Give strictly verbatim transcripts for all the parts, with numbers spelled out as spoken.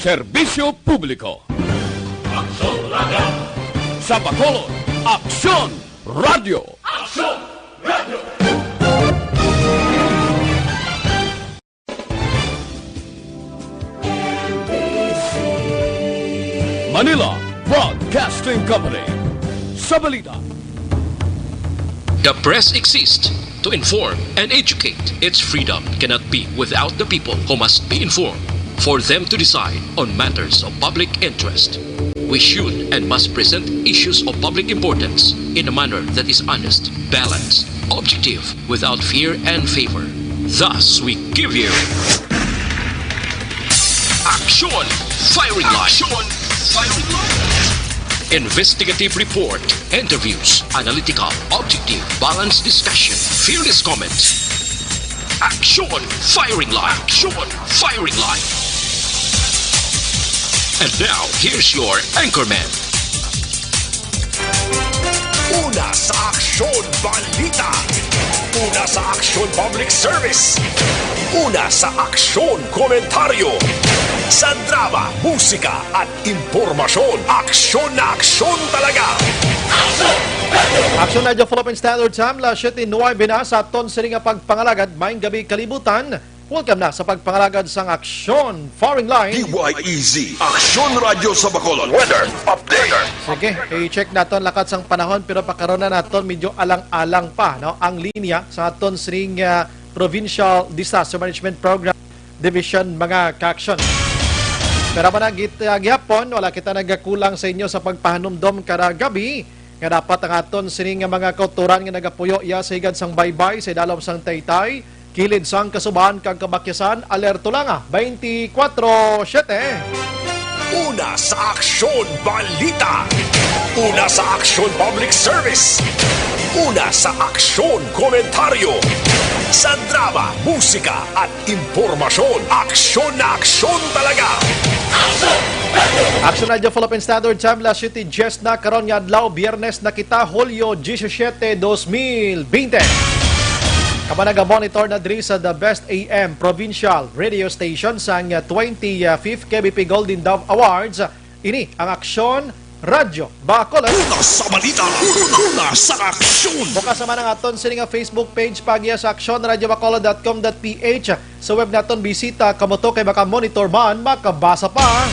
Serbisyo Publiko. Aksyon Radio. Sa Bacolod, Aksyon Radio. Aksyon Radio. Manila Broadcasting Company. Sa balita. The press exists to inform and educate. Its freedom cannot be without the people, who must be informed for them to decide on matters of public interest. We should and must present issues of public importance in a manner that is honest, balanced, objective, without fear and favor. Thus, we give you Aksyon Firing Line. Aksyon Firing Line. Investigative report, interviews, analytical, objective, balanced discussion, fearless comments. Aksyon Firing Line. Aksyon Firing Line. And now, here's your anchorman. Una sa Aksyon Balita. Una sa Aksyon Public Service. Una sa Aksyon Komentaryo. Sa drama, musika, at impormasyon, aksyon na aksyon talaga. Aksyon Radyo Philippine Standard Time, las siete nuebe na sa aton sini nga pagpangalagad. Maayong gabi, kalibutan. Welcome na sa pagpangalagad sang Aksyon Firing Line. D Y E Z, Aksyon Radyo sa Bacolod. Weather update. Sige, i-check naton lakat sang panahon, pero pakaron na naton medyo alang-alang pa, no, ang linya sa aton sining, ah, Provincial Disaster Management Program Division, mga ka-aksyon. Pero man ang git-, ah, gihapon, wala kita nagakulang sa inyo sa pagpahanumdom kada gabi nga dapat ang aton sini nga mga kautoran nga nagapuyo iya sa higad sang baybay, sa idalom sang taytay, kilid sang kasubahan kag kabakyasan, alerto lang, ah, twenty-four seven. Una sa Aksyon Balita. Una sa Aksyon Public Service. Una sa Aksyon Komentaryo. Sa drama, musika, at impormasyon, aksyon na aksyon talaga. Aksyon Radyo Philippine Standard Time, las siete diez na karon nga adlaw, Biyernes na kita, Hulyo disisiete, dos mil bente. Kamo naga-monitor na diri sa The Best A M Provincial Radio Station sang twenty-fifth K B P Golden Dove Awards. Ini ang Aksyon Radyo Bacolod. Una sa balita, una sa aksyon. Bukas naman ang aton sini nga Facebook page, pagya sa Aksyon Radyo Bacolod dot com dot P H. Sa web naton, bisita kamo to kay maka-monitor man, makabasa pa.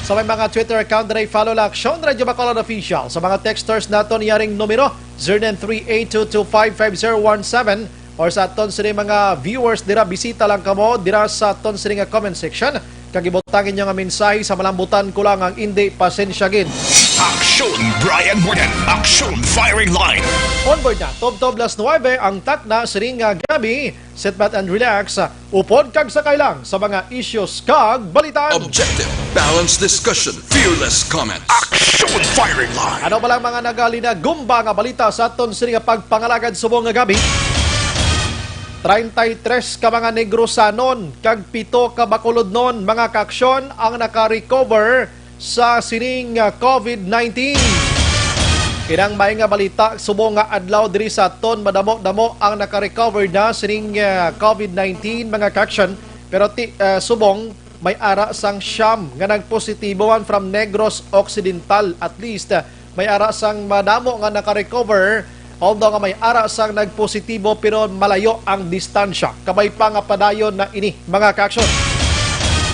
Sa may mga Twitter account, diri follow lang Aksyon Radyo Bacolod Official. Sa mga texters naton, yaring numero, zero nine three eight two two five five zero one seven. Or sa aton sini mga viewers dira, bisita lang kamo dira sa aton sini nga comment section. Kag ibutang inyo nga mensahe, sa malambutan ko lang ang indi, pasensya gid. Aksyon Brian Morgan, Aksyon Firing Line. Onboard na, tubtob las nuebe ang takna sini nga gabi. Sit back and relax. Upod kag sakay lang sa mga issues kag balita. Objective, balanced discussion, fearless comment. Aksyon Firing Line. Ano ba lang mga nagalinagumba nga balita sa aton sini nga pagpangalagad subong nga gabi? Treinta y tres ka mga Negrosanon kag pito ka Bacolodnon, mga kaaksyon, ang naka-recover sa sining, ah, COVID nineteen. Inang may nga balita, subong nga adlaw diri sa aton, madamo-damo ang naka-recover na sining, ah, COVID nineteen, mga kaaksyon. Pero ti-, ah, subong may ara sang siyam nga nagpositibo man from Negros Occidental. At least, ah, may ara sang madamo nga naka-recover, although nga may ara sang nagpositibo, pero malayo ang distansya. Kabay pa nga padayon na ini, mga kaaksyon.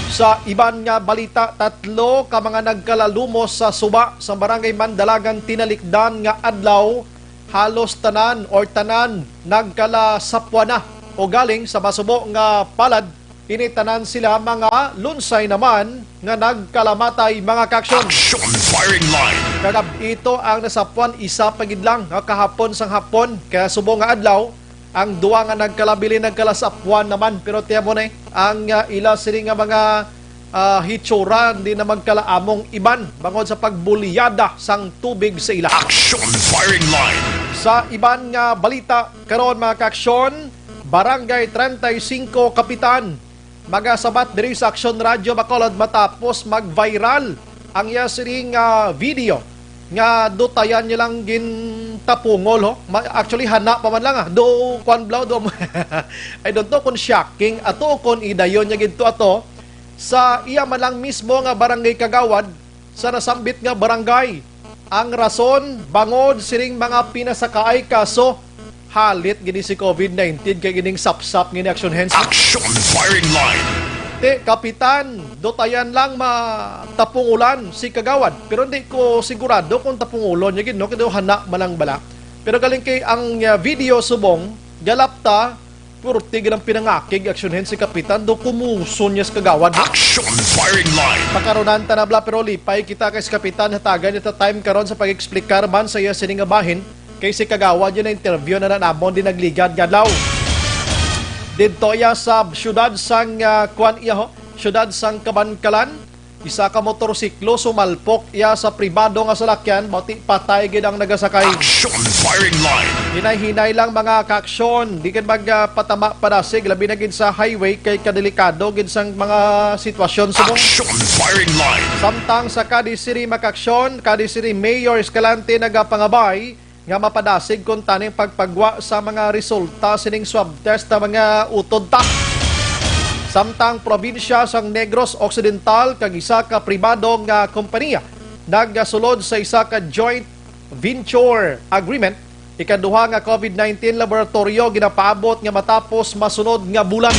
Sa iban nga balita, tatlo ka mga nagkalalumos sa suba sa Barangay Mandalagan tinalikdan nga adlaw, halos tanan or tanan nagkalasapwan na. O galing sa masubo nga palad, ini tanan sila mga lunsay naman nga nagkalamatay, mga kaaksyon. Action Firing Line. Kagab-i to ang nasapwan, isa pa gid lang nga kahapon sang hapon, kaya subong nga adlaw, ang duwa nga nagkalabilin nagkalasapwan naman. Pero tiyan mo na, eh, ang, ah, ila sini nga mga, ah, hitsura, di na magkalaamong iban bangod sa pagbulyada sang tubig sa ila. Action Firing Line. Sa iban nga balita karon, mga kaaksyon, Barangay treinta y cinco Kapitan magasabat diri sa Aksyon Radyo Bacolod matapos mag-viral ang iya sining, ah, video nga dutayan niya lang gintapungol, ho. Ma-, actually, hana pa man lang, ah. Do, kwan, blaw, do. I don't know kung shocking ato o kung idayon niya gid to ato. sa iya man lang mismo nga barangay kagawad sa nasambit nga barangay. Ang rason, bangod sining mga pinasakaay kaso, halit gini si COVID nineteen kay gining sapsap nga ni Action Hands. Action Firing Line. Ti, Kapitan, dutayan lang matapungulan si Kagawad. Pero hindi ko sigurado kung tapungulon niya gid, no? Kaya hana man lang bala. Pero galing kay ang, uh, video subong, galapta, purti gid ang pinangakig Action Hands si Kapitan, do kumuson niya sa Kagawad, no? Action Firing Line. Pakarunan ta na bala, pero lipay kita kay si Kapitan hatagan niya ta time karon sa pag-explicar man sa iya sini nga bahin. Kay si Kagawad yun na interview na nanamon di nagligad nga adlaw. Didto iya sa siyudad sang, ah, kuan iya ho, siyudad sang Kabankalan, isa ka motorsiklo sumalpok iya sa pribado nga salakyan, bati patay gid ang nagasakay. Action Firing Line. Hinay-hinay lang mga kaaksyon, di gid magpatama padasig, labi na gid sa highway kay kadelikado gid sang mga sitwasyon subong. Action Firing Line. Samtang sa Cadiz City, mga kaaksyon, Cadiz City Mayor Escalante nagapangabay nga mapadasig kuntani ang pagpagwa sa mga resulta sining swab test sa mga utod ta. Samtang probinsya sang Negros Occidental kag isa ka pribado nga kompanya nagasulod sa isa ka joint venture agreement, ikaduha nga COVID nineteen laboratoryo ginapaabot nga matapos masunod nga bulan.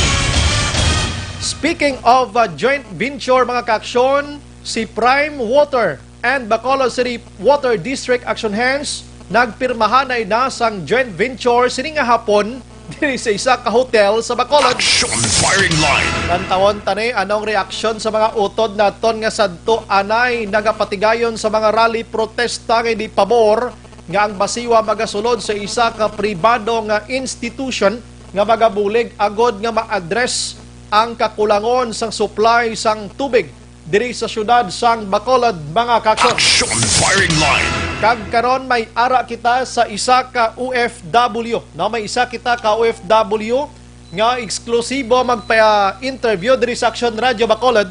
Speaking of, uh, joint venture, mga kaaksyon, si Prime Water and Bacolod City Water District Action Hands nagpirmahanay na sang joint venture sini nga hapon diri sa isa ka hotel sa Bacolod. Action Firing Line. Tantawon ta ni anong reaksyon sa mga utod naton nga sadto anay nagapatigayon sa mga rally protesta nga hindi pabor nga ang basiwa magasulod sa isa ka pribado nga institution nga magabulig agod nga ma-address ang kakulangon sang supply sang tubig diri sa siyudad sang Bacolod, mga kaaksyon. Action Firing Line. Kag karon may ara kita sa isa ka O F W, no? May isa kita ka O F W nga eksklusibo magpa-interview diri sa Action Radio Bacolod,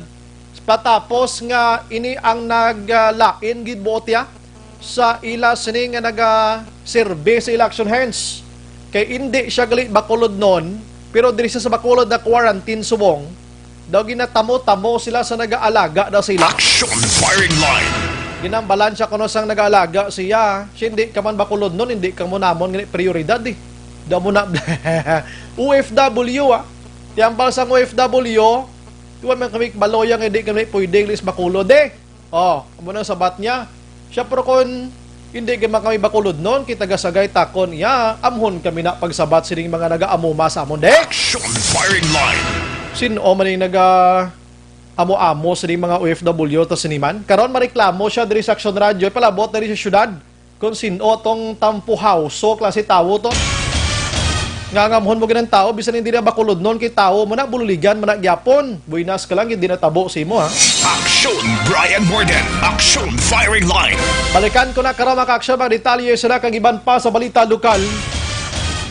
patapos nga ini ang naglain gid buot ya sa ila sini nga nagaserbi sa ila Action Hands. Kay indi siya gali Bacolodnon, pero diri siya sa Bacolod na quarantine subong, daw ginatamo-tamo sila sa nagaalaga daw sila. Action Firing Line. Ginambalan siya kuno sang nagaalaga siya. Siya, hindi ka man Bacolodnon, hindi ka mo namon nga prioridad eh. Daw mo na O F W, ah. Tiyambal sang O F W, tuwan man kami baloya nga hindi kami pwede lis Bacolod eh. Oh, amo nang sabat niya. Siya, pero kon hindi gid man kami Bacolodnon, kita gasagay takon iya, amhon kami na pagsabat sining mga nagaamuma sa amon, de. Action Firing Line. Sin-o man yung naga-amo-amo sining mga O F W to siniman? Karon mareklamo siya diri sa Action Radio, palabot na rin sa syudad. Kung sin-o tong tampuhawso klase tawo to. Nga ngamhon mo ginang tawo, bisan hindi na Bacolodnon kay tawo mo na, bululigan mo na gyapon. Buenas ka lang, hindi na tabo sa imo, ha? Action Brian Morgan, Action Firing Line. Balikan ko na karon, mga kaaksyon, mga detalye sa kag iban pa sa balita lokal.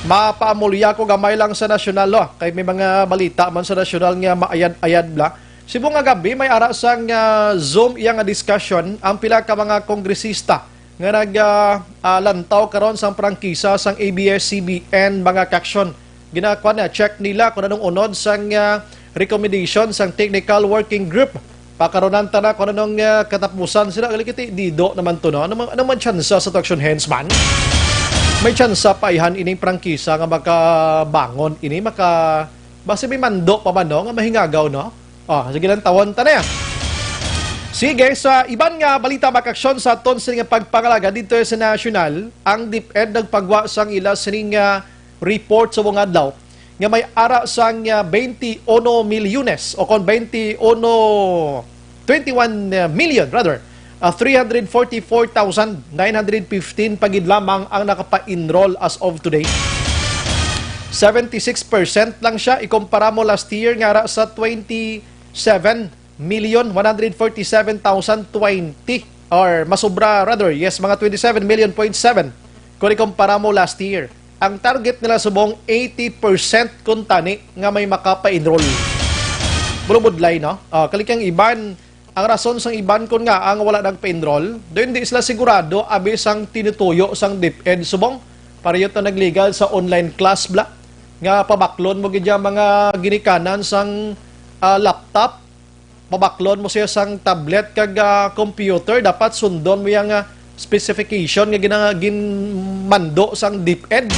Mapaamulya ko gamay lang sa nasyonal, no? Kay may mga balita man sa nasyonal nga maayad-ayad bla. Subong nga gabi, may ara sang, ah, Zoom iya nga discussion ang pila ka mga kongresista nga nag, ah, ah, lantaw karon sang prangkisa sang A B S C B N, mga kaaksyon. Ginakuan na, check nila kung anong unod sang, ah, recommendation sang Technical Working Group. Pakarunan ta na kung anong, ah, katapusan sila. Gali kiti, dido naman to, no? Ano man, ano man tsansa sa to, Action Hands man? May tsansa pa ihan ining prangkisa nga makabangon ini, maka-, basi may mando pa man, no? Nga mahingagaw, no? Oh, sige lang, tawon ta na yan. Sige, sa iban nga balita, mga kaaksyon, sa aton sini nga pagpangalaga dito sa nasyonal, ang DepEd nagpagwa sang ila sini nga report sa mga adlaw nga may ara sang, ah, twenty-one milyones o kon twenty-one, twenty-one million rather, ah, three hundred forty-four thousand nine hundred fifteen pa gid lamang ang nakapa-enroll as of today. Seventy-six percent lang siya ikumpara mo last year nga ara sa twenty-seven million one hundred forty-seven thousand twenty, or masubra rather, yes, mga twenty-seven million point seven kung ikumpara mo last year. Ang target nila subong eighty percent kuntani nga may makapa-enroll. Bulubudlay, no? Ah, kalikang iban, ang rason sang iban kun nga ang wala nagpa-enroll, do hindi sila sigurado abi sang tinutuyo sang DepEd subong. Pareho to nagligad sa online class bla, nga pabaklon mo gid ang mga ginikanan sang, ah, laptop, Pabaklon mo siya sang tablet kag, ah, computer, dapat sundon mo yang, ah, specification nga gina-, ginmando sang DepEd.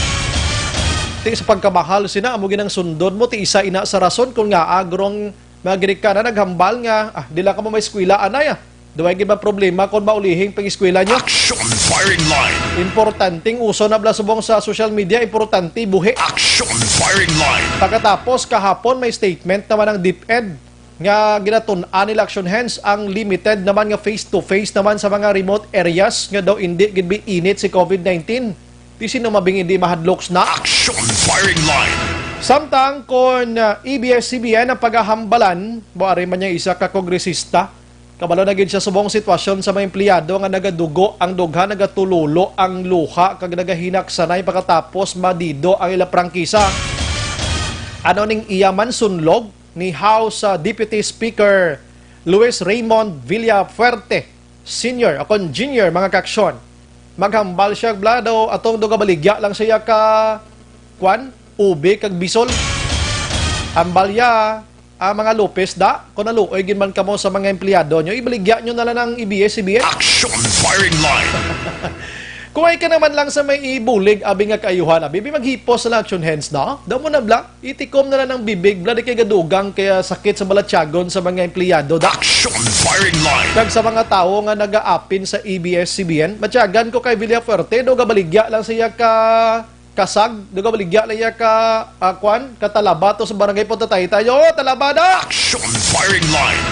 Ti sa pagkamahal sina, amo ginang sundon mo, ti isa ina sa rason kung ngaa gurong mga ginikanan naghambal nga, "Ah, di lang kamo maeskwela anay, ah. Duway gid ba problema kon maulihing pag-eskwela nyo?" Action Firing Line. Importanteng uso na bala subong sa social media, importante buhi. Action Firing Line. Pagkatapos, kahapon may statement naman ang DepEd nga ginatun-an nila, Action Hands, ang limited naman nga face-to-face naman sa mga remote areas nga daw indi gid bi init si COVID nineteen. Ti sino mabing indi mahadlok na? Action Firing Line. Samtang kon, ah, A B S C B N ang pagahambalan, buari man niya isa ka kongresista, kabalo na gid siya subong sitwasyon sa mga empleyado nga nagadugo, ang dughan nagatulolo ang luha kag nagahinaksanay pagkatapos madido ang ila prangkisa. Ano ning iya man sunlog ni House, ah, Deputy Speaker Luis Raymond Villafuerte Senior, o kon Junior, mga kaaksyon? Maghambal siya, bla, daw atong dugabaligya lang siya ka, kwan, ube kag bisol. Hambal ya, ah, mga Lopez, da, kung naluoy gid man kamo sa mga empleyado nyo, ibaligya nyo na lang ang A B S C B N. Action Firing Line. Kuway ka naman lang sa may ibulig, abi nga kaayuhan, abi, bi maghipos na lang, Action Hands, no? Daw mo na, bla, itikom na lang ang bibig, bla, di kay gadugang kaya sakit sa balatyagon sa mga empleyado, da. Action Firing Line. Kag sa mga tawo nga nagaapin sa A B S C B N, matyagan ko kay Villafuerte, do gabaligya lang siya ka kasag, do gabaligya lang iya ka, ah, kwan, katalaba to sa barangay Punta Taytay. Yo, talaba na! Action Firing Line.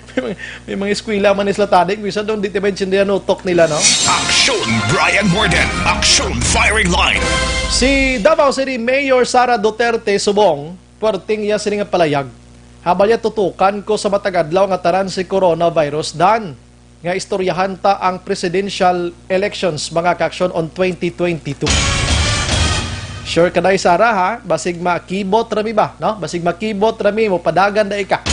May mga, may mga eskwela man sila, tadi, bisan daw di ti maintindihan utok nila, no? Action Brian Morden. Action Firing Line. Si Davao City Mayor Sara Duterte subong, puwerteng iya sini nga palayag. Habal iya tutukan ko sa matag adlaw nga tanan si coronavirus, dan nga istoryahan ta ang presidential elections, mga kaaksyon, on twenty twenty-two. Sure ka na, Sara, ha? Basig makibot ra mi ba, no? Basig makibot ra mi, mo padagan da ika.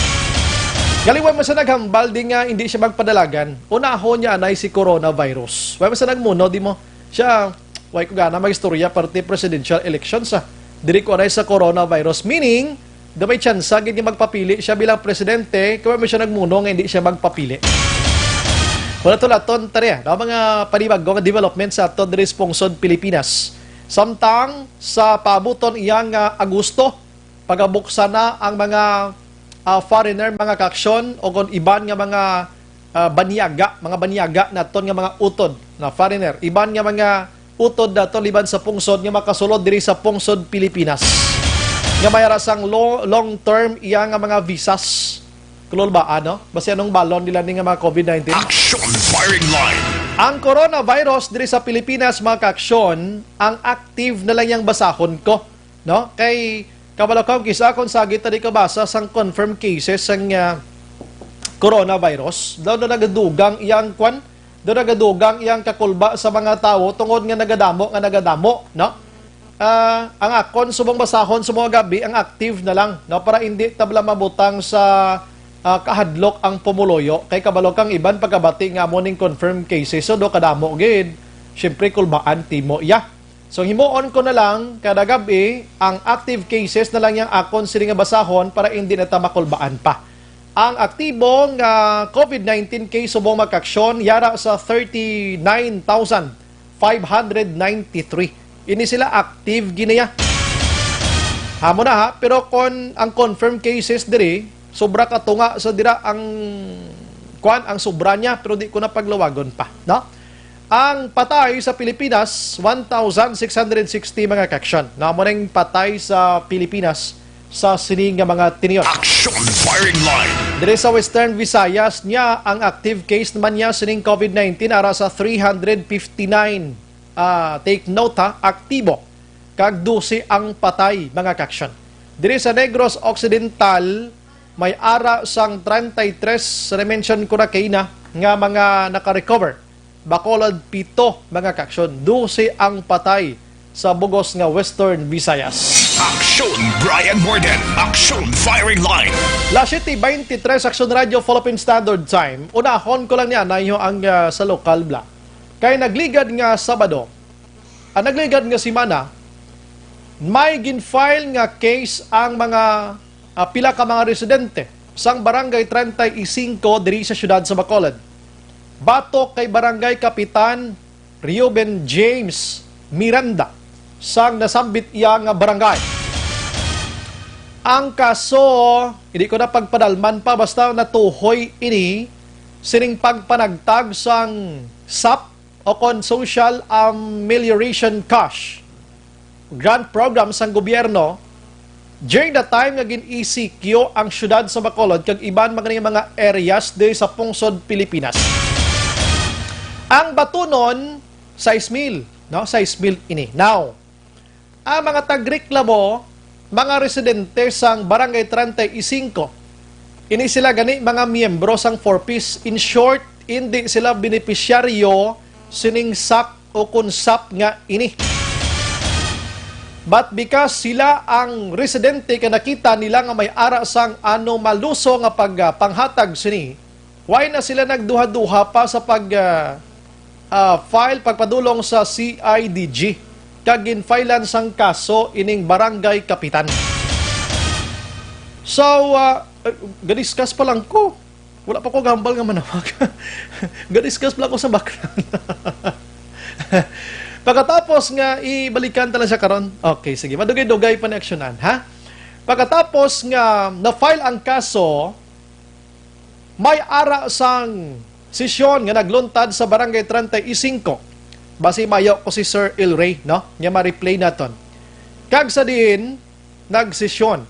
Galiwan man sa naghambal di nga hindi siya magpadalagan, unahon niya anay si coronavirus. Wala man sa nagmuno, di mo? Siya, way ko gana mag-istorya parte presidential elections, ah. Diri ko anay sa coronavirus. Meaning, daw may tsansa gid nga magpapili siya bilang presidente, kay wala man siya nagmuno nga hindi siya magpapili. Wala to laton, tari, ah, daw mga panibago nga development sa aton diri sa pungsod Pilipinas. Samtang sa paabuton iya nga Agosto, pagabuksan na ang mga, ah, foreigner, mga kaaksyon, o kon iban nga mga, ah, banyaga, mga banyaga naton nga mga utod na foreigner, iban nga mga utod naton liban sa pungsod nga makasulod diri sa pungsod Pilipinas, nga may ara sang lo-, long-term iya nga mga visas. Kulol ba, ano? Basi anong balon nila ni nga mga COVID nineteen? Action Firing Line. Ang coronavirus diri sa Pilipinas, mga kaaksyon, ang active na lang yang basahon ko, no? Kay kabalo ka, kisa kon sagit ta di kabasa sang confirmed cases sang, ah, coronavirus, daw na nagadugang iyang kwan, daw nagadugang iyang kakulba sa mga tawo tungod nga nagadamo nga nagadamo, no? Ah, ang akon subong basahon sa mga gabi, ang active na lang, no? Para hindi ta bala mabutang sa, ah, kahadlok ang pumuluyo. Kay kabalo kang iban pagkabati nga amo ning confirmed cases, so do kadamo gid. Siyempre, kulbaan timo iya. So, himuon ko na lang, kada gab-i, ang active cases na lang yang akon sini nga basahon para hindi na ta makulbaan pa. Ang aktibo nga COVID nineteen case subong, mga kaaksyon, yara sa thirty-nine thousand five hundred ninety-three. Ini sila active giniya. Hamo na ha, pero kon ang confirmed cases diri, sobra ka tunga sa dira ang, kwan, ang sobra niya, pero di ko na paglawagon pa, no? Ang patay sa Pilipinas, one thousand six hundred sixty, mga kaaksyon. Namo ning patay sa Pilipinas sa sini nga mga tinion. Action Firing Line. Diri sa Western Visayas niya, ang active case naman niya sining COVID nineteen ara sa three hundred fifty-nine. Ah, take note ha, aktibo. Kag dose ang patay, mga kaaksyon. Diri sa Negros Occidental, may ara sang treinta y tres, na-mention ko na kaina, nga mga naka-recover. Bacolod, pito, mga kaaksyon. Dose ang patay sa bugos nga Western Visayas. Action Brian Morden. Action Firing Line. Las siete veintitrés, Action Radio, Philippine Standard Time. Unahon ko lang ni anay ho ang, ah, sa lokal bla. Kay nagligad nga Sabado, ang nagligad nga semana, may gin-file nga case ang mga, ah, pila ka mga residente sang Barangay treinta y cinco diri sa siyudad sa Bacolod. Batok kay Barangay Kapitan Reuben James Miranda sang nasambit iya nga barangay. Ang kaso, hindi ko na pagpadalman pa, basta natuhoy ini sining pagpanagtag sang sap o kon social amelioration cash grant program sang gobyerno during the time nga gin-E C Q ang siyudad sa Bacolod kag iban mga, mga areas diri sa pungsod Pilipinas. Ang batunon, sais mil, no? Sais mil ini. Now, ang mga tagreklamo, mga residente sang Barangay treinta y cinco. Ini sila gani mga miyembro sang Four Ps. In short, indi sila benepisyaryo sining sap o kon sap nga ini. But because sila ang residente, kay nakita nila nga may ara sang anomaluso nga pag, ah, panghatag sini, why na sila nagduha-duha pa sa pag, ah, ah, file, pagpadulong sa C I D G, kag ginfilean sang kaso ining barangay kapitan. So, ah, eh, gadiscuss pa lang ko. Wala pa ko gambal nga manawag. Gadiscuss pa lang ko sa background. Pagkatapos nga, ibalikan ta lang siya karon. Okay, sige. Madugay-dugay pa ni aksyonan, ha? Pagkatapos nga na-file ang kaso, may ara sang sesyon nga nagluntad sa Barangay treinta y cinco. Basi mayo ko si Sir El Rey, no? Nga ma-replay naton. Kag sa diin nagsesyon.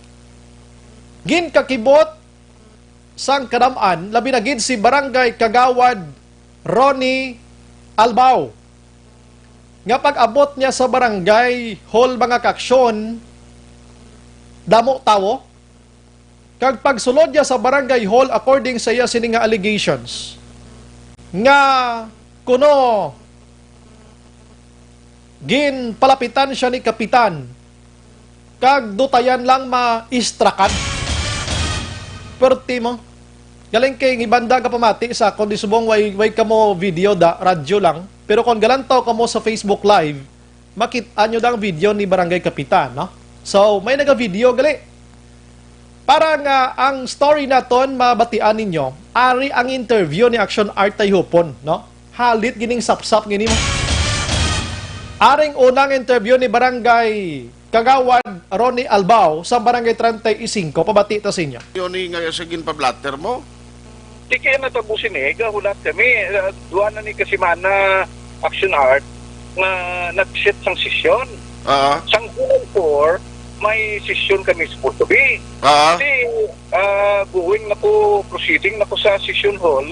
Ginkakibot sang kadam-an, labi na gid si Barangay Kagawad Ronnie Albao, nga pag-abot niya sa barangay hall, mga kaaksyon, damo tawo. Kag pagsulod niya sa barangay hall, according sa iya sini nga allegations, nga kuno ginpalapitan siya ni kapitan, kag dutayan lang maistrakan. Perti mo. Galing kay gibanda ka pamati sa akon, di subong way, way kamo video da, radyo lang. Pero kung galantaw kamo sa Facebook Live, makit-an nyo da ang video ni Barangay Kapitan, no? So, may naga-video gali. Para nga ang story naton mabatian ninyo, ari ang interview ni Action Art Tayhupon, no? Halit gining sapsap gini mo. Aring unang interview ni Barangay Kagawad Ronnie Albao sa Barangay treinta y cinco, pabati ta sa inyo. Yun ni nga sa ginpablatter mo? Di kaya natabo sini, gahulat kami. Ah, duha na ni ka semana, Action Art, nga nag-set sang sesyon. Ah. Sang July four, may sesyon kami supposed to be. Ah. Di, ah, going na ko, proceeding na ko sa session hall,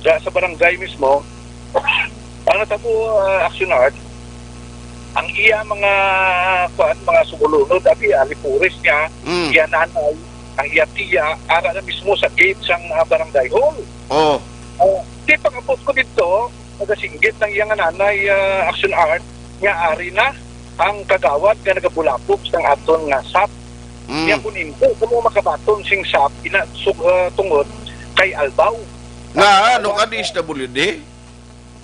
sa, sa barangay mismo. Ang natabo, ah, Action Art, ang iya mga, kuan, mga sumulunod, abi, alipores niya, Mm. iya nanay, ang iya tiya, ara na mismo sa gate sang, ah, barangay hall. Oh. Oh, di pag-abot ko dito, nagasinggit ang iya nga nanay, ah, Action Art, nga ari na ang kagawad nga nagabulabog sang aton nga sap. Mm. Niya kung hindi kamo makabaton sing sap, ina, sug-, ah, tungod kay Albaw. Nga, ano ka, D S W D?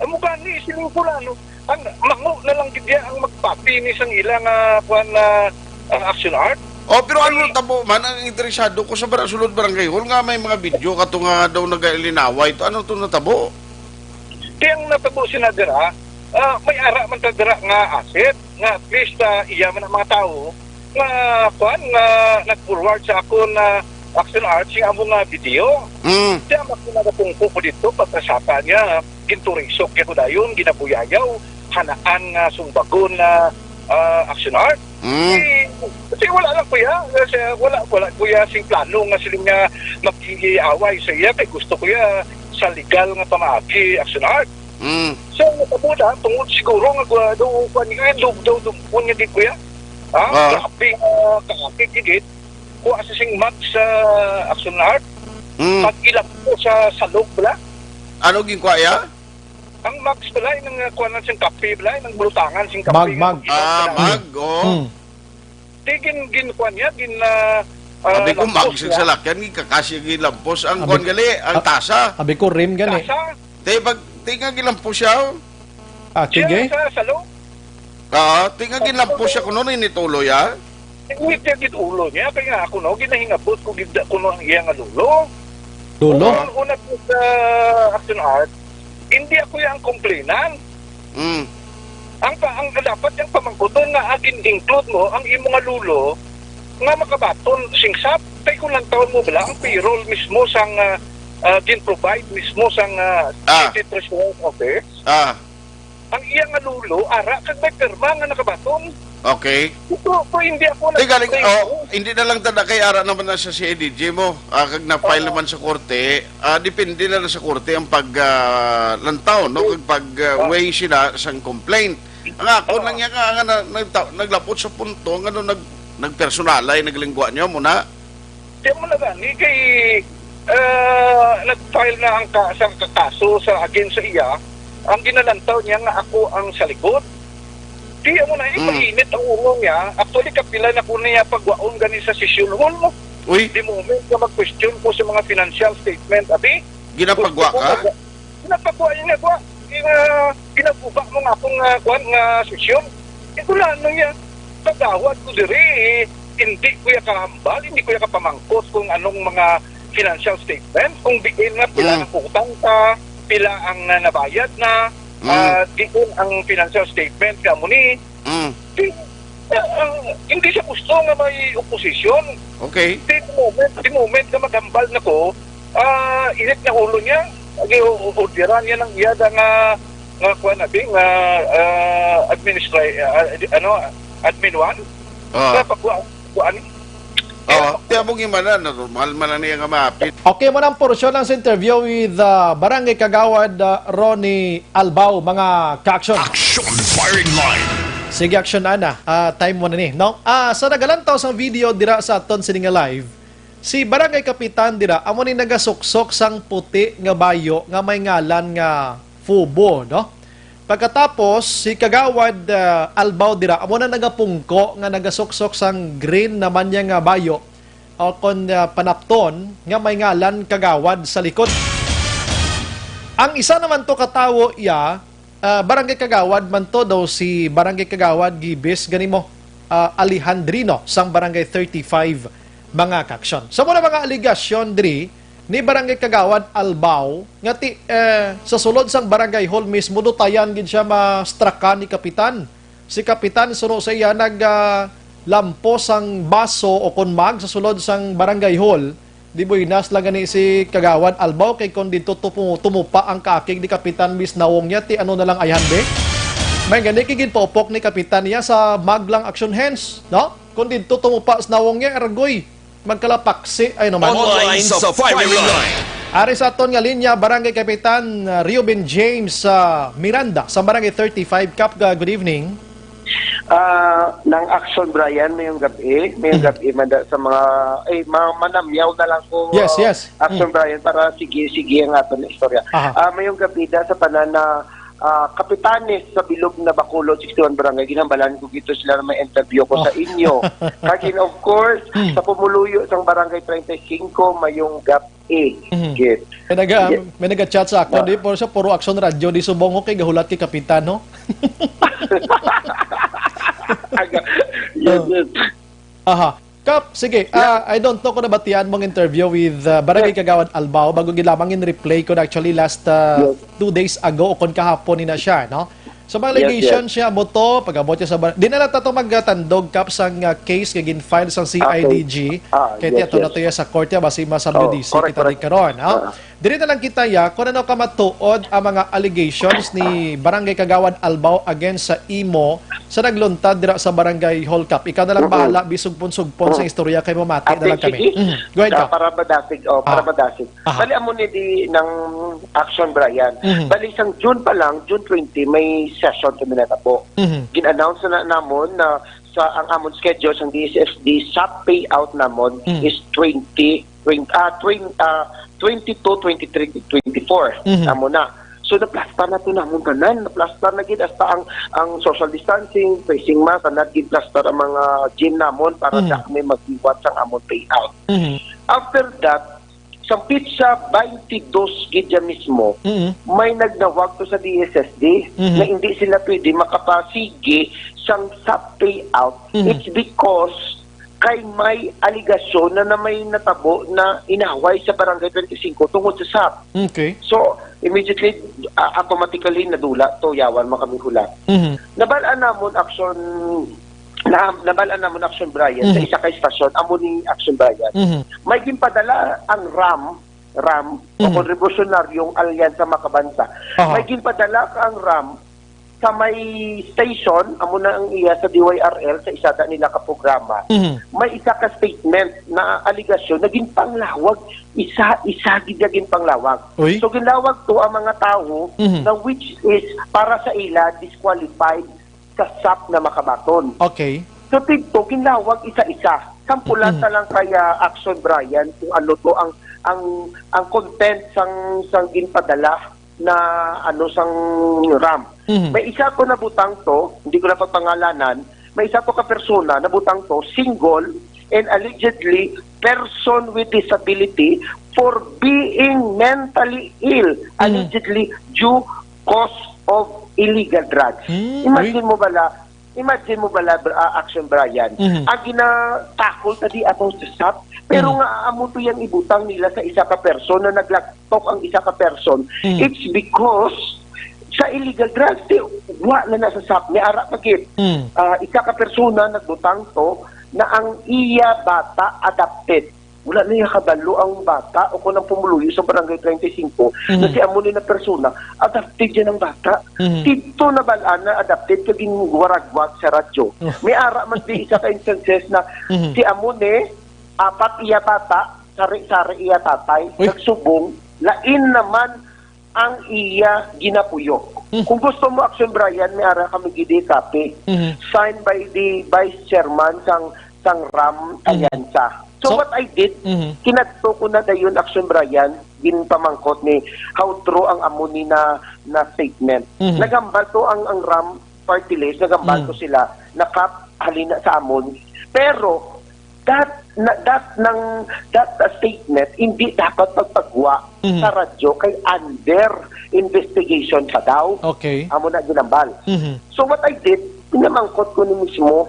Amo gani, siling ko lang, no? Ang mango na lang gid iya ang magpati ni sang ila nga, kuwan, na, ah, Action Art. Oh, pero ano Ay. natabo man ang interesado ko sa bar-, sulod barangay hall nga may mga video kato nga daw nagalinaway to. Ano to natabo? Di ang natabo sina dira, ah, may ara man ta dira nga asset, nga at least, ah, iya man ang mga tawo nga, kuwan, nga nag-forward sa akon na Action Art sing amo nga video. Mm. Siya mas nagapungko ko dito, pagkasaka niya, ginturisok niya ko dayon, ginabuyayaw, hanaan nga sumbagon na, ah, Action Art. Mm. Kasi, kasi wala lang, kuya. Kasi wala, wala, kuya, sing plano nga sila nga makikiaway sa iya. Kay gusto, kuya, sa legal nga pamaagi, Action Art. Mm. So, natabo na, tungod siguro nga, kuya, do, kuwan, eh, dug-, dug-, dug-, kuwan nga di, kuya. Ah, Ah. grabe nga kaakit, gid. Kuha sa sing mag sa Action Art. Mm. Pag ilap ko sa salog, bala. Ano ginkuha iya? Ang mugs pala, yung, uh, kuwanan sing kape pala, yung bulutangan sing kape Mag, nga mag. mag-ilaw Ah, pala. mag, oh. Hmm. Di gin-, gin-, kuwan niya, gin-, ah, ah, Abi ko, lampos mag sing niya. salakyan, gikakasya, gilampos. Ang Abi, kuwan gali, ang ah, tasa. abi ko, rim gani. Tasa. Di, pag, di nga gilampos siya, oh. Ah, Siya tige? sa, sa loob. Ah, di nga gilampos siya kuno, ni Tuloy, ah. Nagwit niya gid ulo niya, kaya nga ako, no, ginahingabot ko gid kuno ang iya nga lolo. Lolo? Una, una po sa Action Art, hindi ako yung complainant. Mm. Ang pa, ang dapat yung pamangkuton nga agin include mo ang imo nga lolo nga makabaton sing sap, kay kung lang taon mo bala ang payroll mismo sang, ah, ah, gin-provide mismo sang, ah, Ah. City Treasurer's Office. Ah. Ang iya nga lolo, ara kag may pirma nga nakabaton. Okay. Ito, ito, hindi ako Di galing, nag-explain oh, ko. Hindi na lang tada kay ara naman na sa C I D G mo. Ah, kag na-file Oo. naman sa korte. Ah, depende na lang sa korte ang pag, ah, lantaw, no? Kag pag, ah, Oo. weigh sila sang complaint. Ang ako Oo. lang niya ka, nga na, nagta-, naglapot sa punto, nga no, nag-, nagpersonalay, naglingwa niyo muna. Di mo na gani kay, ah, nag-file na ang ka-, sa kaso sa against sa iya, ang ginalantaw niya nga ako ang sa likod. Di mo na Mm. ipainit ang ulo niya. Actually, kapila na ko niya pagwaon gani sa session hall mo. Uy. Di mo umin ka mag-question ko sa mga financial statement, abi. Ginapagwa Gusto ko ka? mag-, ginapagwa niya, gwa. Gina-, ginaguba mo nga akong, ah, kwan nga sesyon. Ito na, ano niya, kagawad ko diri, eh, hindi ko ya kahambal, hindi ko ya kapamangkot kung anong mga financial statement, kung diin nga pila Mm. ang utang ka, pila ang, ah, nabayad na, Mm. ah, diin ang financial statement ka mo ni. Mm. Di, ah, ah, hindi siya gusto nga may oposisyon. Okay. Di moment, di moment nga maghambal na ko, ah, init na ulo niya. Agi, u-, u-, orderan niya ng iya da nga, nga kuwan na, di, nga, ah, administra-, ah, ano, admin one. Ah. Nga pagkuha-, kuhaan. Oo, ti among imana, normal man lang niya nga maapit. Okay mo ng porsyon ng interview with, uh, Barangay Kagawad, uh, Ronnie Albao, mga ka-action. Action Firing Line. Sige, action, Ana. Ah, time mo na ni, no? Ah, sa nagalantaw sang video dira sa aton sini nga live, si Barangay Kapitan dira, amo ni nagasuksok sang puti nga bayo nga may ngalan nga Fubo, no? Pagkatapos, si Kagawad, ah, Albao dira, amo na nagapungko nga nagasuksok sang green naman niya nga bayo, o kon, ah, panapton nga may ngalan Kagawad sa likod. Ang isa naman to ka tawo iya, ah, barangay kagawad man to daw si Barangay Kagawad Gibis gani mo, ah, Alejandrino sang Barangay thirty-five, mga ka-action. Sa muna mga aligasyon diri, ni Barangay Kagawad Albao nga ti, eh, sa sulod sang barangay hall mismo, dutayan gid siya mastrakan ni Kapitan. Si Kapitan suno sa iya nag, ah, lampos sang baso o kon mug sa sulod sang barangay hall. Di buenas lang gani si Kagawad Albao kay kon didto tumu-, tumupa ang kaakig ni Kapitan, misnawong niya ti ano na lang ayhan, be. May gani kay ginpaupok ni Kapitan niya sa mug lang action hands, no? Kon didto tumupa sa nawong niya, argoy. Magkalapaksi, ay naman. Online sa firing line. Ari sa aton nga linya, Barangay Kapitan, uh, Reuben James, uh, Miranda, sa Barangay thirty-five, Kap, uh, good evening. Ah, nang Action Brian, mayong gabi. Mayong Mm. gabi, manda sa mga, eh, mga manamyaw na lang ko, Yes, uh, yes. Action Mm. Brian, para sige, sige ang aton istorya. Aha. Ah, mayong gabi da sa tanan na ah, kapitanes sa bilog na Bacolod, sixty-one Barangay, ginhambalan ko gito sila na may interview ko Oh. sa inyo. Kagin, of course, Hmm. sa pumuluyo sang Barangay treinta y cinco, mayong gab-i. Mhm. Gid. May naga-, Sige. may naga-chat sa ako, Ah. di, puro siya, puro Action Radio, di subong ko kay gahulat kay Kapitan, no? Aga. Yes, Oh. yes. Aha. Kap, sige, Yeah. ah, I don't know kung nabatian mong interview with, ah, Barangay Yes. Kagawad Albao, bago gid lamang in replay ko na actually last, ah, Yes. two days ago o kon kahapon ni na siya, no? So, mga Yes, allegations yes. siya mo to, pag-abot niya sa bar-, di na lang tato magtandog, Kap, sang, ah, case nga gin-file sang Ah, C I D G. Ah, Kay yes, tiyato na yes. to ya sa korte, basi ma-W D C Oh, correct, kita di correct. karon, ha? Ah. Diri na lang kita ya, kung ano ka matuod ang mga allegations ni Barangay Kagawad Albao against sa imo sa nagluntad dira sa Barangay Hall, Kap. Ikaw na lang Mm-mm. bahala, bisugpon-sugpon sa Mm. istorya kay mamati na Ate, lang kami. sige. Mhm. Go ahead, Ah, Kap. para madasig, oh, para Ah. madasig. Aha. Bali, amo ni di ng action, Brian. Mhm. Bali, sang June pa lang, June twenty, may session kami natabo. Mhm. Gin-announce na namon na sa ang amon schedule sang D S S D, sa payout namon Mhm. is twenty, twenty, ah, twen-, ah, twenty-two, twenty-three, twenty-four. Mhm. Amo na. So, naplastar na to namon tanan. Naplastar na gid hasta ang, ang social distancing, facing mask, tanan gid plastar ang mga gym namon para Mhm. sa kami maghiwat sang amon payout. Mhm. After that, sa petsa twenty-two gid dyan mismo, Mhm. may nagnawag to sa D S S D Mhm. na hindi sila pwede makapasigi sang sa payout. Mhm. It's because kay may aligasyon na, na may natabo na inaway sa Barangay twenty-five tungod sa sap. Okay. So, immediately, ah, automatically nadula to, yawan man kami hula. Mhm. Nabal-an namon action, na, nabal-an namon action, Brian, sa Mhm. isa ka estasyon, amo ni action, Brian. Mhm. May ginpadala ang ram, ram, o Mhm. kung Revolusyonaryong Alyansa Makabansa. Aha. May ginpadala ang ram sa may station, amo na ang iya sa D Y R L, sa isa da nila ka programa. Mhm. May isa ka statement na aligasyon na ginpanglawag, isa, isa gid nga ginpanglawag. Uy. So, ginlawag to ang mga tawo Mhm. na which is para sa ila disqualified sa sap na makabaton. Okay. So, dito, ginlawag isa-isa. Sampulan Mhm. ta lang kaya action, Brian, kung ano to ang, ang, ang content sang, sang ginpadala na, ano, sang ram. Mhm. May isa ko nabutang to, hindi ko na pagpangalanan, may isa to ka persona nabutang to, single and allegedly person with disability for being mentally ill, Mhm. allegedly due cause of illegal drugs. Hmm, Imagine uy. mo bala, imagine mo bala, Br-, ah, Action Brian, Mhm. ang ginatakol ta di about sa sap, pero Mhm. nga amo to yang ibutang nila sa isa ka person na naglagtok ang isa ka person. Mhm. It's because sa illegal drugs, di, wa na na sa sap, may ara pa gid. Mhm. Ah, isa ka persona nagbutang to na ang iya bata adopted. Wala na niya kabalo ang bata o kung ang pumuluyo sa Barangay twenty-five na Mhm. si amo ni na persona, adopted yan ang bata. Mhm. Dito na bal-an na adopted kag ginwaragwag sa radyo. Oh. May ara man di isa ka instances na Mhm. si amo ni, apat iya bata, sari-sari iya tatay, Uy. nagsubong, lain naman ang iya ginapuyo. Hmm. Kung gusto mo, Action Brian, may ara kami gid copy. Mhm. Signed by the vice chairman sang, sang ram Mhm. Alyansa. So, So, what I did, mhm. kinadto ko na dayon, Action Brian, ginpamangkot ni how true ang amo ni na, na statement. Mhm. Naghambal to ang, ang ram party list, naghambal Mhm. to sila, na Kap, halina sa amon. Pero, that, na, that, nang, that, uh, statement, hindi dapat pagpagwa Mhm. sa radyo kay under investigation pa daw. Okay. Amo na ginambal. Mhm. So what I did, pinamangkot ko ni mismo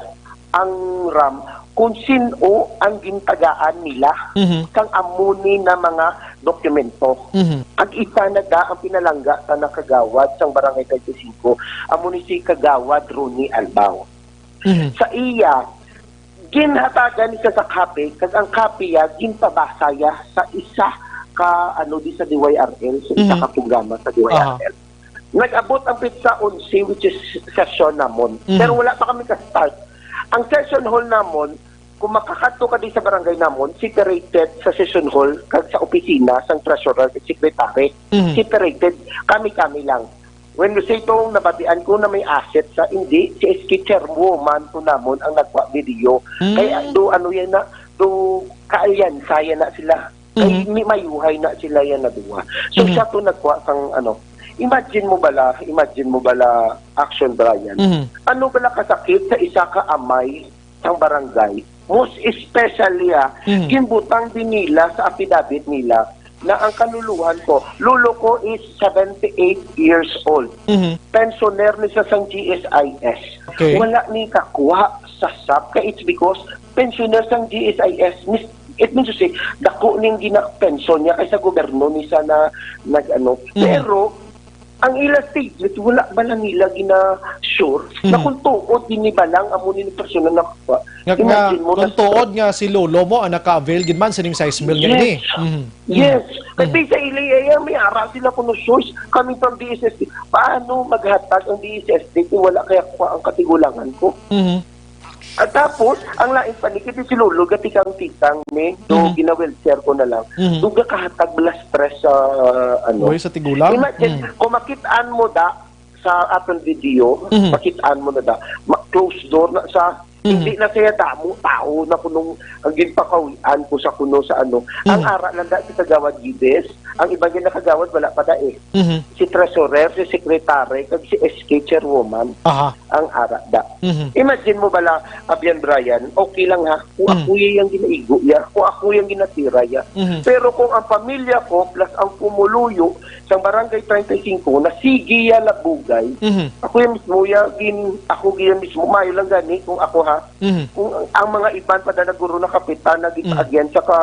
ang ram kung sin-o ang gintagaan nila Mhm. kang amo ni na mga dokumento. Mhm. Ang isa na da ang pinalangga sa nakagawad sang Barangay twenty-five, amo ni si Kagawad Ronnie Albao. Mhm. Sa iya, ginhatagan ni siya sa copy, kag ang copy ya, ginpabasa ya sa isa ka, ano, di sa D Y R L, sa isa Mhm. ka programa sa D Y R L. Aha. Nag-abot ang petsa onse, which is session namon. Mhm. Pero wala pa kami ka-start. Ang session hall namon, kung makakadto ka di sa barangay namon, separated sa session hall kag sa opisina sang treasurer ug secretary. Mhm. Separated. Kami-kami lang. When you say to, nabatian ko na may asset sa, hindi, si S K chairwoman to namon ang nagwa video. Mm. Kay do, ano yan na, do, kaalyansa yan na sila. Kay Mhm. may mayuhay na sila yan na duwa. So, Mhm. siya to nagwa sang, ano, imagine mo bala, imagine mo bala, Action Brian. Mhm. Ano bala kasakit sa isa ka amay sang barangay? Most especially, ah, Mhm. ginbutang din nila sa affidavit nila na ang kaluluhan ko, lolo ko is seventy-eight years old. Mhm. Pensioner ni siya sang G S I S. Okay. Wala ni kakuha sa sap kay it's because pensioner sang G S I S, mis-, it means to say, dako ning ginapensyon niya kaysa gobyerno ni siya na nag-ano. Mhm. Pero, ang ila statement, wala ba lang nila gina-sure na Mhm. kung tuod din ni balang amo ni persona na Nga, nga, Imagine mo, kung na-stroke. Tuod nga si lolo mo ang naka-avail gid man sining size meal nga Yes. ini. Mhm. Yes. Mhm. Kasi sa ila, iya, may ara sila kuno source coming from D S S D. Paano maghatag ang D S S D kung wala kaya kuha ang katigulangan ko? Mhm. At tapos, ang lain pa ni, kasi si lolo, gatikang-tikang ni, do Mhm. gina-wheelchair ko na lang. Mhm. Do gakahatag bala stress sa, ano. Uy, sa tigulang? Imagine, Mhm. kung makitaan mo da, sa aton video, Mhm. makit-an mo na da, ma-, closed door na sa, Mhm. hindi na siya damo, tao na kunong ang ginpakawian ko sa kuno sa ano. Ang Mhm. ara lang da si Kagawad Gides, ang iba niya na kagawad wala pa da eh. Mhm. Si treasurer, si secretary, kag si S K chairwoman. Aha. ang ara da. Mhm. Imagine mo bala, Abyan Brian, okay lang ha, kung Mm. ako yung ginaigo ya, kung ako yung ginatira ya. Mhm. Pero kung ang pamilya ko plus ang pumuluyo sa Barangay treinta y cinco na sige ya labugay, Mhm. ako yung mismo ya, gin, ako yung mismo, mayo lang gani kung ako ha. Mhm. Kung ang, ang mga iban pa na naguro na kapitan na Mm. gitaagyan sa ka,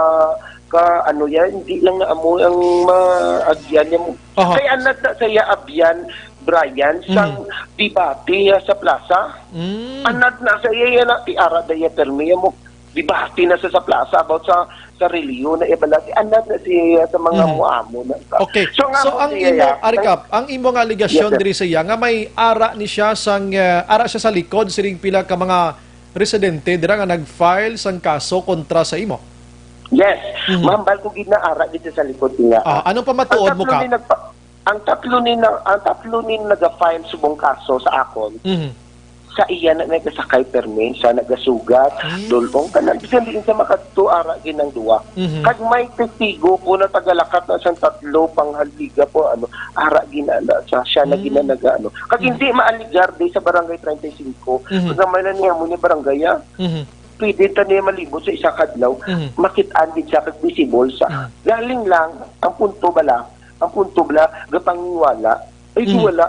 ka ano yan, hindi lang na amo ang maagyan niya mo. Aha. Kay anad na sa iya Abyan, Brian, sang Mm. debate ya sa plaza. Mm. Anad na sa iya yan, na, ti ara da iya termi mo. Debate na sa, sa plaza about sa, sa reliyon na ibalati. Anad na siya sa mga Mm. muamo na sa. Okay. So, nga So, mo ang siya imo, ya, Arikap, ang imo nga alegasyon Yes, sir. diri sa iya nga may ara ni siya sang, eh, ara siya sa likod sining pila ka mga residente dira nga nag-file sang kaso kontra sa imo? Yes. Mhm. Mahambal ko gid na ara dito sa likod niya. Ah, anong pamatuod Ang mo tatlo ka? ni nagpa-, ang tatlo ni na, ang tatlo ni naga-file subong kaso sa akon. Mhm. Sa iya na nagasakay permi, sa nagasugat, Hmm. dulong, tanan, bisan diin sa makadto, ara gid ang duwa. Mhm. Kag may testigo ko na tagalakat na sang tatlo, panghaliga po, ano, ara gid na, na, sa, siya na Hmm. gid na naga, ano. Kag Mhm. hindi maaligar di sa Barangay treinta y cinco, Mhm. kag may na niya mo ni barangay, ah. Mhm. Pwede ta niya malibot sa isa kadlaw, Mhm. makit-an gid siya kag visible sa. Mhm. Galing lang, ang punto bala, ang punto bala, gapanginwala. Ay, Mhm. wala.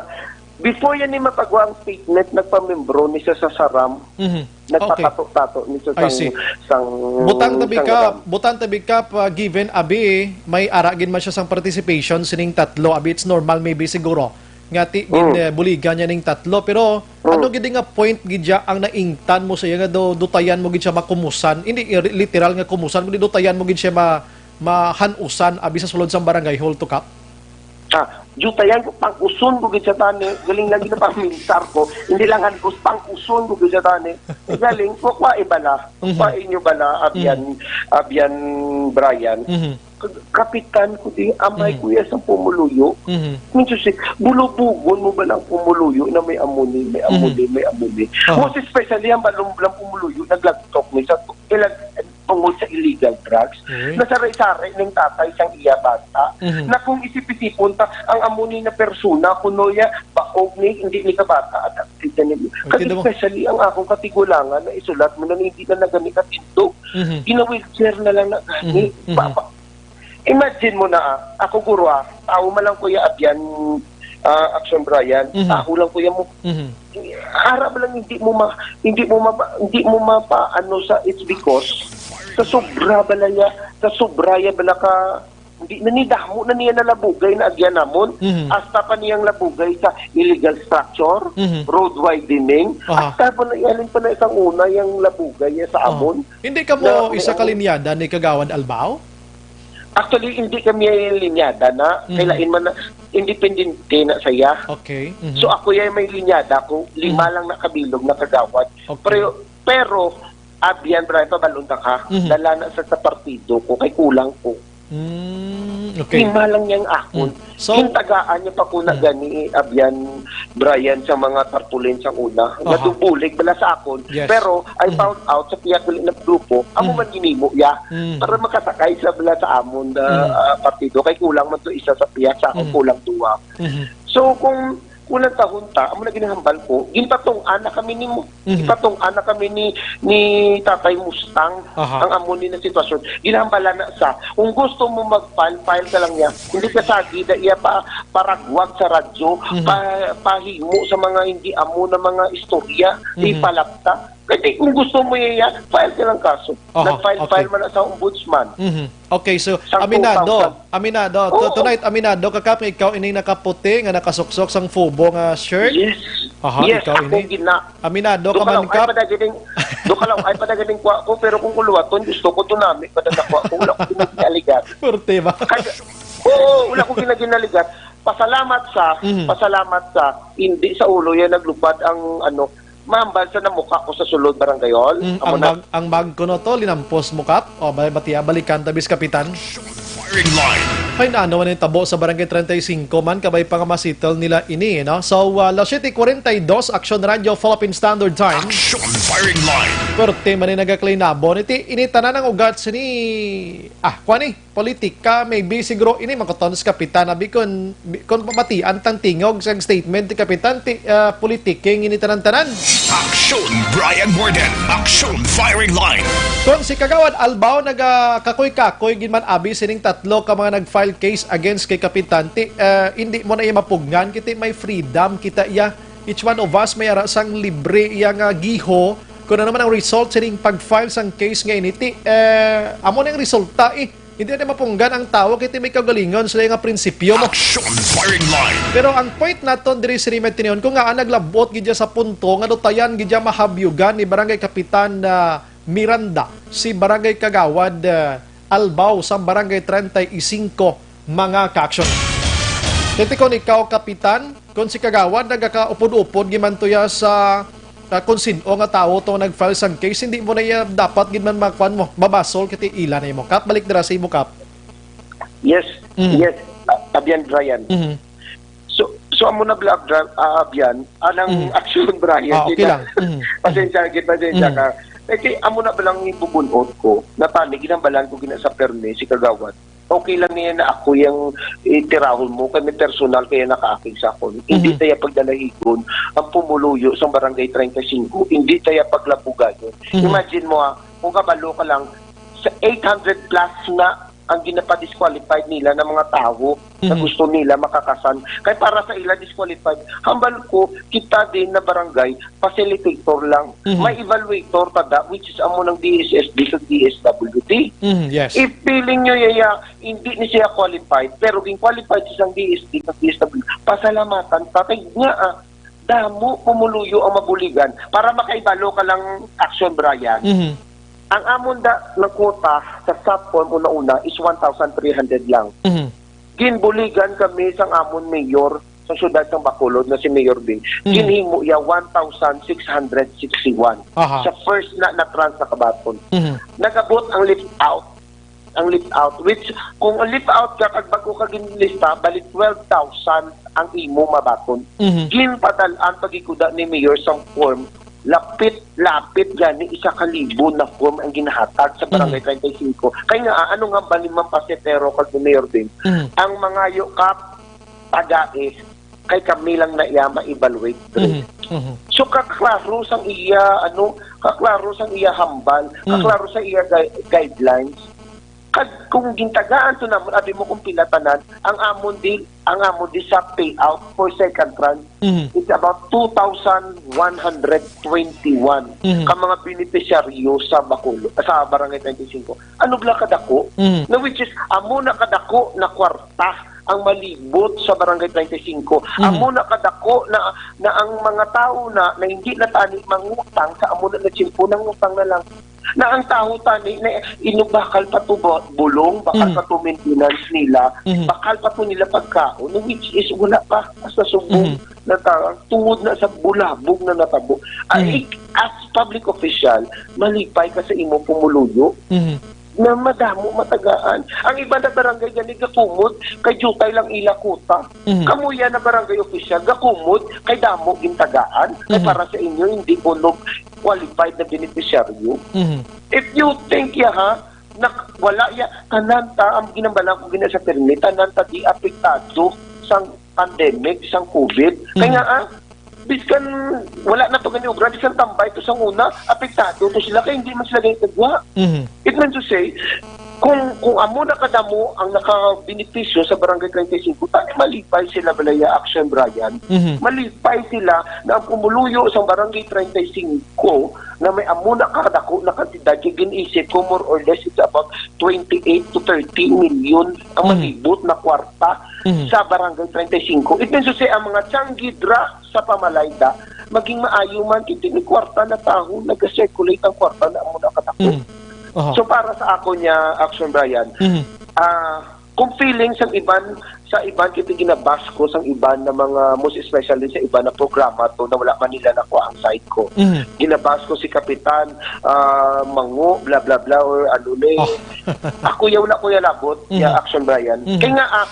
Before yan ni mapagawa ang statement, nagpamembro ni siya sa saram. Mhm. Okay. Nagpatato-tato ni siya I sang, see. sang, Butang tabi sang ka, ram. butang tabi ka, pa, given abi, may ara gid man siya sang participation sining tatlo. Abi, it's normal maybe siguro nga ti, gin, Mm. eh, buligan niya ning tatlo. Pero Mm. ano gid nga point gid siya ang naingtan mo sa iya nga do, dutayan mo gid siya makumusan? Hindi, eh, literal nga kumusan, kundi dutayan mo gid siya ma-, mahanusan abi sa sulod sang barangay hall to, Kap? Ah, dutayan ko, pangkuson ko gid sa tani, galing lagi na paminsar ko, hindi lang hanus, pangkuson ko gid sa tani. Galing ko, kwa ibala, Mhm. kwa inyo bala, Abyan, Mhm. Abyan Brian. Mhm. Kag-, kapitan ko di, amay Mhm. kuya sa pumuluyo. Mhm. Minsan si, bulubugon mo ba lang pumuluyo na may amuni, may Mhm. amuni, may amuni? Aha. Most especially ang balong lang pumuluyo, naglagtok ni sa, ilag, tungod sa illegal drugs. Uy. Nasaray-saray ning tatay sang iya bata. Mhm. Na kung isip-isipon ta, ang amo ni na persona, kuno ya, baog ni, hindi ni ka bata, at kita ni. Uy, Kasi kida mo. Especially ang akong katigulangan na isulat mo na hindi na nagani katindo. Mhm. Gina-wheelchair na lang na gani. Mhm, mhm. Ba-, ba-, imagine mo na, ah, ako guro, ah, tao man lang kuya Abyan, ah, Action Brian, Mhm. tao lang kuya mo. Mhm. Ara ba lang hindi mo ma-, hindi mo ma-, hindi mo mapa-, ano sa, it's because sa sobra bala niya, sa sobra ya bala ka, hindi na ni damo na niya nalabugay na agyan namon. Mhm. Hasta pa niyang labugay sa illegal structure, Mhm. road widening, Aha. hasta pa na, alin pa na isang una yang labugay niya sa Aha. amon. Hindi ka mo Na, isa may ka linyada ni Kagawad Albao? Actually, hindi kami linyada na. Mhm. Kailain man na, independente na saya. Okay. Mhm. So, ako yan may linyada ko. Lima Mhm. lang na kabilog na kagawad. Okay. Pero, pero, Abyan, Brian, pabalon ta ka, Mhm. dala na sa, sa partido ko, kay kulang ko. Mm, okay. Lima lang yang akon. Mm. So, Gintagaan niya pa ko na mm. gani, Abyan, Brian, sa mga tarpaulin sa una. Oh, ha. Nadubulig bala sa akon. Yes. Pero I Mm. found out sa pihak dili na grupo, amo Mm. man ginimo ya. Mm. Para makasakay sa bala sa amon na, Mm. ah, partido. Kay kulang man to isa sa pihak, sa akon Mm. kulang duwa. Mhm. So, kung kulang tahon ta, amo na ginahambal ko, ginpatung-an na kami ni mo. Mhm. Ginpatung-an na kami ni, ni Tatay Mustang, Aha. ang amo ni na sitwasyon. Ginahambala na sa, kung gusto mo mag-file, file ka lang niya. Hindi ka sagi da iya pa, paragwag sa radyo, Mhm. pa, pahimo sa mga hindi amo na mga istorya, Mhm. ipalapta. Kasi kung gusto mo iya, file ka lang kaso. Aha, Nag-file, okay. file man na sa ombudsman. Mhm. Okay, so, Sa aminado, two thousand. aminado, to-, Oo. tonight, aminado ka, Kap, ikaw ining nakaputi nga nakasuksok sang fubo nga shirt? Yes. Aha, Yes, ikaw ako ini? gina-, Aminado Do ka ka man, lang, ay Kap? pa na ganing, do ka lang, ay pa na ganing kwa ko, pero kung kuluwaton, gusto ko to nami, pa na kwa ko, wala ko ginaginaligat. Purte ba? Kaya, oo, wala ko ginaginaligat. Pasalamat sa, Mhm. pasalamat sa, hindi sa ulo yan naglupad ang, ano, mahambal sa namuka ko sa sulod barangay hall. Mm, Amo ang na. mag-, ang mag kuno to, linampos mo, Kap? O, ba-, batia, balikan ta, bis, Kapitan. Firing line. Ay, naano man yung tabo sa Barangay treinta y cinco man, kabay pa nga ma-settle nila ini, no? So, uh, alas siyete cuarenta y dos, Action Radio, Philippine Standard Time. Action Firing Line. Perte man yung nagaklinabo. Iti, ini tanan ang ugat sini, ah, kuha ni? politika, maybe siguro ini makuton sa Kapitan, abi, kun, kun mabatian tang tingog sa statement ni Kapitan, ti, ah, politiking ini tanan-tanan. Aksyon, Brian Morden. Aksyon, Firing Line. Kon si Kagawad Albaw nagakakoy-kakoy gid man abi sining tatlo ka mga nag-file case against kay Kapitan, ti, ah, hindi mo na iya mapugngan, kiti may freedom kita iya. Each one of us may ara sang libre iya nga giho. Kung ano man ang result sining pag-file sang case nga ini, ti, eh, amo na ang resulta, eh. Hindi na mapunggan ang tawo kay ti may kaugalingon sila nga prinsipyo mo. Action Firing Line. Pero ang point naton diri sa Rimed Tinion, kung nga naglabot gid siya sa punto nga dutayan gid siya mahabyugan ni Barangay Kapitan, ah, Miranda, si Barangay Kagawad, ah, Albaw sa Barangay treinta y cinco, mga ka-action. Kay ti kon ikaw, Kapitan, kung si Kagawad nagakaupod-upod gimantuya sa ah, kung sin-o nga tawo to nag-file sang case, hindi mo na iya dapat gid man makuan mo, mabasol kay ti ila na imo. Kap, balik dira sa imo, Kap. Yes, Mhm. yes, ah, Abyan Brian. Mhm. So, so amo na bla-, bra-, ah, Abyan, anang Mhm. action, Brian, Ah, okay di na. lang. Mhm. Pasensya, gid, pasensya Mhm. ka. Eh, kay amo na ba lang ibubunot ko, na tani, ginambalan ko gina sa permi, si Kagawad. Okay lang niya na ako yung itirahon mo, kay may personal kaya nakaakig sa akon. Hindi Mhm. tayo pagdalahigon ang pumuluyo sa Barangay treinta y cinco, hindi tayo paglabugayon. Mhm. Imagine mo, ah, kung kabalo ka lang, sa eight hundred plus na ang ginapa-disqualified nila ng mga tao na Mhm. gusto nila makakasan. Kay para sa ila disqualified, hambal ko, kita din na barangay, facilitator lang. Mhm. May evaluator tada, which is amo ng D S S D kag D S W D. Mhm, yes. If feeling nyo yaya, hindi ni siya qualified, pero gin-qualified siya sang D S D kag D S W D, pasalamatan ta. Kay nga, ah, damo pumuluyo ang mabuligan. Para makaibalo ka lang, Action Brian. Mhm. Ang amon da ng quota sa SAP form una-una is one thousand three hundred lang. Mhm. Ginbuligan kami sang amon mayor sa siyudad sang Bacolod na si Mayor Bing. Mhm. Ginhimo iya one thousand six hundred sixty-one. Aha. Sa first na, na trans na kabaton. Mhm. Nagabot ang lift out. Ang lift out, which kung ang lift out ka kag bago ka ginlista, bali twelve thousand ang imo mabaton. Mhm. Ginpadal-an pagikuda ni Mayor sang form, lapit-lapit gani isa ka libo na form ang ginahatag sa Barangay Mhm. treinta y cinco. Kay nga, ah, ano nga ba ni Ma'am Pasetero kag ni Mayor Bing? Mhm. Ang mangayo ka, tagai, kay kami lang na iya ma-evaluate, Dre. Mhm. Mhm. So, kaklaro sang iya, ano, kaklaro sang iya hambal, Mhm. kaklaro sa iya gui-, guidelines. Kag kung gintagaan to namon, abi mo kung pila tanan, ang amon di, ang amon di sa payout for second tranche, Mhm. it's about two thousand one hundred twenty-one Mhm. ka mga beneficiaryo sa Bacolod, sa Barangay treinta y cinco. Ano bala kadako? Mhm. Na which is, amo na kadako na kwarta ang malibot sa Barangay treinta y cinco. Mhm. Amo na kadako na, na ang mga tawo na, na hindi na tani mangutang sa amo na na tiyempo, nangutang na lang. Na ang tawo tani na inubakal pa to bu-, bulong, bakal Mhm. pa to maintenance nila, Mhm. bakal pa to nila pagkaon, which is wala pa sa subong Mhm. na ta-, tungod na sa bulabog na natabo. Ah, Mhm. ik-, as public official, malipay ka sa imo pumuluyo Mhm. na madamo matagaan. Ang iban na barangay gani gakumod kay diutay lang ila kuta. Mhm. Kamo yan na barangay official, gakumod kay damo gintagaan, kay Mhm. para sa inyo hindi kuno qualified na beneficiaryo. Mhm. If you think ya ha, nak-, wala ya, tanan ta, ang ginambalan ko gina sa permi, tanan ta di apektado sang pandemic, sang covid. Kay Mhm. nga, ah, biskan wala na to gani obra, biskan tambay to sang una, apektado to sila kay hindi man sila gani tagwa. Mhm. It means to say, kung, kung amo na kadamo ang nakabenepisyo sa Barangay treinta y cinco, tani malipay sila balaya, Action Brian. Mhm. Malipay sila na ang pumuluyo sa Barangay treinta y cinco na may amo na kadako na kantidad, kay gin-isip ko, more or less, it's about twenty-eight to thirty million ang Mhm. malibot na kwarta Mhm. sa Barangay treinta y cinco. It means to say, ang mga tiyanggidra sa pamalayda, maging maayo man, kay may kwarta na tawo, nag-circulate ang kwarta na amo na kadako. Mhm. Aha. So, para sa ako niya, Action Brian, Mhm. ah, kung feeling sang iban, sa iban, kay ginabash ko sang iban na mga, most especially sa iban na programa to na wala man nila nakuha ang side ko. Mhm. Ginabash ko si Kapitan, ah, Mango, bla, bla, bla, or ano ni. Oh. Ako ya, wala ko ya labot, Mhm. ya Action Brian. Mhm. Kay nga, ah,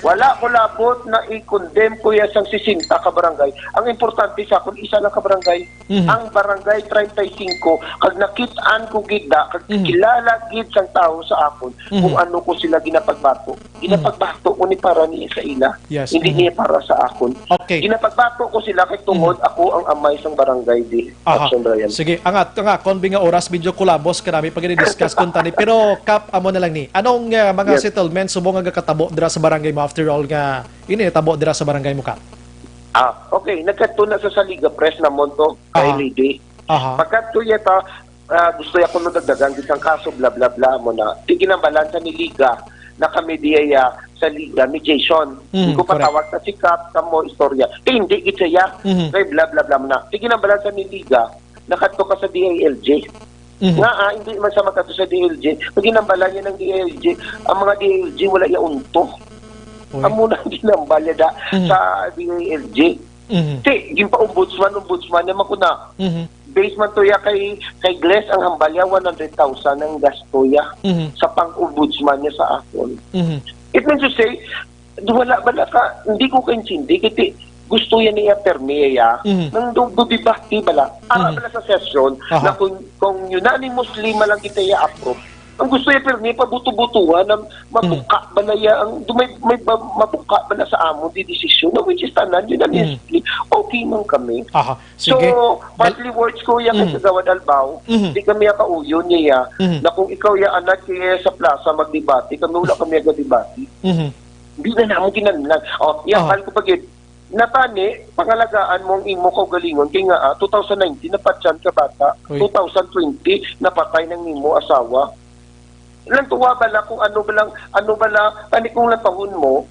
Wala ko labot na i-condemn ko ya sang sesenta ka barangay. Ang importante sa akon, isa lang ka barangay. Mhm. Ang barangay treinta y cinco, kag nakit-an ko gid da, kag Mhm. kilala gid sang tawo sa akon Mhm. kung ano ko sila ginapagbato. Mhm. Ginapagbato ko ni para niya sa ila. Yes. Hindi Mhm. niya para sa akon. Okay. Ginapagbato ko sila kay tungod Mhm. ako ang amay sang barangay di. Aha. Action, Ryan. Sige, angat, angat. Kon binga oras, medyo kulabos ka nami pag discuss kung tani. Pero, Kap, amo na lang ni. Anong, ah, mga Yes. settlement subong nga gatabo dira sa barangay mo after all nga ini natabo dira sa barangay mo, Kap? Ah, okay. Nagkadto na sa Saliga Press namon to, kay Aha. Lady. Aha. Pagkadto yata, ah, gusto ya kuno dagdagan gid sang kaso, bla, bla, bla, mo na. Di ginambalan sa ni Liga na kami diya sa Liga, mediation. Mm, Di ko correct. patawag sa si Kap, kamo istorya. Eh, hindi gid siya. Mhm. Kay bla, bla, bla, mo na. Di ginambalan sa ni Liga, nakadto ka sa D I L G. Mhm. Nga, ah, hindi man sa makadto sa D I L G. Pag ginambalan niya ng D I L G, ang mga D I L G wala ya unto. Uy. Amo na ang ginambal niya da Mhm. sa D I L G. Mhm. Ti, ginpa-ombudsman, ombudsman niya makuna. Mhm. Based man to ya kay, kay Gles ang hambal ya, one hundred thousand ang gasto ya Mhm. sa pang-ombudsman niya sa akon. Mhm. It means to say, wala ba na ka, hindi ko kaintindi, kay ti, gusto yan niya permi ya, Mhm. nang do, do debate bala. Ara Mhm. bala sa session, Aha. na kung, kung unanimously man lang kita ya approve, ang gusto ya permi, pabuto-butuhan, ang mabuka Mhm. bala ya, ang, do may, may ba, mabuka bala sa amo di desisyon, na which is tanan, unanimously, Mhm. okay man kami. Aha. So, Sige. Bal- partly words ko yan kay Mm. Kagawad Albao, Mhm. di kami kauyon niya, Mhm. na kung ikaw ya anak kaya sa plaza magdebate, kami wala kami aga debate. Mhm. Di na namo kinahanglan. O, iya, Aha. bal ko pa gid. Natani, pangalagaan mo ang imo kaugalingon kay nga, ah, two thousand nineteen napatyan ka bata, Uy. two thousand twenty napatay nang imo asawa. Lantuwa bala kung ano bala, ano bala, tani kung lantawon mo,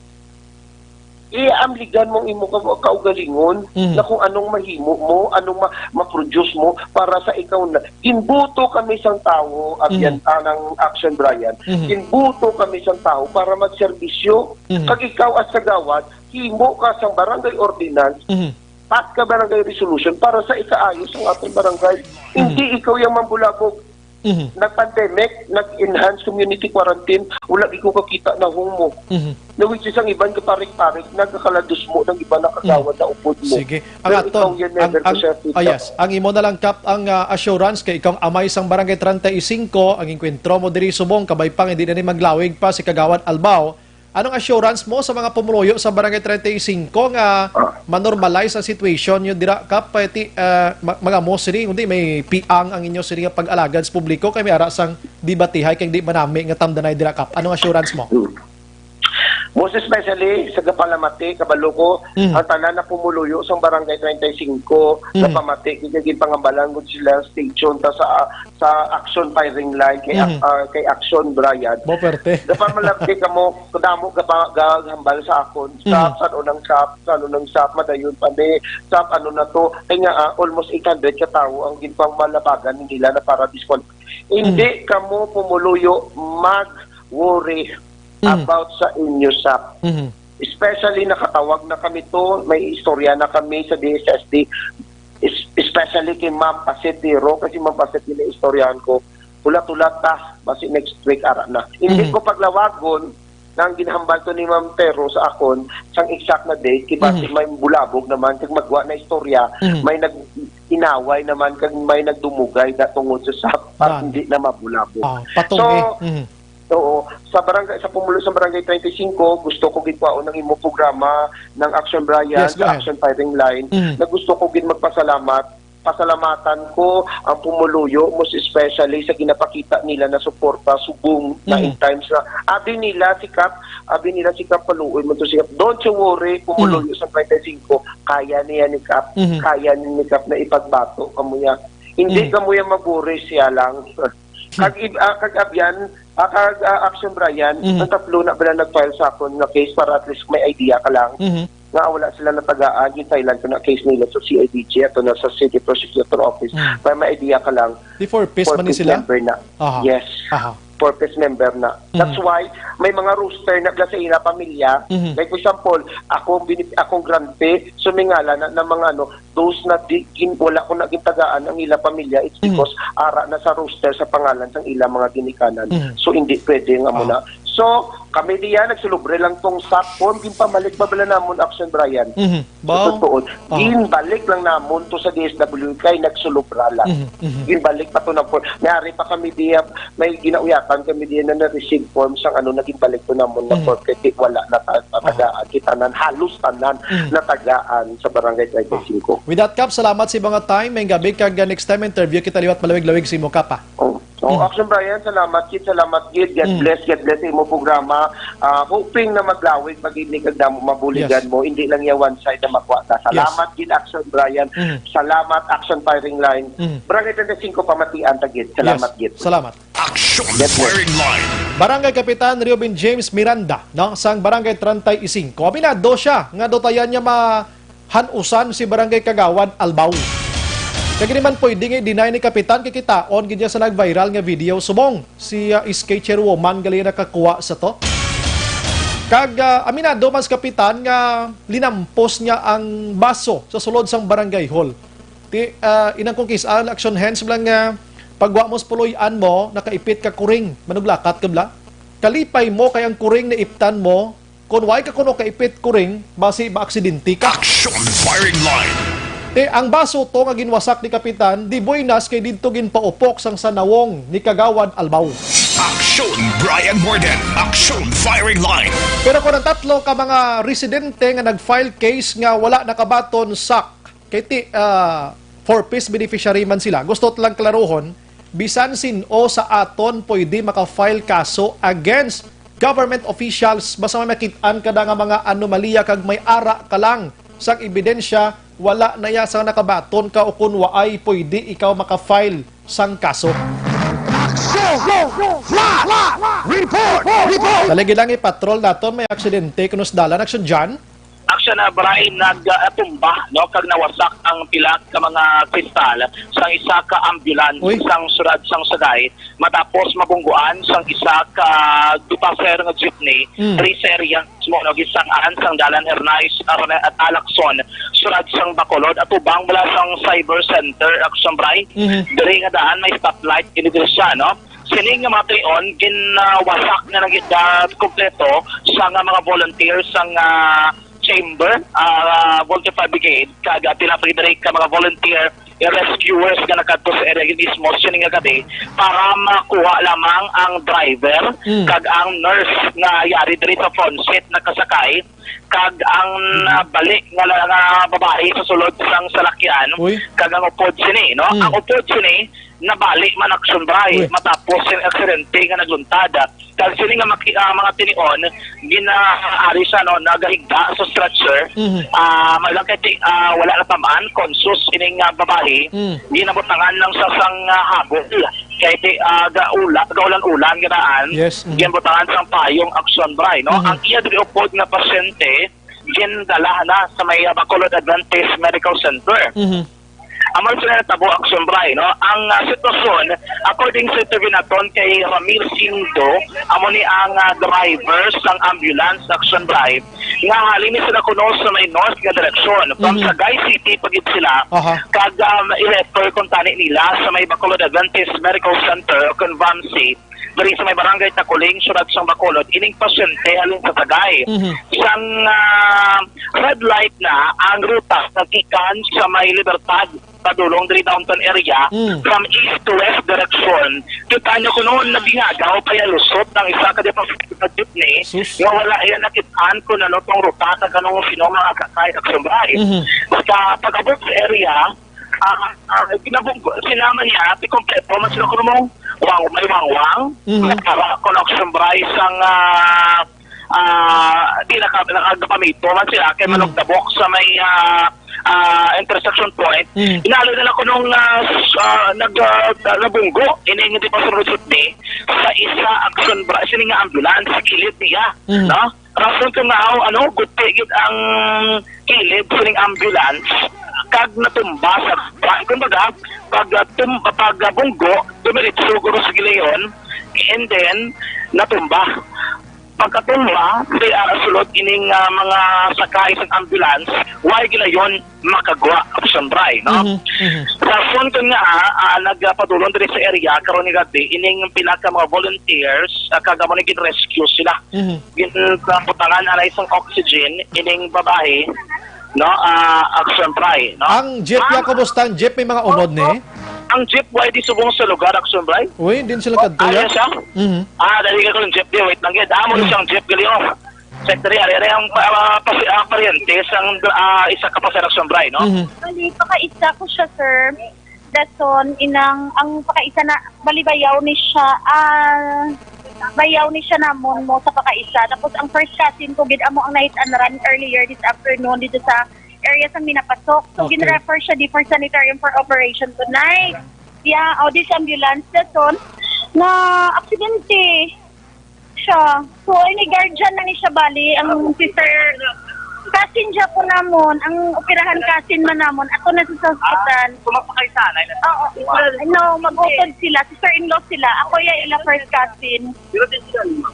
iamligan mo ang imo ka-, kaugalingon Mhm. na kung anong mahimo mo, anong ma-, ma-produce mo para sa ikaw na. Ginbuto kami sang tawo, abyan, Mhm. ah, ng Action Brian. Mhm. Ginbuto kami sang tawo para magserbisyo. Mhm. Kag ikaw as kagawad, himo ka sang barangay ordinance, Mhm. pat ka barangay resolution para sa ikaayo sang aton barangay. Mhm. Hindi ikaw yang mambulabog. Mhm. Nag-pandemic, nag-enhance community quarantine, wala gid ko kakita na humo. Mhm. Na which is ang iban ka parik-parik, nagkakalados mo ng iban na kagawad na upod mo. Sige. Ang Pero aton, ikaw yan, ang, never ko ang, siya kita. ah, yes. Ang imo na lang, Kap, ang, ah, assurance kay ikaw ang amay sang Barangay treinta y cinco, ang inkwentro mo diri subong, kabay pa nga hindi na ni maglawig pa si Kagawad Albao. Anong assurance mo sa mga pumuluyo sa Barangay treinta y cinco nga Ah. manormalize ang situation nyo dira, Kap? Pwede, ah, ma-, mga mo sini, hindi may piang ang inyo sini nga pag-alagad sa publiko kay may ara sang debatihay kay di manami nga tamdanay dira, Kap. Anong assurance mo? Hmm. Most especially sa Gapalamati, kabalo ko, Mm. ang tanan na pumuluyo sa Barangay treinta y cinco, Mm. Gapalamati, kay ginpangambalan gud sila, stay tuned ta sa, sa action firing line kay, Mm. ah, kay Action Brian. Mo perte. Gapalamati kamo, kadamo gapa-, gahambal sa akon. Mm. Sap, sa unang sap, sa unang sap, madayon pa ni, sap, ano na to. Kay nga, ah, almost eight hundred ka tawo ang ginpangmalabagan nila na para disqual-, Hindi Mm. kamo pumuluyo mag-worry Mm. about sa inyo sap. Mhm. Especially nakatawag na kami to, may istorya na kami sa D S S D. Es-, especially kay Ma'am Pasetero, kasi Ma'am Pasetero na istoryahan ko, hulat-hulat ta, basi next week ara na. Hindi Mhm. ko paglawagon, nga ang ginhambal to ni Ma'am Pero sa akon, sang exact na date, kay basi Mhm. may bulabog naman, kag magwa na istorya, Mhm. may nag-inaway naman, kag may nagdumugay da tungod sa sap, para Yan. hindi na mabulabog. Ah, patong So, eh. Mhm. oo, sa barangay, sa pumulo sa Barangay treinta y cinco, gusto ko gid kwaon ang imo programa ng Action Brian, Yes, go sa ahead. Action Firing Line, Mhm. na gusto ko gid magpasalamat pasalamatan ko ang pumuluyo, most especially sa ginapakita nila na suporta subong na Mm. in times na abi nila si Kap, abi nila si Kap, paluoy mo to si Kap. Don't you worry, pumuluyo Mm. sa treinta y cinco, kaya niya ni Kap, Mm-hmm. kaya ni Kap na ipagbato kamo niya. Hindi Mm. kamo yan mag-worry, siya lang. Kag ib-, ah, kag abyan, ah, kag, ah, Action Brian, Mm. ang tatlo na ba na nag-file sa akon nga case para at least may idea ka lang? Mm-hmm. Nga wala sila natagaan, yung Thailand ko na case nila sa C I D G, ato na sa City Prosecutor Office. Mm. Para may idea ka lang, Di four Ps four man ni Ps sila? member na. Aha. Yes. Aha. Four Ps member na. Mm. That's why may mga roster na bala sa ila pamilya. Mhm. Like for example, akong binib-, akong grante, sumingala na ng mga ano, those na di, gin-, wala ko na gintagaan ang ila pamilya, it's Mhm. because ara na sa roster sa pangalan sang ila mga ginikanan. Mhm. So, hindi pwede nga Ah. muna. So, Kami diya, nagsulubre lang tong sack form, ginpamalik pa bala namon, Action Brian. Mhm. Sa Bao? Totoo. Aha. Ginbalik lang namon to sa D S W K, nagsulubra lang. Mhm, mhm. Ginbalik pa to na form. May ari pa kami diya, may ginauyatan kami diya na na-receive form sang ano, na ginbalik to namon na Mhm. form, kay di, wala na ta-, Aha. tagaan. Kita nan, halos tanan Mhm. natagaan sa Barangay Treinta y Cinco. With that, Kap, salamat sa mga time. May gabi kag, uh, next time interview kita liwat malawig-lawig sa imo, Kap, ah. Oh. Oh, Mm. Action Brian, salamat gid, salamat gid. God Mm. bless, God bless sa imo programa. Ah, hoping na maglawig pa gid ni kag damo mabuligan Yes. mo, hindi lang ya one side na makuha ta. Yes. Salamat gid, Action Brian. Mm. Salamat, Action Firing Line. Mm. Barangay Treinta y Cinco, pamatian ta gid. Salamat Yes. gid. Salamat. Action Yes, sir. Firing Line. Barangay Kapitan Reubin James Miranda, no, sang Barangay Treinta y Cinco. Aminado siya nga dutayan niya ma-, han-usan si Barangay Kagawad Albao. Kag di man pwede nga i-deny ni Kapitan, kay kitaon gid niya sa nag-viral nga video. Subong si, ah, S K chairwoman gali nakakuha sa to. Kag, ah, aminado man si Kapitan nga linampos niya ang baso sa sulod sang barangay hall. Ti, ah, inang kong kis-an, action hands lang nga pagwa mo sa puloy-an mo, nakaipit ka kuring, manuglakat ka bala. Kalipay mo kay ang kuring naiptan mo, Kon way ka kuno kaipit kuring, basi maaksidente ka. Action Firing Line. Te, ang baso to nga ginwasak ni Kapitan, di buenas kay didto ginpaupok sang sanawong ni Kagawad Albao. Action Brian Morgan. Action Firing Line. Pero kon ang tatlo ka mga residente nga nag-file case nga wala nakabaton sa Kay ti, ah, Four Ps beneficiary man sila. Gusto lang klaruhon, bisan sin-o sa aton pwede maka-file kaso against government officials basta may makit-an ka na nga mga anomalya kag may ara ka lang sang ebidensya, wala na ya sa nakabaton ka o kun waay pwede ikaw maka-file sang kaso. Action! Flash! Report! Report! Dali lang, i-patrol naton, may aksidente kuno sa dalan. Action, John. Action na, Bray, nag, ah, tumba, no, kag nawasak ang pila ka mga kristal sang isa ka ambulance Uy. sang siyudad sang Sagay matapos mabungguan sang isa ka gipasahero nga jeepney Mm. diri sa area mismo, no, gisang-an sang dalan Hernais Arne-, at Alacson, siyudad sang Bacolod, atubang bala sang Cyber Center, Action, Bray. Mhm. Diri nga daan may stoplight, gini diri siya, no? Sining nga mga tion, ginawasak na nag-, ah, kompleto sa nga mga volunteer sang, ah, chamber, ah, Volunteer Fire Brigade, kag, ah, pila pa gid diri ka mga volunteer, eh, rescuers nga nakadto sa area gid mismo sini nga gabi para makuha lamang ang driver Mm. kag ang nurse nga yari diri sa front seat nakasakay, kag ang Mm. nabali nga la-, nga babayi sa sulod sang salakyan, Uy. kag ang upod sini, no? Mm. Ang upod sini, nabali man, Action, Bray, Uy. matapos sing aksidente nga nagluntad. Kag sini nga maki-, ah, mga tinion, ginaari siya, no, nagahigda sa stretcher. Mhm. Ah, may lang kay ti-, ah, wala natam-an, conscious ining, ah, babayi. Mm. Ginabutangan lang sa sang, ah, habol. Kay ti-, ah, gaula-, gaulan-ulan, ginaan. Yes, mhm. Ginabutangan sang payong, Action, Bray, no? Mhm. Ang iya diri upod nga pasyente, gindala na sa may, ah, Bacolod Adventist Medical Center. Mhm. Amo sila natabo, Action, Bray, no? Ang, ah, sitwasyon, according sa interview naton kay Ramil Sindo, amo ni ang, ah, driver sang ambulance, Action, Bray, nga halin ni sila kuno sa may north nga direksyon. From Mhm. Sagay City pa gid sila, Aha. kag, um, i-refer kuntani nila sa may Bacolod Adventist Medical Center o kon VAMC, diri sa may Barangay Taculing, siyudad sang Bacolod, ining pasyente halin sa Sagay. Mhm. Sang, ah, red light na ang ruta nga gikan sa may Libertad padulong diri downtown area, Mm. from east to west direction. Kita nyo kuno, nagingagaw pa ya lusot ang isa ka department nga jeepney Sus. nga wala iya nakit-an kung ano tong ruta kag anong sino mga kasay, Action, Bray. Mhm. Sa pag-abot sa area, ah, ah, ginabunggo, sinama niya, ti kompleto man sila kuno mo, wang, may wangwang, Mhm. may para kuno, Action, Bray, sang, ah, ah, di naka-, nakagapamito man sila kay Mhm. manugdabok sa may, ah, ah, intersection point. Mhm. Inalo na lang kuno nga, ah, nag-, ah, nabunggo, ini nga di pa sulod ni sa isa, Action, Bray, sini nga ambulance sa kilid niya, Mhm. no? Rason kung nga, ano, guti gid ang kilid sining ambulance kag natumba sa, kumbaga, pag, ah, tum-, pag, ah, bunggo, dumiretso guro sa gilayon, and then natumba. Pagkatulwa, di, ah, sulod ining, ah, mga sakay sa ambulance, way ginayon makagwa, Action Bray, no? Mhm, mhm. Sa sunod nga, ah, ah, nagpadulong diri sa area karon nga gabi ining pila ka mga volunteers, ah, kag amo ni gin-rescue sila. Mhm. Ginbutangan anay sang oxygen ining babayi, no? Ah, Action Bray, no? Ang jeep ya, kumusta? Ang jeep may mga unod ni? Ang jeep way di subong sa lugar, Action Bray. Uy, din sila kadto ya? Siya? Mhm. Ah, dali ka kung jeep di, wait lang gid. Amo ni siyang jeep gali, oh. Secretary, ari, ari ang, ah, pasi-, ah, paryente sang, ah, isa ka pasahero, Action Bray, no? Mhm. Bali, pakaisa ko siya, sir. Dason, inang, ang pakaisa na, bali, bayaw ni siya, ah, bayaw ni siya namon mo sa pakaisa. Tapos, ang first cousin ko, gid amo ang nahit-an ran earlier this afternoon dito sa area sa Minapasok. So, Okay. gin-refer siya di for sanitarium for operation tonight. Yeah, o, this ambulance, dason, na aksidente siya. So, ini guardian na ni siya, bali, ang sister, cousin siya po namon, ang operahan cousin man namon, ato na sa hospital. Ah, sumapakay sa anay na. Oo, no, mag-utod sila, sister-in-law sila. Ako ya ila first cousin. Pero di sila lima.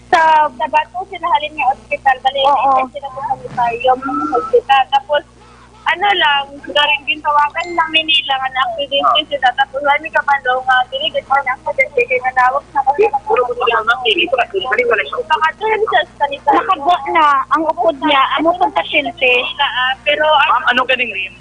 Sa Sabato sila halin nga ospital, bali, Oo. sila po sa Lupayong Hospital. Tapos, ano lang, garing gintawagan lang ni nila nga na-aksidente sila. Tapos, wala mi kabalo nga, dili gid ko na-aksidente, kay nanawag na ko sa Puro ko sila, ma'am, hindi ko kasi, balik ko lang siya. Baka doon sa sanita. Nakagwa na ang upod niya, amo pong pasyente. Ah, pero, Ma'am, ano ganing name?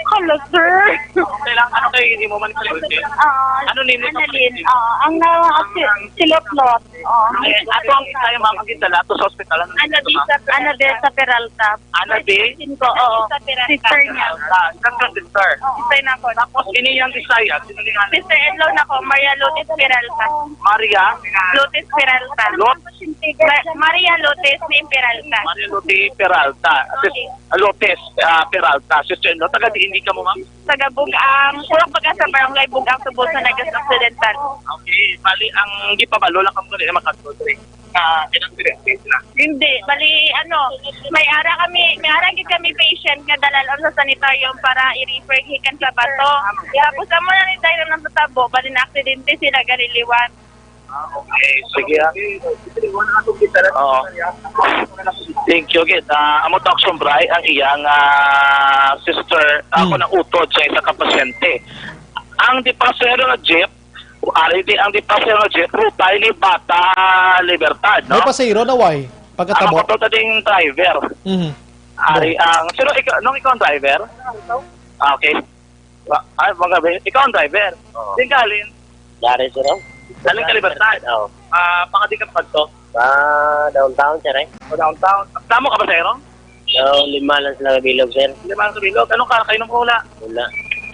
Hala, sir. Okay lang, ano kayo, hindi mo man kalimti? Ah, Ano name nito? Annalyn. Ah, ang na, si, si Lotlot. Oh. Eh, ato ang isa yung mga gitala to sa ospital. Ano Ano, dito? Anabel sa Peralta. Ano, First Bi? cousin ko, oo. Sa Peralta. Sister niya. Ah, siya ka sister. Sister na ko. Tapos, ini yang isa yan, sino ni nga? Sister-in-law na ko, Maria Lourdes Peralta. Maria? Lourdes Peralta. Lot? Ma-, Maria Lourdes ni Peralta. Maria Lourdes Peralta. Sis-, Lourdes, ah, Peralta. Sister-in-law. Taga diin ka mo, ma'am? Taga Bug-ang, puro baga sa barangay Bug-ang, Subos, Negros Occidental. Okay, bali ang gipabalo lang kamo gali makadto diri. Ah, ilang residents na? Hindi, bali ano, may ara kami, may ara gid kami patient nga dalal-on sa sanitarium para i-refer gikan sa Bato. Tapos amo na ni tayo nang natabo, bali na aksidente sila gali liwat. Ah, okay. Sige, ah. Oo. Thank you, gid. Ah, amo to, Action Bray, ang iyang, ah, sister, ah, Hmm. ako na utod sa isa ka pasyente. Ang di pasero nga jeep, ari di, ang di pasero nga jeep, ruta ini Bata Libertad, no? May pasero na, way? Pagkatabo? Ang kapatid ding driver. Mhm. Ari ang, sino ikaw, nung ikaw ang driver? Ah, okay. Wa-, ay, mga be-, ikaw ang driver? Oo. Saan ka halin? Dari, sir, oh. Halin ka Libertad? Oo. Ah, baka di ka pa to? Sa downtown, sir, eh. O, downtown. Damo ka ba, sir? So, lima lang sila kabilog, sir. Lima lang kabilog. Anong ka-, kainom ko wala? Wala.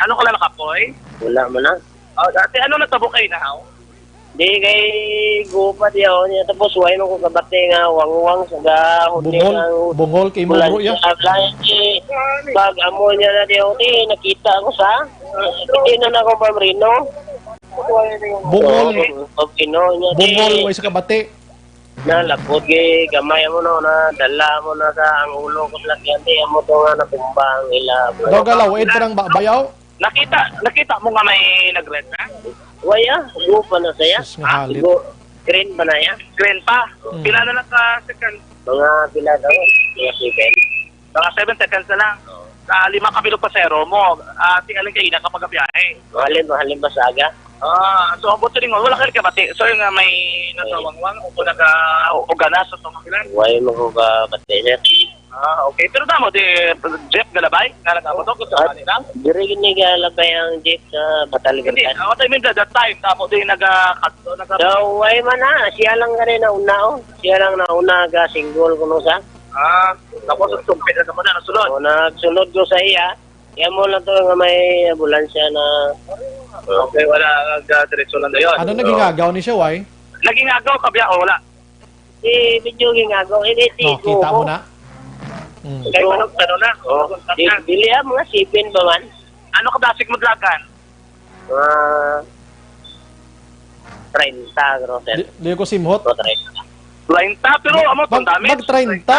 Anong ka lang nakapoy? Wala mo na. Oh, dati, ano nagtabo kayo na, haw? Di kay gupa di ako niya. Tapos, way mo ko kabati nga wangwang sa gahon ni Bungol, ang bungol kay Muro, ya. Ambulansya. Wala, eh, pag amo niya na di ako, eh, nakita ko sa, hindi na na ako, Ma'am Rino. Bungol. Oo, pag Pino niya, Bungol, eh, way sa kabati. Nalapot, gi-, gamay mo, no, na dala mo na sa ang ulo ko sa lagyan, di amo to nga natumba ang ila. Daw galaw, ed parang ba-, bayaw? Nakita, nakita mo nga may nag-red na? Way, ah. Go pa na saya. Sus, nga Ah, halit. Go. Green pa na ya. Green pa? Mm. Pila na lang ka second? Mga pila daw? Mga seven. Mga seven seconds na lang. Oo. Ah, lima ka bilog pasero mo. Ah, tingaling kaina ka magabiyahe. Mahalin, mahalin ba sa aga? Ah, so, ang buto ninyo, wala ka nagkabati, sir, nga may nagawangwang o kung naga-, o ganas sa tumakilan? Way mo ko kabati, sir. Ah, okay. Pero damo, di, jeep galabay? Nga nagamo to, gusto Ah, ka nila? Diri gini galabay ang jeep sa Batal Hindi, Libertad. Ah, what I mean, that time, damo, di, naga-, naga- So, way man na. Siya lang gani na una, oh. Siya lang na una ga single kuno sa. Ah, tapos ang sumpit na naman na, nasulod. Oh, nagsunod ko sa iya. Iya mo lang to nga may ambulansya na Okay, wala, nag-, ah, diretso lang na yun. Ano, naging agaw ni siya, way? Naging agaw ka biya o wala? Eh, medyo ginagaw. Eh, di No, ko kita mo ko. na? Mm. Kay manong tanong na. Oh, Manong di, tanong na. Dili, ah, mga sipin pa man. Ano ka dasig mo dalagan? Mga treinta, gro, sir. Di, di ko simhot. Mga treinta. Treinta, pero amo, Mag-, tong damage. Mag treinta,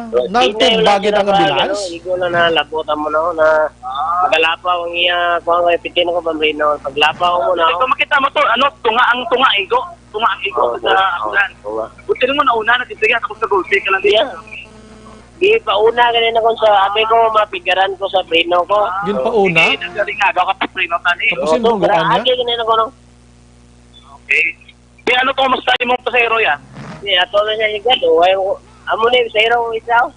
Bro, nagtumbagin ang ambulance? Igo na na, labot mo na, na Ah. Magalapaw ang iya, kuha ko, ipitin ko, pamrino. Paglapaw mo na, Ito, oh. Makita mo to, ano, tunga, ang tunga, igo. Kung ang ikaw Oo, sa oo, ambulance. Oo. Buti mo nauna, nagsisigyan ako sa gulpi ka lang Yeah. dito. Di pa una, ganun ako sa, abi ko, mapigaran ko sa preno ko. Ah, Ginpauna? Sige, nagaling nga, daw ka pa preno tani. Tapos Oo, yung bungguan niya? Agi, ganun ako, no? Okay. Di ano, kumusta yung pasahero yan? Di, ato na siya higad, oh. Ay, amo ni, pasahero ko isa, oh.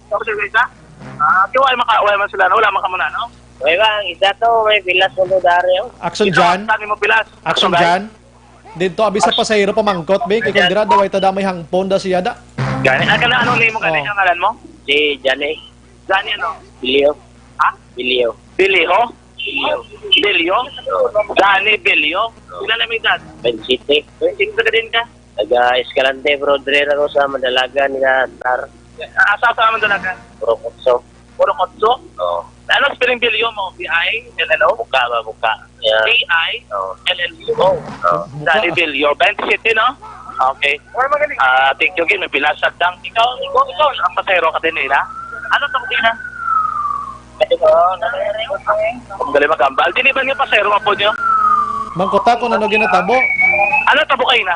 Tapos yung isa? Ah, di, wala maka-, wala man sila, no? Wala man ka muna, no? Wala ba, ang isa to, may pilas mo to, dari, oh. Action Ito, Jan? ang dami mo pilas. Action Action Jan? Jan? Dito, abi sa pasahero, pamangkot, be. Kay kung Ayan. dira, daway ta da may hangpon da siya da. Gani, ah, kana, ano name mo, gani, Oh. ang ngalan mo? Si Johnny. Johnny, ano? Bilio. Ha? Bilio. Bilio? Bilio. Bilio? Oo. Johnny Bilio? Oo. Ilan ang edad? Twenty-six. Twenty-six na ka din ka? Taga Escalante, bro. Dre ako sa Madalagan, nga Tar. Ah, asa sa Madalagan? Puro Kutso. Puro Kutso? Oo. Ano spelling Bilio mo? B I L L O? Buka ba, buka? Yeah. B I L L U O. Oh. Buka. Dali Bilio. Twenty-seven, no? Okay. Ah, thank you, Gil. May pilasag dang. Ikaw, ikaw, ikaw, ang pasahero ka din, eh, ha? Ano to, Gil, ha? Ang galing magambal. Dili ba niyo pasahero nga po niyo? Mangkuta kung ano ginatabo. Ano tabo kayo na?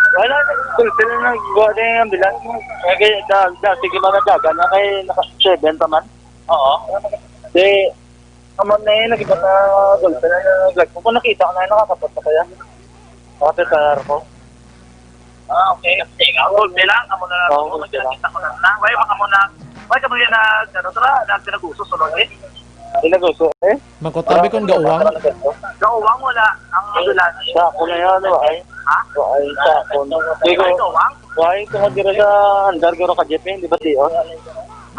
Wala, gulpi lang nagbuhat yung ambulance mo. Kaya, kaya, da, da, sige, mga dagan na kay naka seven pa man. Oo. Di, Amo na yun, nag-iba na gulpi na yung lag ko. Kung nakita ko na yun, nakakapot na kaya. Nakapreparar ko. Ah, okay. Sige, gulpi lang. Amo na lang. Oo, gulpi lang. Nakita ko na na. Why, baka mo na, why ka mo yan nag-, ano, tara, nag-, pinag-uso, sulod, eh? Pinag-uso, eh? Mangkuta, abi, kung gauwang? Gauwang, wala. Ang ambulance. Sa ako na yan, wala, eh. Ha? Wala, eh, sa ako. Ay, gauwang? Wala, eh, kung nagdira sa andar, guro ka, Jeff, eh, di ba, Tio?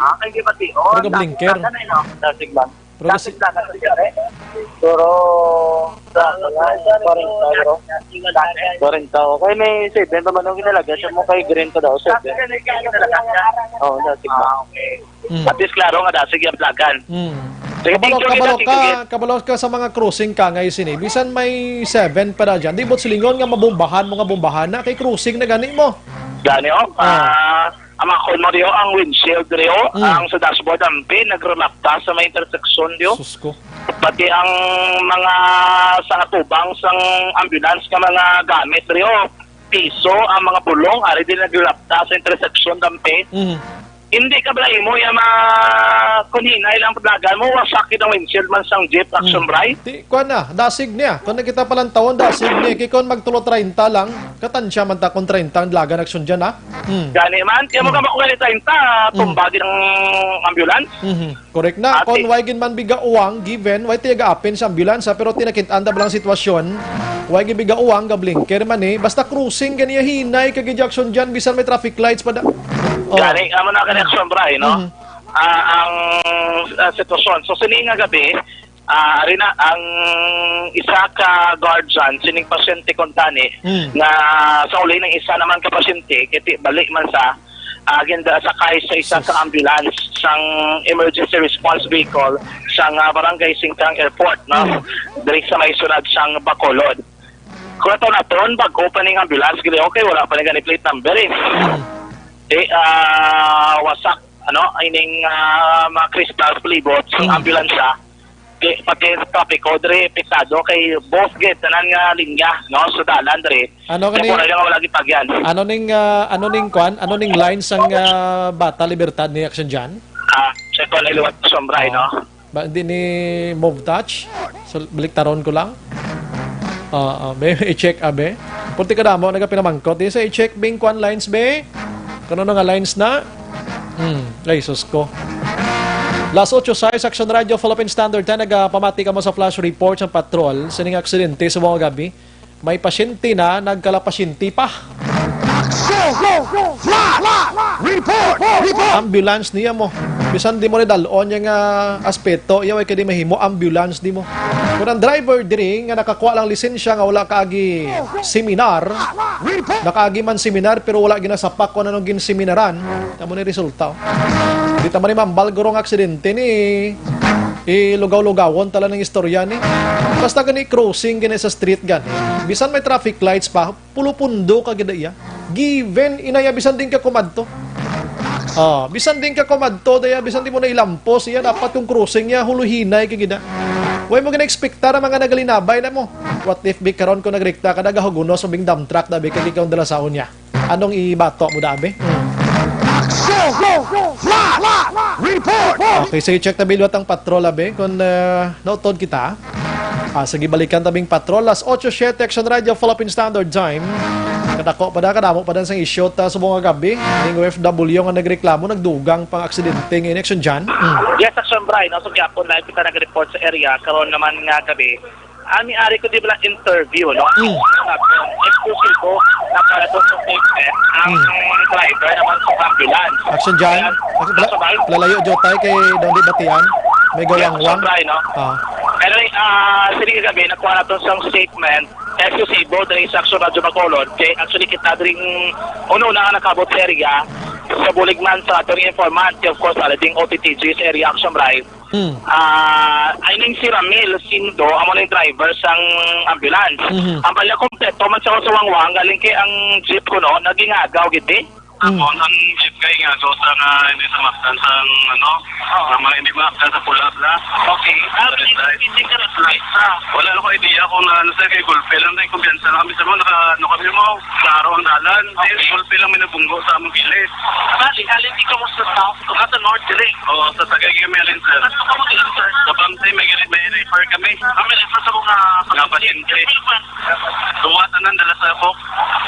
Ah, kay di ba, Tio? Pero ka blinker. Dasig lang, eh, no? Dasig lang. Pero kasi Dasig lang, eh. Pero sa, sa, kwarenta, bro. Kwarenta, okay. May seven pa man ang ginalaga. Siya mo kay green pa daw, seven. Dasig lang, eh, ginalaga siya. Oo, dasig lang. Ah, okay. Mm. At least klaro nga dasig yung plagan. Mm. Sige, Kabalo, thank you, kabalo thank you, ka, thank you. Kabalo ka sa mga crossing ka nga isini. Bisan may seven pa na dyan. Di ba't silingon nga mabombahan mo nga bombahan na kay crossing na gani mo? Gani, oh. Ah. Ah, ang mga kulmo diyo, ang windshield diyo, Mm. ang sa dashboard, ang pin, nagrelapta sa may intersection diyo. Sus ko. Pati ang mga sa atubang sang ambulance nga mga gamit diyo, piso, ang mga bulong, ari din nagrelapta sa intersection, dampi. Mm. Hindi ka bala imo ya ma-, kung hinay lang paglagan mo, wasak gid ang windshield man sang jeep, Action Mm. Bray. Ti, kuwan na, dasig niya. Kung nakita palang tawon, dasig niya. Kay kung magtulo treinta lang, katansya man ta kung treinta ang lagan action dyan, ha? Mm. Gani man, kaya mo Mm. ka makuha ni treinta, Mm. tumba gid ang ambulance. Mhm. Correct na. Ate. Kon way gid man biga uwang, given, way tiyaga apin sa ambulance, ha, pero tinakit-an da lang sitwasyon. Way gid biga uwang, ga blinker man, eh. Basta crossing, gani, hinay, kag injection dyan, bisan may traffic lights pa da. Oh. Gani, amo na gani, Mm. Action Bray, no? Mhm. Ah, ang, ah, sitwasyon. So, sini nga gabi, ah, ari na, ang isa ka guardian, sining pasyente kuntani, Mm. nga sa uli ng isa naman ka pasyente, kiti balik man sa, ah, ginda-, sakay sa isa Sus. ka ambulance sang emergency response vehicle sang, ah, barangay Singkang Airport, no? Mm. Diri sa may syudad sang Bacolod. Kung ato naton, bag-o pa ning ambulance, gili, okay, wala pa ni gani plate number, eh. Mm. Di, ah, wasak, ano, ining, ah, mga crystal palibot sa Mm. ambulance, ah. Di, pati trapiko, diri, pisado kay both gate, tanan nga linya, no? So, dalan, diri. Ano Kaya gani, po, talaga wala gid pagyan. Ano ning, ah, ano ning kwan? Ano ning line sang, ah, Bata Libertad ni Action Jan? Ah, sa kwan, iliwat sa sombra, eh, Oo. no? Ba, hindi ni Move Touch? So, baliktaron ko lang. Oo, be, i-check, abe. Purti ka damo, nagapinamangkot. Di sa i-check, bing kwan lines, be? Kano na nga lines na? Hmm, ay, sus ko. Las ocho sais, Action Radio, Philippine Standard Time, nagapamati kamo sa flash report sa patrol. Sining aksidente sa mga gabi. May pasyente na, nagkalapasyente pa. Action! Flash! Report! Report! Ambulance niya mo. Bisan di mo ni dalon niya nga aspeto, iya way ka di mahimo, ambulance di mo. Kung ang driver diri nga nakakuha lang lisensya nga wala kaagi seminar, Report! nakaagi man seminar pero wala ginasapak kung anong ginseminaran, kamo ni resulta. Di ta man ni mambal guro nga aksidente ni ilugaw-lugawon tala ng istorya ni. Basta gani crossing gani sa street gani. Bisan may traffic lights pa, pulupundo ka gid iya. Given inaya bisan din ka kumadto. Ah, bisan din ka kumadto daya, bisan di mo na ilampos iya, dapat kung crossing niya huluhinay ka gid. Way mo gina-expectar ang mga nagalinabay na mo. What if bi karon ko nagrekta ka, nagahugunos mo bing dump truck, dabi kag ikaw ang dala sa unya? Anong ibato mo, dabi? Action! Flash! Report! Okay, sige, check ta bi liwat ang patrol, abi, kung, ah, nautod kita. Ah, sige, balikan ta bing patrol. Las otso siete, Action Radio, Philippine Standard Time. Kadako pa da, kadamo pa da sang isyu ta subong nga gabi. Ning O F W nga nagreklamo, nagdugang pang aksidente nga ini, Action Jan. Mm. Yes, Action Bri, no? So, gyapon, live kita nag-report sa area. Karon naman nga gabi, ani ari ko di ba interview, no? Mm. Exclusive ko, nagpalato sa statement ang Mm. driver naman sa ambulance. Action Jan, Kaya, Action Bri, Action Bri. Lalayo jud tay kay daw di batian. May Yes, gawangwang. Action Bri, no? Ah. Pero, ah, sige gabi, nakuha nato sang statement, exclusive, diri sa Action Radyo Bacolod. Kay actually kita diri, una-una nga nakabot sa area, sa bulig man sa atong informant, of course, ala ding O T T G sa area, Action Bri. Hmm. Ah, I mean, si Ramil Sindo, amo na yung driver sang ambulance. Mhm. Ang bala kompleto man sa sa wangwang, galing kay ang jeep ko, no, naging agaw, gid, eh. Hmm. Ako, ang jeep kay nga, so, sa nga, hindi sa masdan, sa, ano, Oo. nga mga hindi masdan sa pula, bla. Okay. Ah, Sa red light. Hindi ka red light, ha? Wala lang ko idea kung na, ano, sir, kay gulpe lang, kay kumpiyansa lang kami sa mga, naka, ano kami mo, klaro ang dalan. Okay. Gulpe lang may nabunggo sa among gilid. Bali, alin di ka mo sa south, kung sa north, dire. Oo, sa Tagaytay kami alin, sir. Saan ka mo din, sir? Sa Bamsay, may, may refer kami. Ah, may refer sa mga Nga pasyente. Duwa tanan dala sa ako.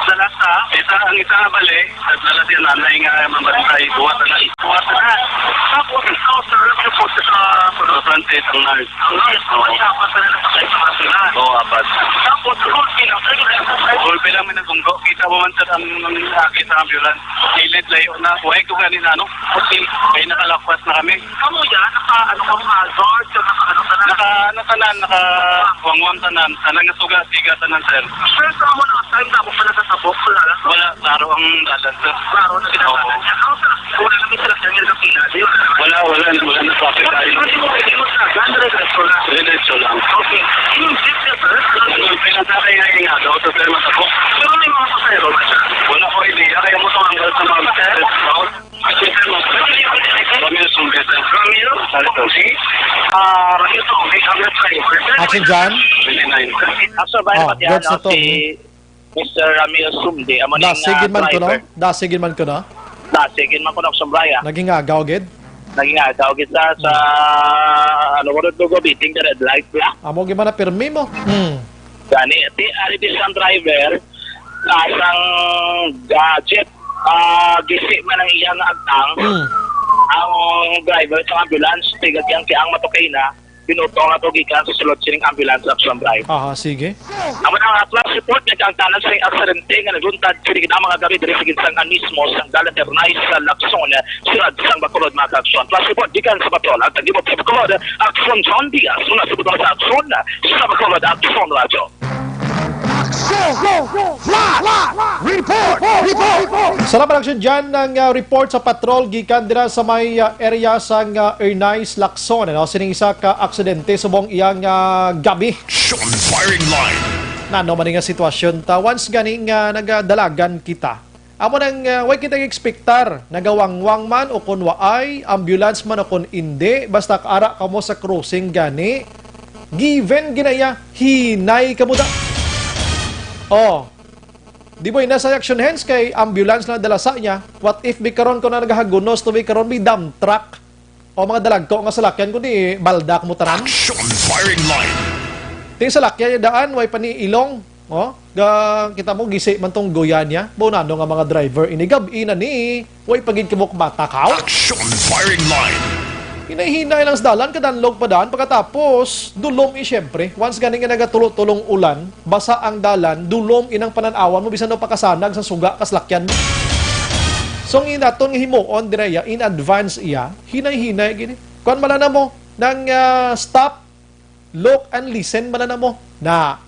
Dala sa? Isa, ang isa nga bali, nagdala siya nanay nga mabantay. Duwa tanan. Duwa tanan. Tapos ikaw, sir, ano po sa Sa Francis, ang nurse. Ang nurse, Oo. Wala pa sila nakasakay sa mga sila. Oo, apat. Tapos, gulpi lang, sir. Gulpi lang, may nagunggo. Kita mo man, sir, ang, ang aki sa ambulance. Gilid, layo na. Huwag ko ganun, ano? Okay. Kaya nakalakpas na kami. Kamu yan, naka, ano ka, mga guard, naka, ano ka na? Naka, ano tanan, naka, wangwang tanan. Tanan nga suga, siga tanan, sir. Sir, sa amo na, time na ako pala sa tabok, wala lang. Wala, klaro ang dalan, sir. Klaro na ginagawa Oo. niya. Ang sa Una kami sa Lakyan, yung kapila, di ba? Wala, wala, wala na traffic tayo. Hindi mo pwede mo sa Lakyan, diretso lang. Diretso lang. Okay. Yung jeep niya, sir? Ang pinatay na yung nga daw, sa sir, masabok. Pero may mga pasahero ba siya? Wala ko idea, kaya mo tumanggal sa mga sir. Ramil Sumbe, sir. Ramil? Sir, sir. Ah, Ramil Sumbe, ang driver, sir. Action, John. Twenty-nine. Action, driver, Oh, pati good ano, sa to. Si Mister Ramil Sumde, amo ning, Dasig ah, gid man ko, no? Driver. Dasig gid man ko, no? Dasig gid man ko, no, Action Bri, ah. Naging agaw gid? Naging agaw gid sa, sa, Hmm. ano, wala dugo, biting ka red light, bla. Amo gid man na pirmi mo. Hmm. Gani, ti, ari di sa driver, ah, sang, ah, jeep, ah, gisi man ang iyang agtang. Hmm. Ang driver sa ambulance, tigag yang kiang matukay na, binuto nga to gikan sa sulod sining ambulance, Action Bri. Aha, sige. Amo na ang atlas report nga ang tanan sa aksidente nga nagluntad sini gid ang mga gabi diri sa ginsangan mismo sang dalan Ernais sa Lacson, siyudad sang Bacolod, mga ka-aksyon. Atlas report gikan sa Bacolod, ang tagibot sa Bacolod, Action John Diaz, mula sa Bacolod sa Action, sa Bacolod, Action Radio. Action! Flash! Report! Report! Salamat, Action John, ng, ah, report sa patrol gikan dira sa may, ah, area sang, ah, Ernais, Lacson, ano? Sining isa ka aksidente subong iyang, ah, gabi. Action firing line. Nano man nga sitwasyon ta? Once gani nga nagadalagan kita, amo nang, ah, way kita ekspektar, nagawangwang man o kon waay, ambulance man o kon indi, basta ara kamo sa crossing gani, given ginaya, hinay kamo da. Oh, di ba, ina sa action hands kay ambulance na dala sa niya? What if bi karon ko na nagahagunos to bi karon bi dump truck? O mga dalagko nga salakyan, kundi baldak mo tanan. Action firing line. Ting salakyan niya daan, way pa ni ilong. O, ga, kita mo, gisi man tong guya niya. Baunano nga mga driver, ini gab-i na ni, way pa gid kamo matakaw. Action firing line. Hinay-hinay lang sa dalan, kadanlog pa daan. Pagkatapos, dulom i, syempre. Once gani nga nagatulong-tulong ulan, basa ang dalan, dulom inang panan-awan mo, bisan daw pakasanag sa suga, kaslakyan mo. So, ang inaton nga himuon, dire iya, in advance iya, hinay-hinay gini. Kuan man lang na mo, nang, ah, stop, look and listen man lang na mo. Na,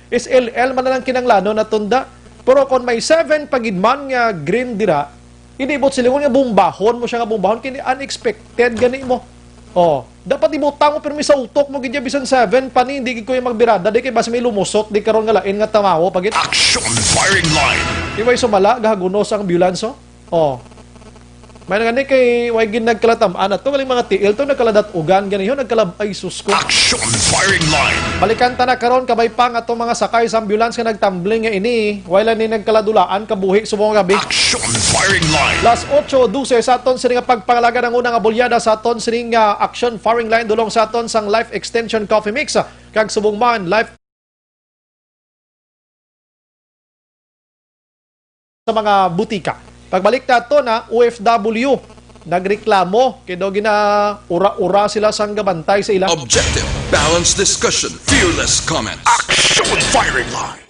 S L L man lang kinanglanon na tunda. Pero kung may seven pa gid man nga green dira, hindi mo silingon nga bumbahon mo siya nga bumbahon, kini unexpected gani mo. Oh, dapat ibutang mo pirmi sa utok mo gid ya, bisan seven pa ni, hindi gid ko yung magbirada, di kay basi may lumusot, di karon nga lain nga tamawo pa gid. Action firing line. Di ba yung sumala, gahagunos ang ambulance, oh? Oh. May nga ni kay way gid nagkalatam-an ato galing mga tiil to nagkaladat ugan ganiho nagkalab ay sus ko. Action firing line. Balikan ta na karon kabay pa nga atong mga sakay sa ambulance nga nagtambling nga ini wala ni nagkaladulaan kabuhi subong gabi. Action firing line. Las ocho dose sa aton sini nga pagpangalaga ng unang abulyada sa aton sini nga action firing line dulong sa aton sang Life Extension Coffee Mix kag subong man Life sa mga butika. Pagbalik nato na O F W nagreklamo kay daw gina-ura-ura sila sang gabantay sa ila. Objective, balanced discussion, fearless comments. Action firing line.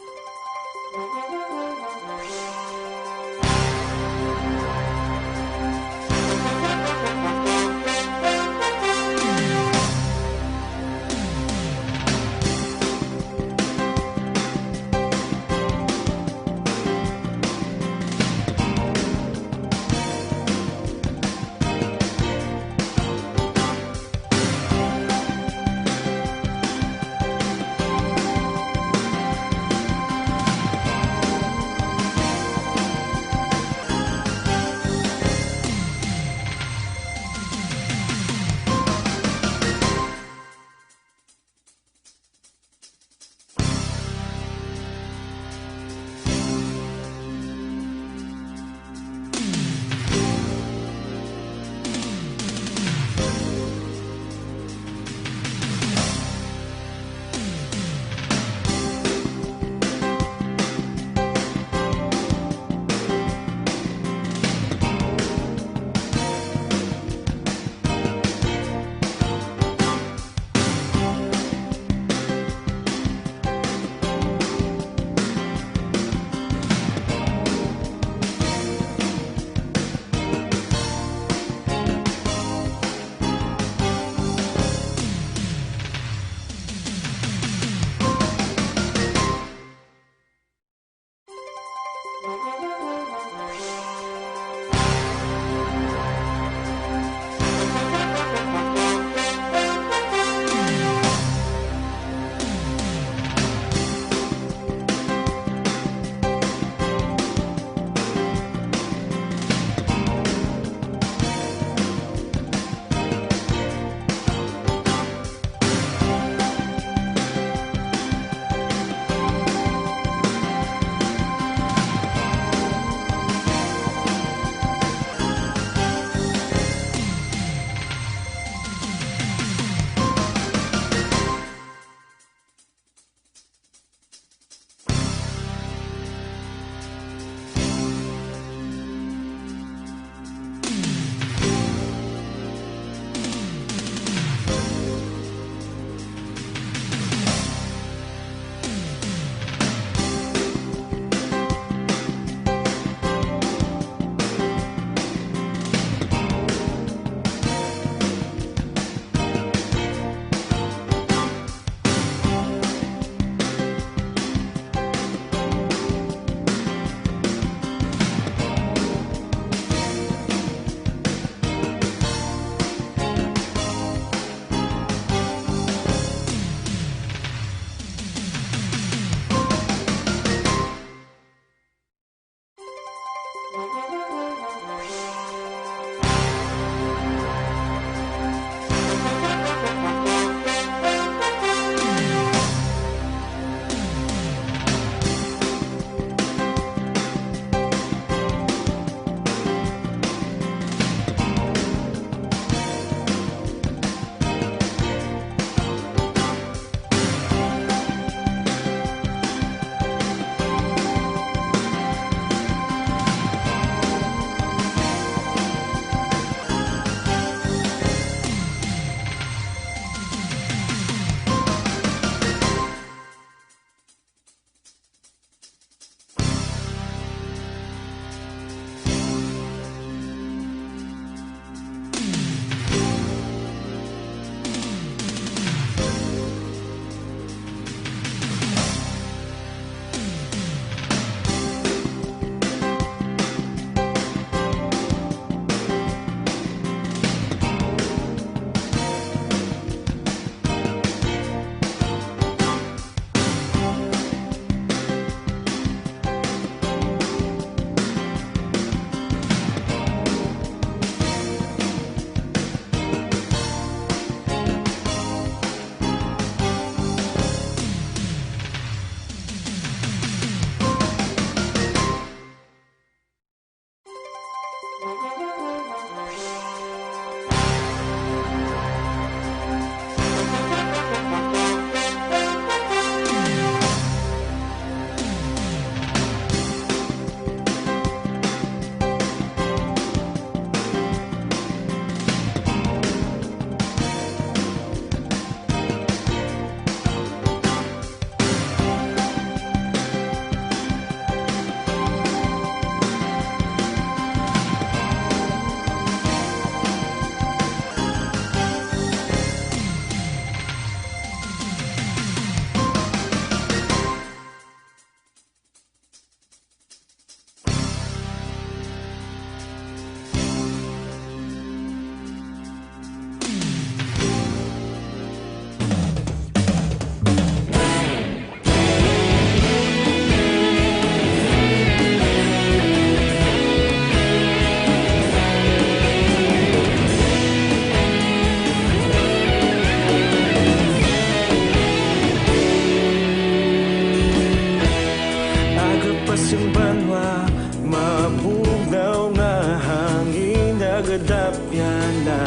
Yana,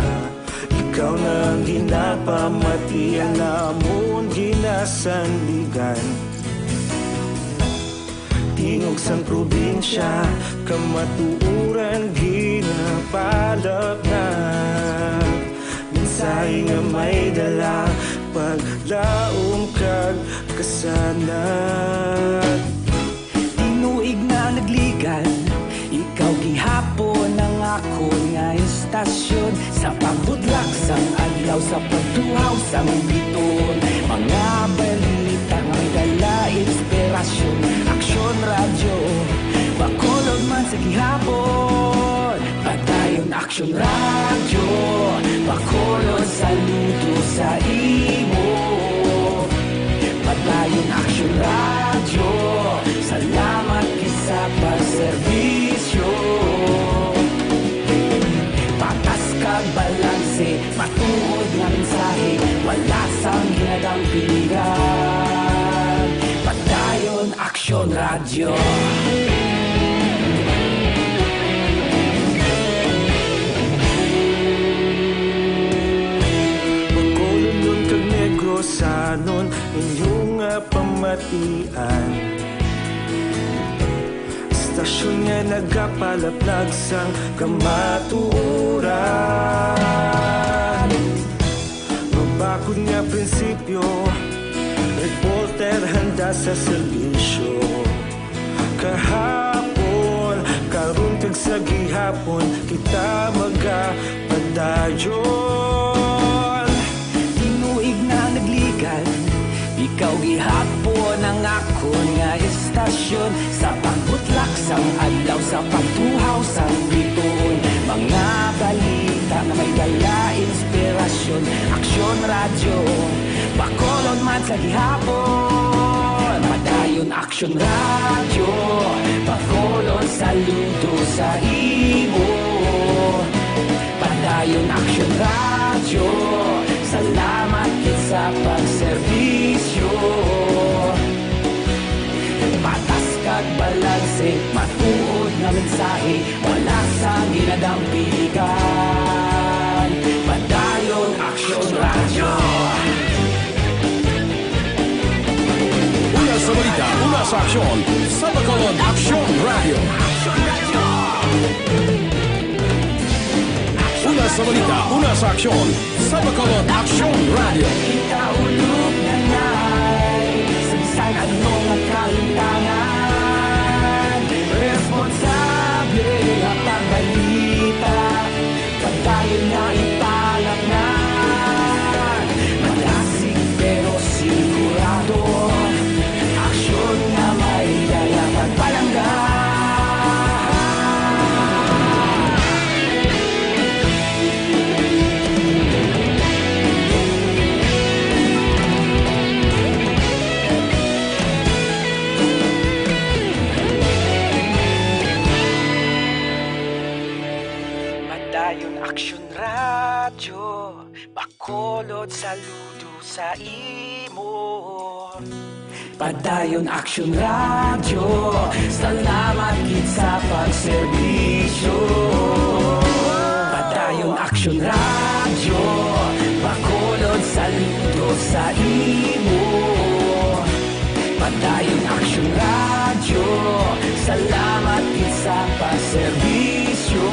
ikaw na ang ginapamatian, amon ginasandigan. Tingog sang probinsya, kamatuoran ginapalapnag. Mensahe nga may dala, paglaom kag kasanag. Tinuig na nagligan, ikaw gihapon ang akon nga istasyon. Sa pagbutlak sang adlaw, sa pagtuhaw sang bituon, mga balita nga may dala inspirasyon. Aksyon Radyo, Bacolod man sa gihapon. Padayon Aksyon Radyo, Bacolod, saludo sa imo. Padayon Aksyon Radyo, salamat gid sa pagserbisyo. Patas kag balanse, matuod nga mensahe, wala sang ginadampigan. Padayon Aksyon Radyo. Bacolodnon kag Negrosanon, inyo nga pamatian. Istasyon nga nagapalaplag sang kamatuoran. Mabakod nga prinsipyo, reporter handa sa serbisyo. Kahapon, karon kag sa gihapon, kita magapadayon. Tinuig na nagligan, ikaw gihapon ang akon nga istasyon. Sa pagbutlak sang adlaw, sa pagtuhaw sang bituon, mga balita nga may dala inspirasyon. Aksyon Radyo, Bacolod man sa gihapon. Padayon Aksyon Radyo, Bacolod, saludo sa imo. Padayon Aksyon Radyo, salamat gid sa pagserbisyo. Patas kag balanse, matuod nga mensahe, wala sang ginadampigan. Padayon Aksyon Radyo. Una sa balita, una sa aksyon, sa Bacolod Aksyon Radyo. Una sa balita, una sa aksyon, sa Bacolod Aksyon Radyo. Ikaulog na ngay, sa bisan ano nga kalintangan, responsable nga pagbalita. Padayon nga ipalapnag, malasig pero sigurado. Aksyon nga may dala pagpalangga. Padayon Aksyon Radyo, Bacolod, saludo sa imo. Padayon Aksyon Radyo, salamat gid sa pagserbisyo. Padayon Aksyon Radyo, Bacolod, saludo sa imo. Padayon Aksyon Radyo, salamat gid sa pagserbisyo.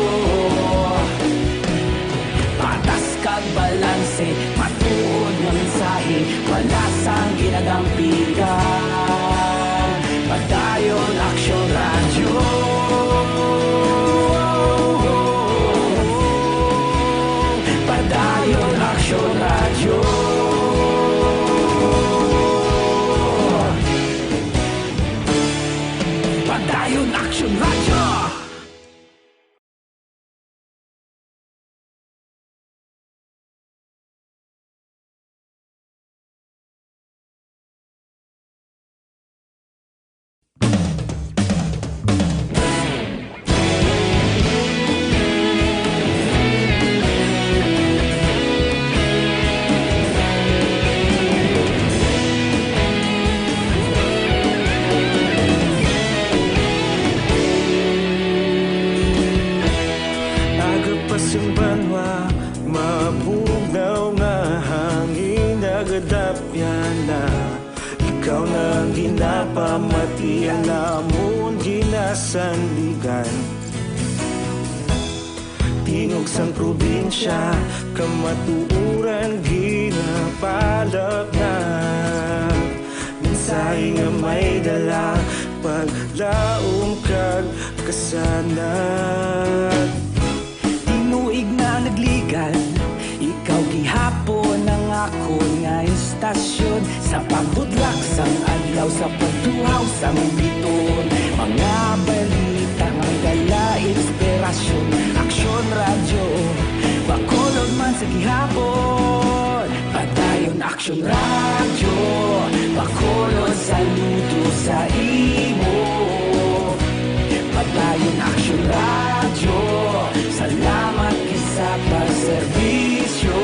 Patas kag balanse, matuod nga mensahe, wala sang ginadampigan. Padayon Aksyon Radyo. Padayon Aksyon Radyo. Padayon Aksyon Radyo. Wa mabugnaw nga hangin nagadapyan na. Ikaw na ang ginapamati, ang amon ginasandigan. Tingog sang probinsya, kamatuoran ginapalapnag. Mensahe nga may dala, paglaom kag kasanag. Tinuig na nagligan, ikaw gihapon ang akon nga istasyon. Sa pagbutlak sang adlaw, sa pagtuhaw sang bituon, mga balita nga may dala inspirasyon. Aksyon Radyo, Bacolod man sa gihapon. Padayon Aksyon Radyo, Bacolod, saludo sa imo. Padayon Aksyon Radyo, salamat gid sa pagserbisyo.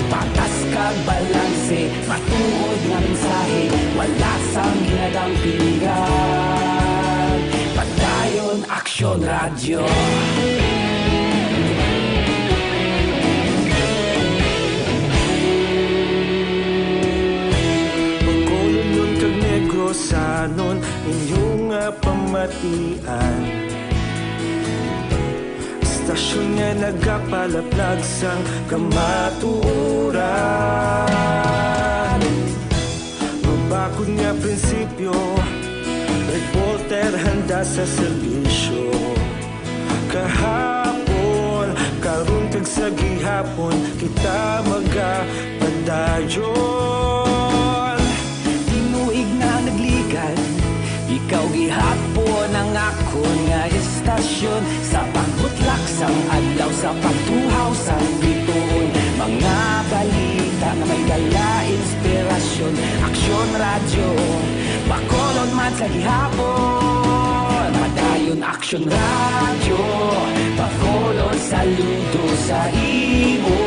Patas kag balanse, matuod nga mensahe, wala sang ginadampingan. Padayon Aksyon Radyo. Bacolodnon kag Negrosanon, inyo nga pamatian. Istasyon nga nagapalaplag sang kamatuoran. Mabakod nga prinsipyo, reporter handa sa serbisyo. Kahapon, karon kag sa gihapon, kita magapadayon. Tinuig na nagligan, ikaw gihapon ang akon nga istasyon. Sa pagbutlak sang adlaw, sa pagtuhaw sang bituon, mga balita nga may dala inspirasyon. Aksyon Radyo, Bacolod man sa gihapon. Padayon Aksyon Radyo, Bacolod, saludo sa imo.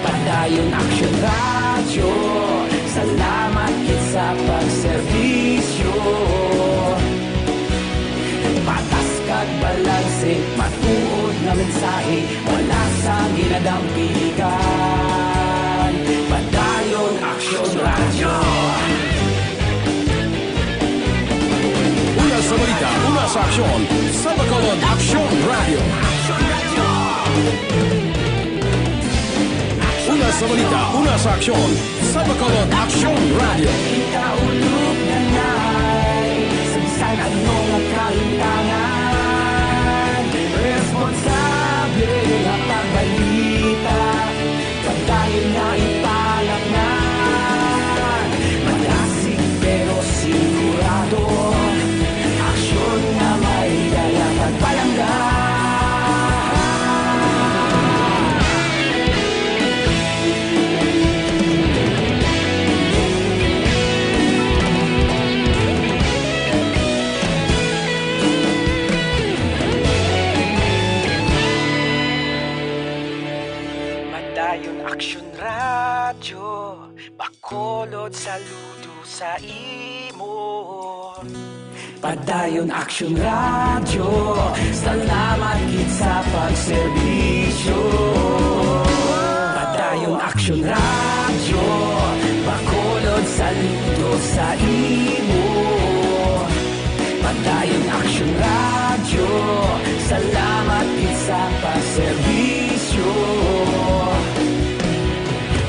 Padayon Aksyon Radyo, salamat gid sa pagserbisyo. Patas kag balanse, matuod nga mensahe, wala sang ginadampingan. Padayon Aksyon Radyo. Una sa balita, una sa aksyon, sa Bacolod Aksyon Radyo. Una sa balita, una sa aksyon, sa Bacolod Aksyon Radyo. Ikaulog na nay, sa bisan ano nga kahitangan, responsable nga pagbalita, padayon nga ipalapngan. Malasig pero sigurado, aksyon nga may dala pagpalangga. Padayon Aksyon Radyo, Bacolod, saludo sa imo. Padayon Aksyon Radyo, salamat gid sa pagserbisyo. Padayon Aksyon Radyo, Bacolod, saludo sa imo. Padayon Aksyon Radyo, salamat gid sa pagserbisyo.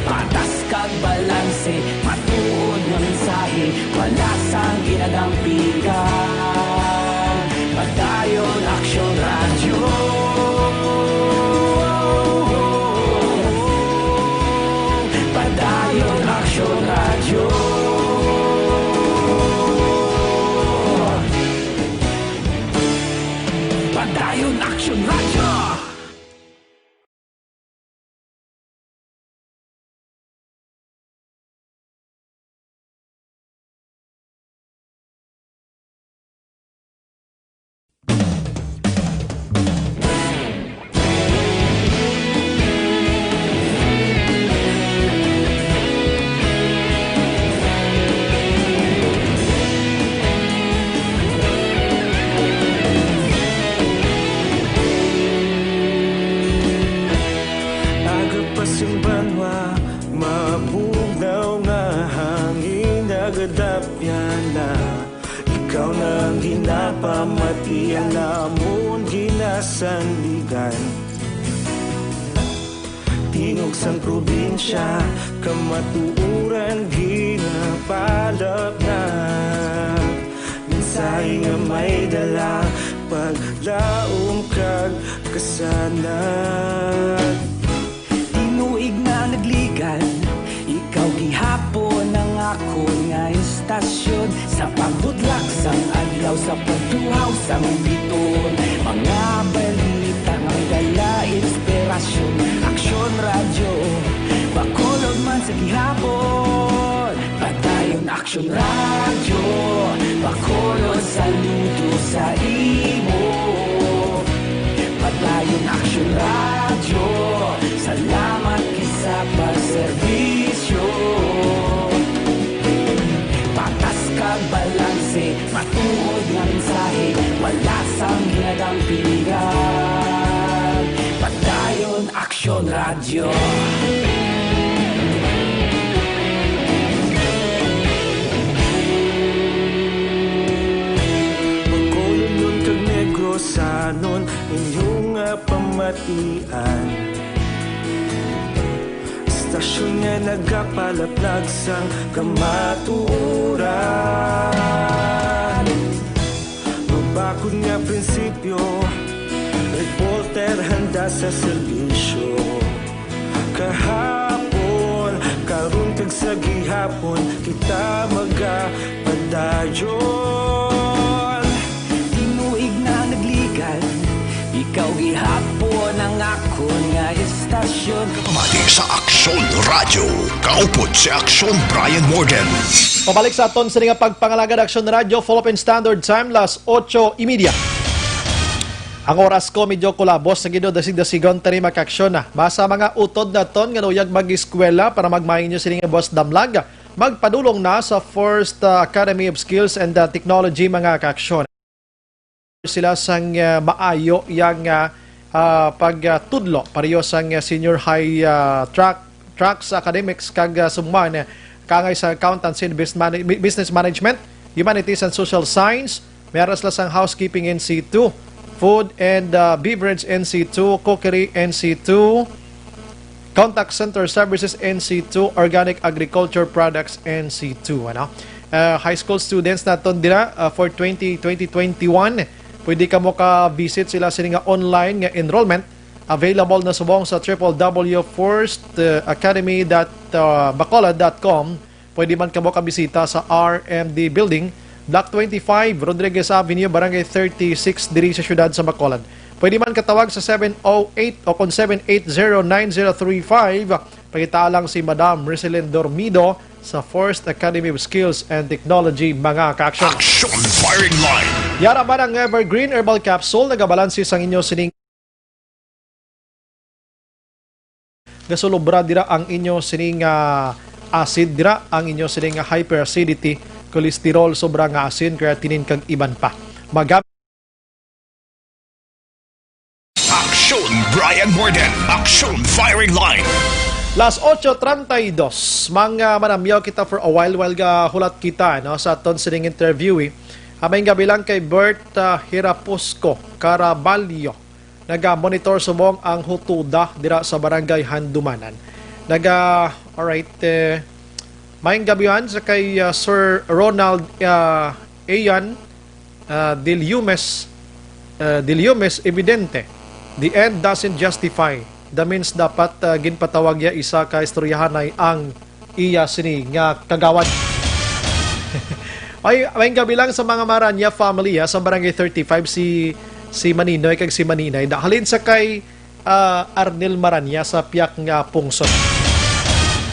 Patas kag balanse, matuod nga mensahe, wala sang ginadampingan. Padayon Aksyon Radyo. Mati ang namon ginasandigan. Tingog sang probinsya, kamatuoran ginapalapnag. Mensahe nga may dala, paglaom kag kasanag. Tinuig na nagligan, ikaw gihapon ang akon nga istasyon. Sa pagbudlak sang adlaw, sa pagtuhaw sang biton, mga balita nga may dala inspirasyon. Aksyon Radyo, Bacolod man sa gihapon. Padayon Aksyon Radyo, Bacolod, saludo sa imo. Padayon Aksyon Radyo, salamat kay sa pagserbisyo. Patas kag balanse, matuod nga mensahe, wala sang ginadampingan. Padayon Aksyon Radyo. Bacolodnon kag Negrosanon, inyo nga pamatian. Istasyon nga nagapalaplag sang kamatuoran. Mabakod nga prinsipyo, reporter handa sa serbisyo. Kahapon, karon kag sa gihapon, kita magapadayon. Tinuig na nagligan, ikaw gihapon ang akon nga istasyon. Mati sa Aksyon Radyo, kaupod si Aksyon Brian Morden. Pabalik sa aton sini nga pagpangalagad, Aksyon Radyo, Philippine Standard Time, las ocho y media. Ang oras ko medyo kulabos na gid, dasig-dasigon tani, mga kaaksyon, na. Basta mga utod naton nga luyag mag-eskwela para magmainyo sini nga buwas damlag, magpadulong na sa First, uh, Academy of Skills and, uh, Technology, mga kaaksyon. Sila sang, uh, maayo yang, uh, uh, pagtudlo pareho sang, uh, senior high, uh, track, track sa academics kag, uh, summan, uh, kaangay sa accountancy and business mana-, business management, humanities and social science, may ara sila sang housekeeping N C two, food and, uh, beverage N C two, cookery N C two, contact center services N C two, organic agriculture products N C two, ano? Uh, high school students naton dira, uh, for twenty twenty twenty-one, pwede kamo ka-visit sila sini nga online nga enrollment. Available na subong sa triple W first academy dot bacolod dot com. Pwede man kamo kabisita sa R M D Building, Block twenty-five, Rodriguez Avenue, Barangay thirty-six, diri sa siyudad sa Bacolod. Pwede man katawag sa seven oh eight o kon seven eight zero nine zero three five. Pangita lang si Madam Rizelin Dormido sa First Academy of Skills and Technology, mga kaaksyon. Action Firing Line. Yara man ang Evergreen Herbal Capsule, nagabalansi sang inyo sining gasulobra dira ang inyo sining, ah, acid dira, ang inyo sining hyperacidity, cholesterol, sobra nga asin, creatinine, kag iban pa. Magamit Action Brian Morden. Action Firing Line. Las ocho treinta y dos, mga manamyaw kita for a while, while gahulat kita, no, sa aton sining interview, eh. Amay nga bilang kay Bert, ah, Hirapusco Caraballo. Naga-monitor subong ang hutuda dira sa Barangay Handumanan. Naga, alright, eh, maayong gabihan sa kay, ah, Sir Ronald, ah, Ian, ah, Dillumes, ah, Dillumes, evidente. The end doesn't justify the means. Dapat, ah, ginpatawag ya isa ka istoryahanay ang iya sini nga kagawad. Ay, maayong gabi lang sa mga Maranya family, ha, sa Barangay thirty-five, si, si Maninoy kag si Maninay. Da-, halin sa kay, ah, Arnel Maranya sa piyak nga pungsod.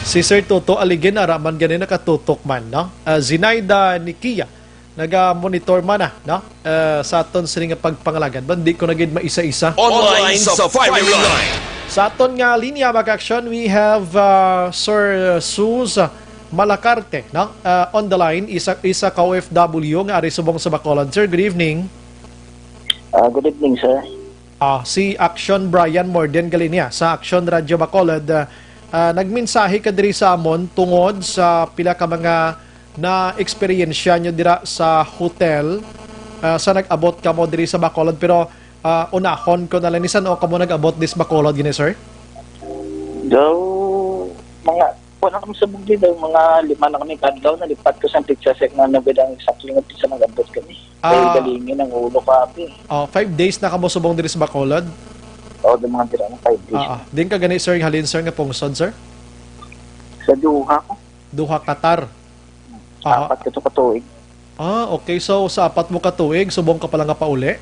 Si Sir Toto Aligin, ara man gani nakatutok man, no? Ah, Zinaida Nikia, naga-monitor man na, no? Ah, sa aton sini nga pagpangalagad. Bandi ko na gid maisa-isa. Online sa firing line. Sa aton nga linya, mga kaaksyon, we have, ah, Sir Sus Malacarte, no? Ah, on the line, isa, isa ka O F W nga ari subong sa Bacolod. Sir, good evening. Ah, good evening, sir. Ah, si Action Brian Morden gali niya sa Action Radio Bacolod. Ah, ah, nagmensahe ka diri sa amon tungod sa pila ka mga na-eksperyensya nyo dira sa hotel. ah, sa nag-abot kamo diri sa Bacolod, pero, ah, unahon ko na lang ni san-o kamo nag-abot dis Bacolod gini, sir? Daw, mga, wala kami sa bugli daw, mga lima na kami kadlaw, nalipat ko sa pizza sa mga nabidang sa klingot sa nag-abot kami. Kaya Ah. Galingin ang ulo ko, abi. Oh, five days na kamo subong diri sa Bacolod? O, daw mga dira, five days. Ah, ah. Din ka gani, sir, halin, sir, nga pungsod, sir? Sa Doha ko, Doha, Qatar. Ah, apat ka to katuig. ah, okay. So, sa apat mo ka tuig, subong ka pala nga pauli?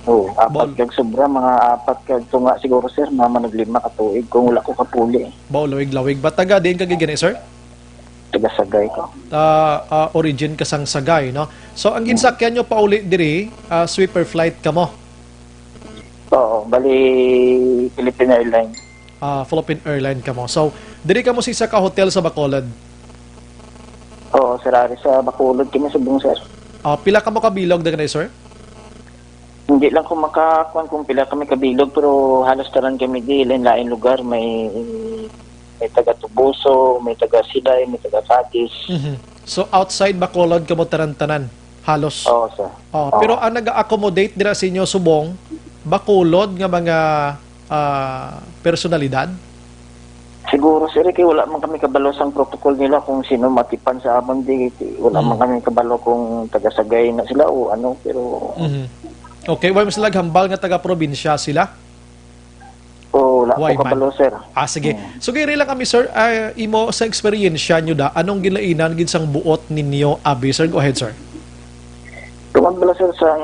Oo, Bol- apat kag sobra, mga apat kag tunga siguro, sir, mga managlima ka tuig kung wala ko kapuli. Ba, lawig-lawig. Ba, taga diin ka gid gani, sir? Taga Sagay ko. Ah, ah, origin ka sang Sagay, no? So, ang ginsakyan nyo pauli diri, ah, sweeper flight ka mo? Oo, bali Philippine Airlines. Ah, Philippine Airline ka mo. So, diri ka mo sa isa ka hotel sa Bacolod. Oo, sir, ari sa Bacolod kami subong, sir. Ah, pila ka mo kabilog na gani, sir? Hindi lang ko makakuan kung pila kami kabilog, pero halos tanan kami di lain-lain lugar. May may taga Tubuso, may taga Silay, may taga Catis. Mhm. So, outside Bacolod ka mo tanan-tanan, halos. Oo, sir. Oh, Oo. Pero ang nag-accommodate dira sa inyo subong, Bacolod nga mga ah, personalidad? Siguro, sir, kay wala man kami kabalo sang protocol nila kung sino matipan sa amon di. Wala man kami kabalo kung taga Sagay na sila o ano, pero Mhm. Okay, why mas naghambal nga taga-probinsya sila? o wala Why ko kabalo, man? Sir. Ah, sige. So, kay lang kami, sir, ah, imo sa eksperyensya nyo da, anong ginainan gid sang buot ninyo, abi, sir? Go ahead, sir. Tungod bala, sir, sang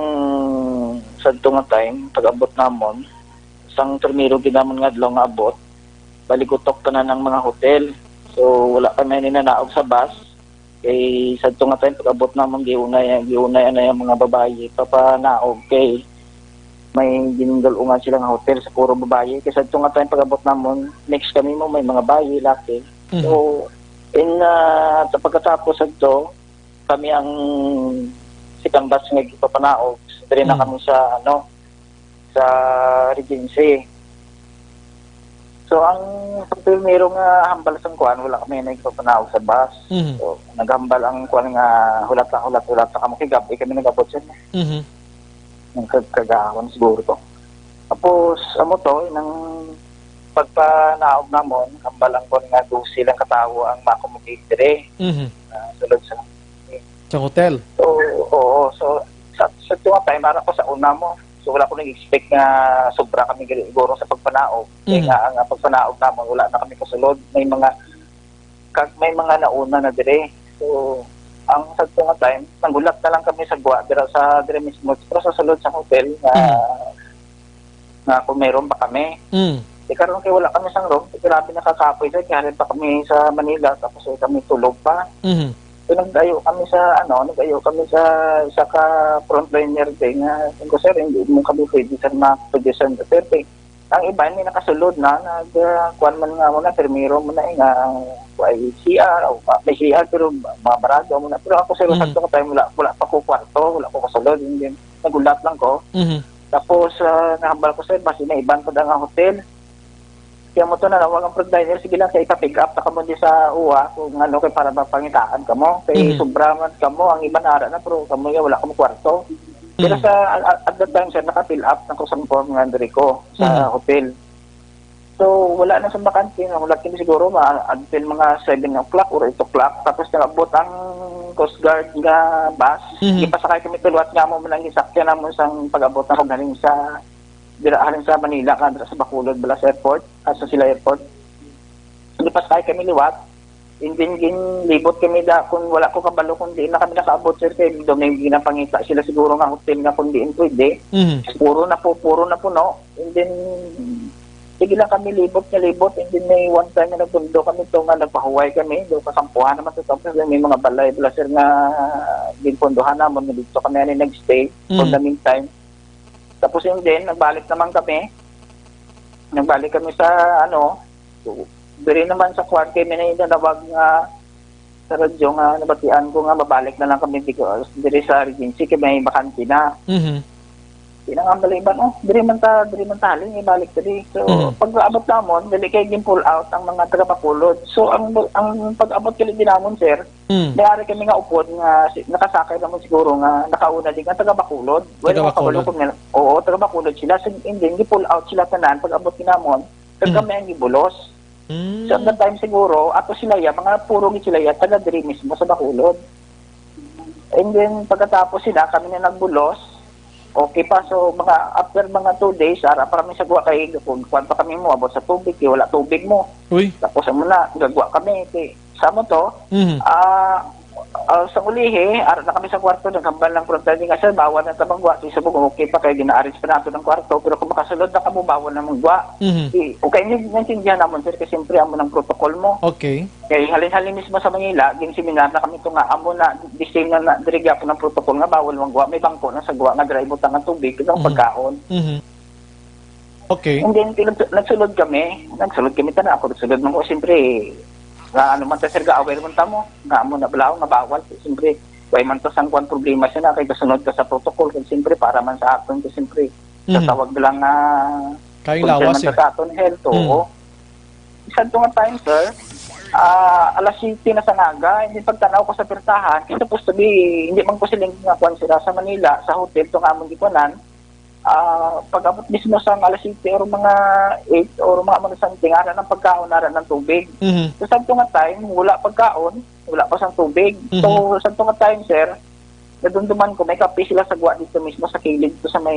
sadto nga time, pag-abot namon, sang primero gid namon nga adlaw nga abot, baligutok tanan ang mga hotel. So, wala kami ninanaog sa bus. Kay sadto nga time, pag-abot namon, giunay, giunay na yung mga babayi, papanaog kay may gingalungan sila nga hotel sa puro babayi. Kay sadto nga time, pag-abot namon, mix kami mo, may mga bayi, laki. Mhm. So, in, ah, sa pagkatapos sadto, kami ang sikang batch nga gipapanaog. Diri na Mm. kami sa, ano, sa Regency. So, ang primero nga hambal sang kuan, wala kami na gipapanaog sa bus. Mhm. So, naghambal ang kuan nga hulat lang, hulat, hulat lang kamo. Kay gab-i kami nag-abot, sir. Mhm. Ang kag-, kagahapon siguro to. Tapos, amo to, nang pagpanaog namon, hambal ang kuan nga dose lang katawo ang ma-accommodate diri. Mhm. Ah, sulod sa Sa hotel? So, oo. So, sa, sa tuwa time, ara ko sa una mo. So, wala ko nag-expect nga sobra kami gali-, siguro sa pagpanaog. Kaya Mhm. nga, ang pagpanaog namon, wala na kami kasulod. May mga, kag may mga nauna na dire. So, ang sa tuwa time, nanggulat na lang kami sa gwa, dira sa, dire mismo, pero sa sulod sa hotel, nga, Mhm. nga kung mayroon ba kami. Mm. Di karon kay wala kami sang room, kay grabe nakakapoy, sir, kay halin pa kami sa Manila, tapos, eh, kami tulog pa. Mhm. So, nag-ayo kami sa, ano, nag-ayo kami sa isa ka frontliner, kay nga, sabi ko, "Sir, hindi mo kami pwede, sir, ma-, pwede, sir." Sir, kay ang iba, may nakasulod na, nag, ah, kuwan man nga mo na, primero mo na, eh, nga, ay C R, o pa, may C R, pero ma-, mabarado mo na. Pero ako, sir, Mm. sakto ka time, wala, wala pa ko kwarto, wala ko kasulod, hindi, nagulat lang ko. Mhm. Tapos, ah, nahambal ko, sir, basi may iban pa da nga hotel. Kaya mo to, nanawag ang frontliner, sige lang, kay ipa-pick up na kamo di sa uwa, kung ano, kay para mapangitaan kamo. Kay Mhm. sobra man kamo, ang iban ara na, pero kamo ya, wala kamo kwarto. Pero Mhm. sa, at, at that time, sir, naka-fill up na ko sa form nga diri ko, sa Mhm. hotel. So, wala na sa bakante, no? Wala kami siguro ma-, until mga seven o'clock or eight o'clock. Tapos nag-abot ang Coast Guard nga bus. Mhm. Ipasakay kami to liwat nga mo man ang gisakyan namon sang pag-abot na kog galing sa, dira, halin sa Manila, ka dira sa Bacolod, bala sa airport, ah, sa Silay Airport. So, ipasakay kami liwat. And then, ginlibot kami da, kung wala ko kabalo kung diin na kami nakaabot, sir, kay daw may ginapangita sila siguro nga hotel nga kung diin pwede. Mhm. Puro na po, puro na puno. And then, sige lang kami libot nga libot. And then, may one time nga nagpundo kami to nga nagpahuway kami. Daw kasampuhan naman sa tapos may mga balay, bala, sir, nga ginpunduhan namon nga dito kami ani nagstay for Mm. the meantime. Tapos, and then, nagbalik naman kami. Nagbalik kami sa, ano, so, diri naman sa kwan, kay may nanawag nga sa radyo nga nabatian ko nga mabalik na lang kami, because diri sa Regency kay may bakante na. Mhm. Di na nga maliban, "Oh, diri man ta, diri man ta halin, ibalik diri." So, Mhm. pag-abot namon, dali kay gin-pull out ang mga taga Bacolod. So, ang, ang pag-abot gali din namon, sir, Mm. may ari kami nga upod nga si-, nakasakay naman siguro nga nakauna din nga taga Bacolod. Well, Taga Bacolod. Kabalo ko nga, oo, taga Bacolod sila. So, and then, gi-pull out sila tanan pag-abot din namon. Kag Mm. kami ang gibulos. Mm. So, at that time siguro, ato sila ya, mga puro gid sila ya, taga diri mismo sa Bacolod. And then, pagkatapos sila, kami na nagbulos. Okay pa, so, mga, after mga two days, ara pa kami sa gwa kay, kung kuwan pa kami mo, abot sa tubig, kay wala tubig mo. Uy. Tapos, amo na, gagwa kami, kay, sa mo to, Mhm. ah, ah, sa ulihi, ara na kami sa kwarto, naghambal ng frontline nga, "Sir, bawal na ta manggwa." Di subong, okay pa, kay gina-arrange pa nato ng kwarto, pero kung makasulod na kamo, bawal na manggwa. Mhm. Di, okay, ni-, naintindihan namon, sir, kay siyempre, amo ng protocol mo. Okay. Kay halin-halin mismo sa Manila, gin-seminar na kami to nga, amo na, the same na, na, diri gyapon ang protocol nga bawal manggwa, may bangko na sa gwa nga dry butang ang tubig, kag ang Mhm. pagkaon. Mhm. Okay. And then, nag-, nagsulod kami, nagsulod kami, tana ako, nagsulod man ko, siyempre, nga ano man ta, sir, ga-aware man ta mo, nga amo na balaw, nga bawal, siyempre, way man to sang kwan problema siya na, kay kasunod ka sa protocol, kay siyempre, para man sa aton, kay siyempre, Mhm. tatawag lang nga Kaing concern lawas, man ta eh. Sa aton health, Mhm. oo. Sa to nga time, sir, ah, alas siyete na sa naga, hindi pagtanaw ko sa pirtahan, kay supposed to be, hindi man ko siling nga kwan sila sa Manila, sa hotel, to nga among gikuanan, ah, pag-abot mismo sa alas siyete or mga eight or mga, mga something, ara ng pagkaon, ara ng tubig. Mhm. So, sa to nga time, wala pagkaon, wala pa sang tubig. Mhm. So, sa to nga time, sir, nadumduman ko, may kape sila sa gwa dito mismo sa kilid ko sa may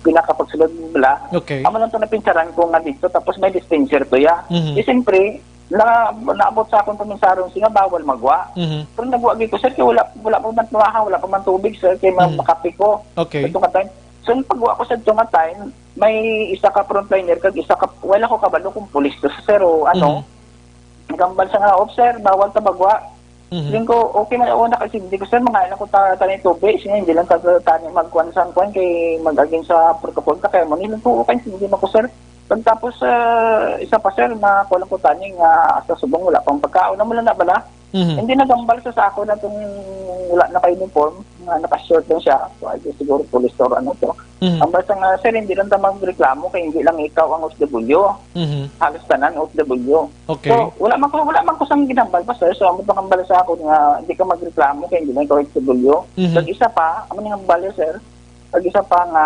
pinakapagsulod nila. Okay. Amo lang to napinsaran ko nga dito, tapos may dispenser to, ya. Mhm. Di siyempre, na, naabot sa akong paminsaron, siya nga bawal magwa. Mhm. Pero nagwa gyud ko, sir, kay wala, wala pa man tuwaha, wala pa man tubig, sir, kay ma-, Mhm. makape ko. Okay. Sa to nga time, so, yung pagwa ko sa to nga time, may isa ka frontliner, kag isa ka, wala ko kabalo kung pulis to, sir, o ano. Mhm. Nagambal sa nga, "Oh, sir, bawal ta magwa." Mhm. Siling ko, "Okay man, oo, nakaintindi ko, sir, mga ilang ko ta-, tani tubig, siya hindi lang ta-, tani magkuan sa kuan, kay mag-against sa protocol ta, kaya mo nilang ko, okay, hindi mo ko, sir." Pagtapos, ah, isa pa, sir, na kuan ko tani nga sa subong wala pang pagkaon, amo lang na bala. Mhm. Hindi nagambal sa, sa ako na tong wala naka-uniform, nga naka-short lang siya. So, I guess siguro police or ano to. Mhm. Ang basta nga, sir, hindi lang ta magreklamo kay hindi lang ikaw ang O F W. Mhm. Halos tanan O F W. Okay. So, wala man ko, wala man ko sang ginambal pa, sir. So, ang pangambal sa ako nga hindi ka magreklamo kay hindi lang ikaw O F W. Mhm. Kag isa pa, amo ning hambal, sir. Kag isa pa nga,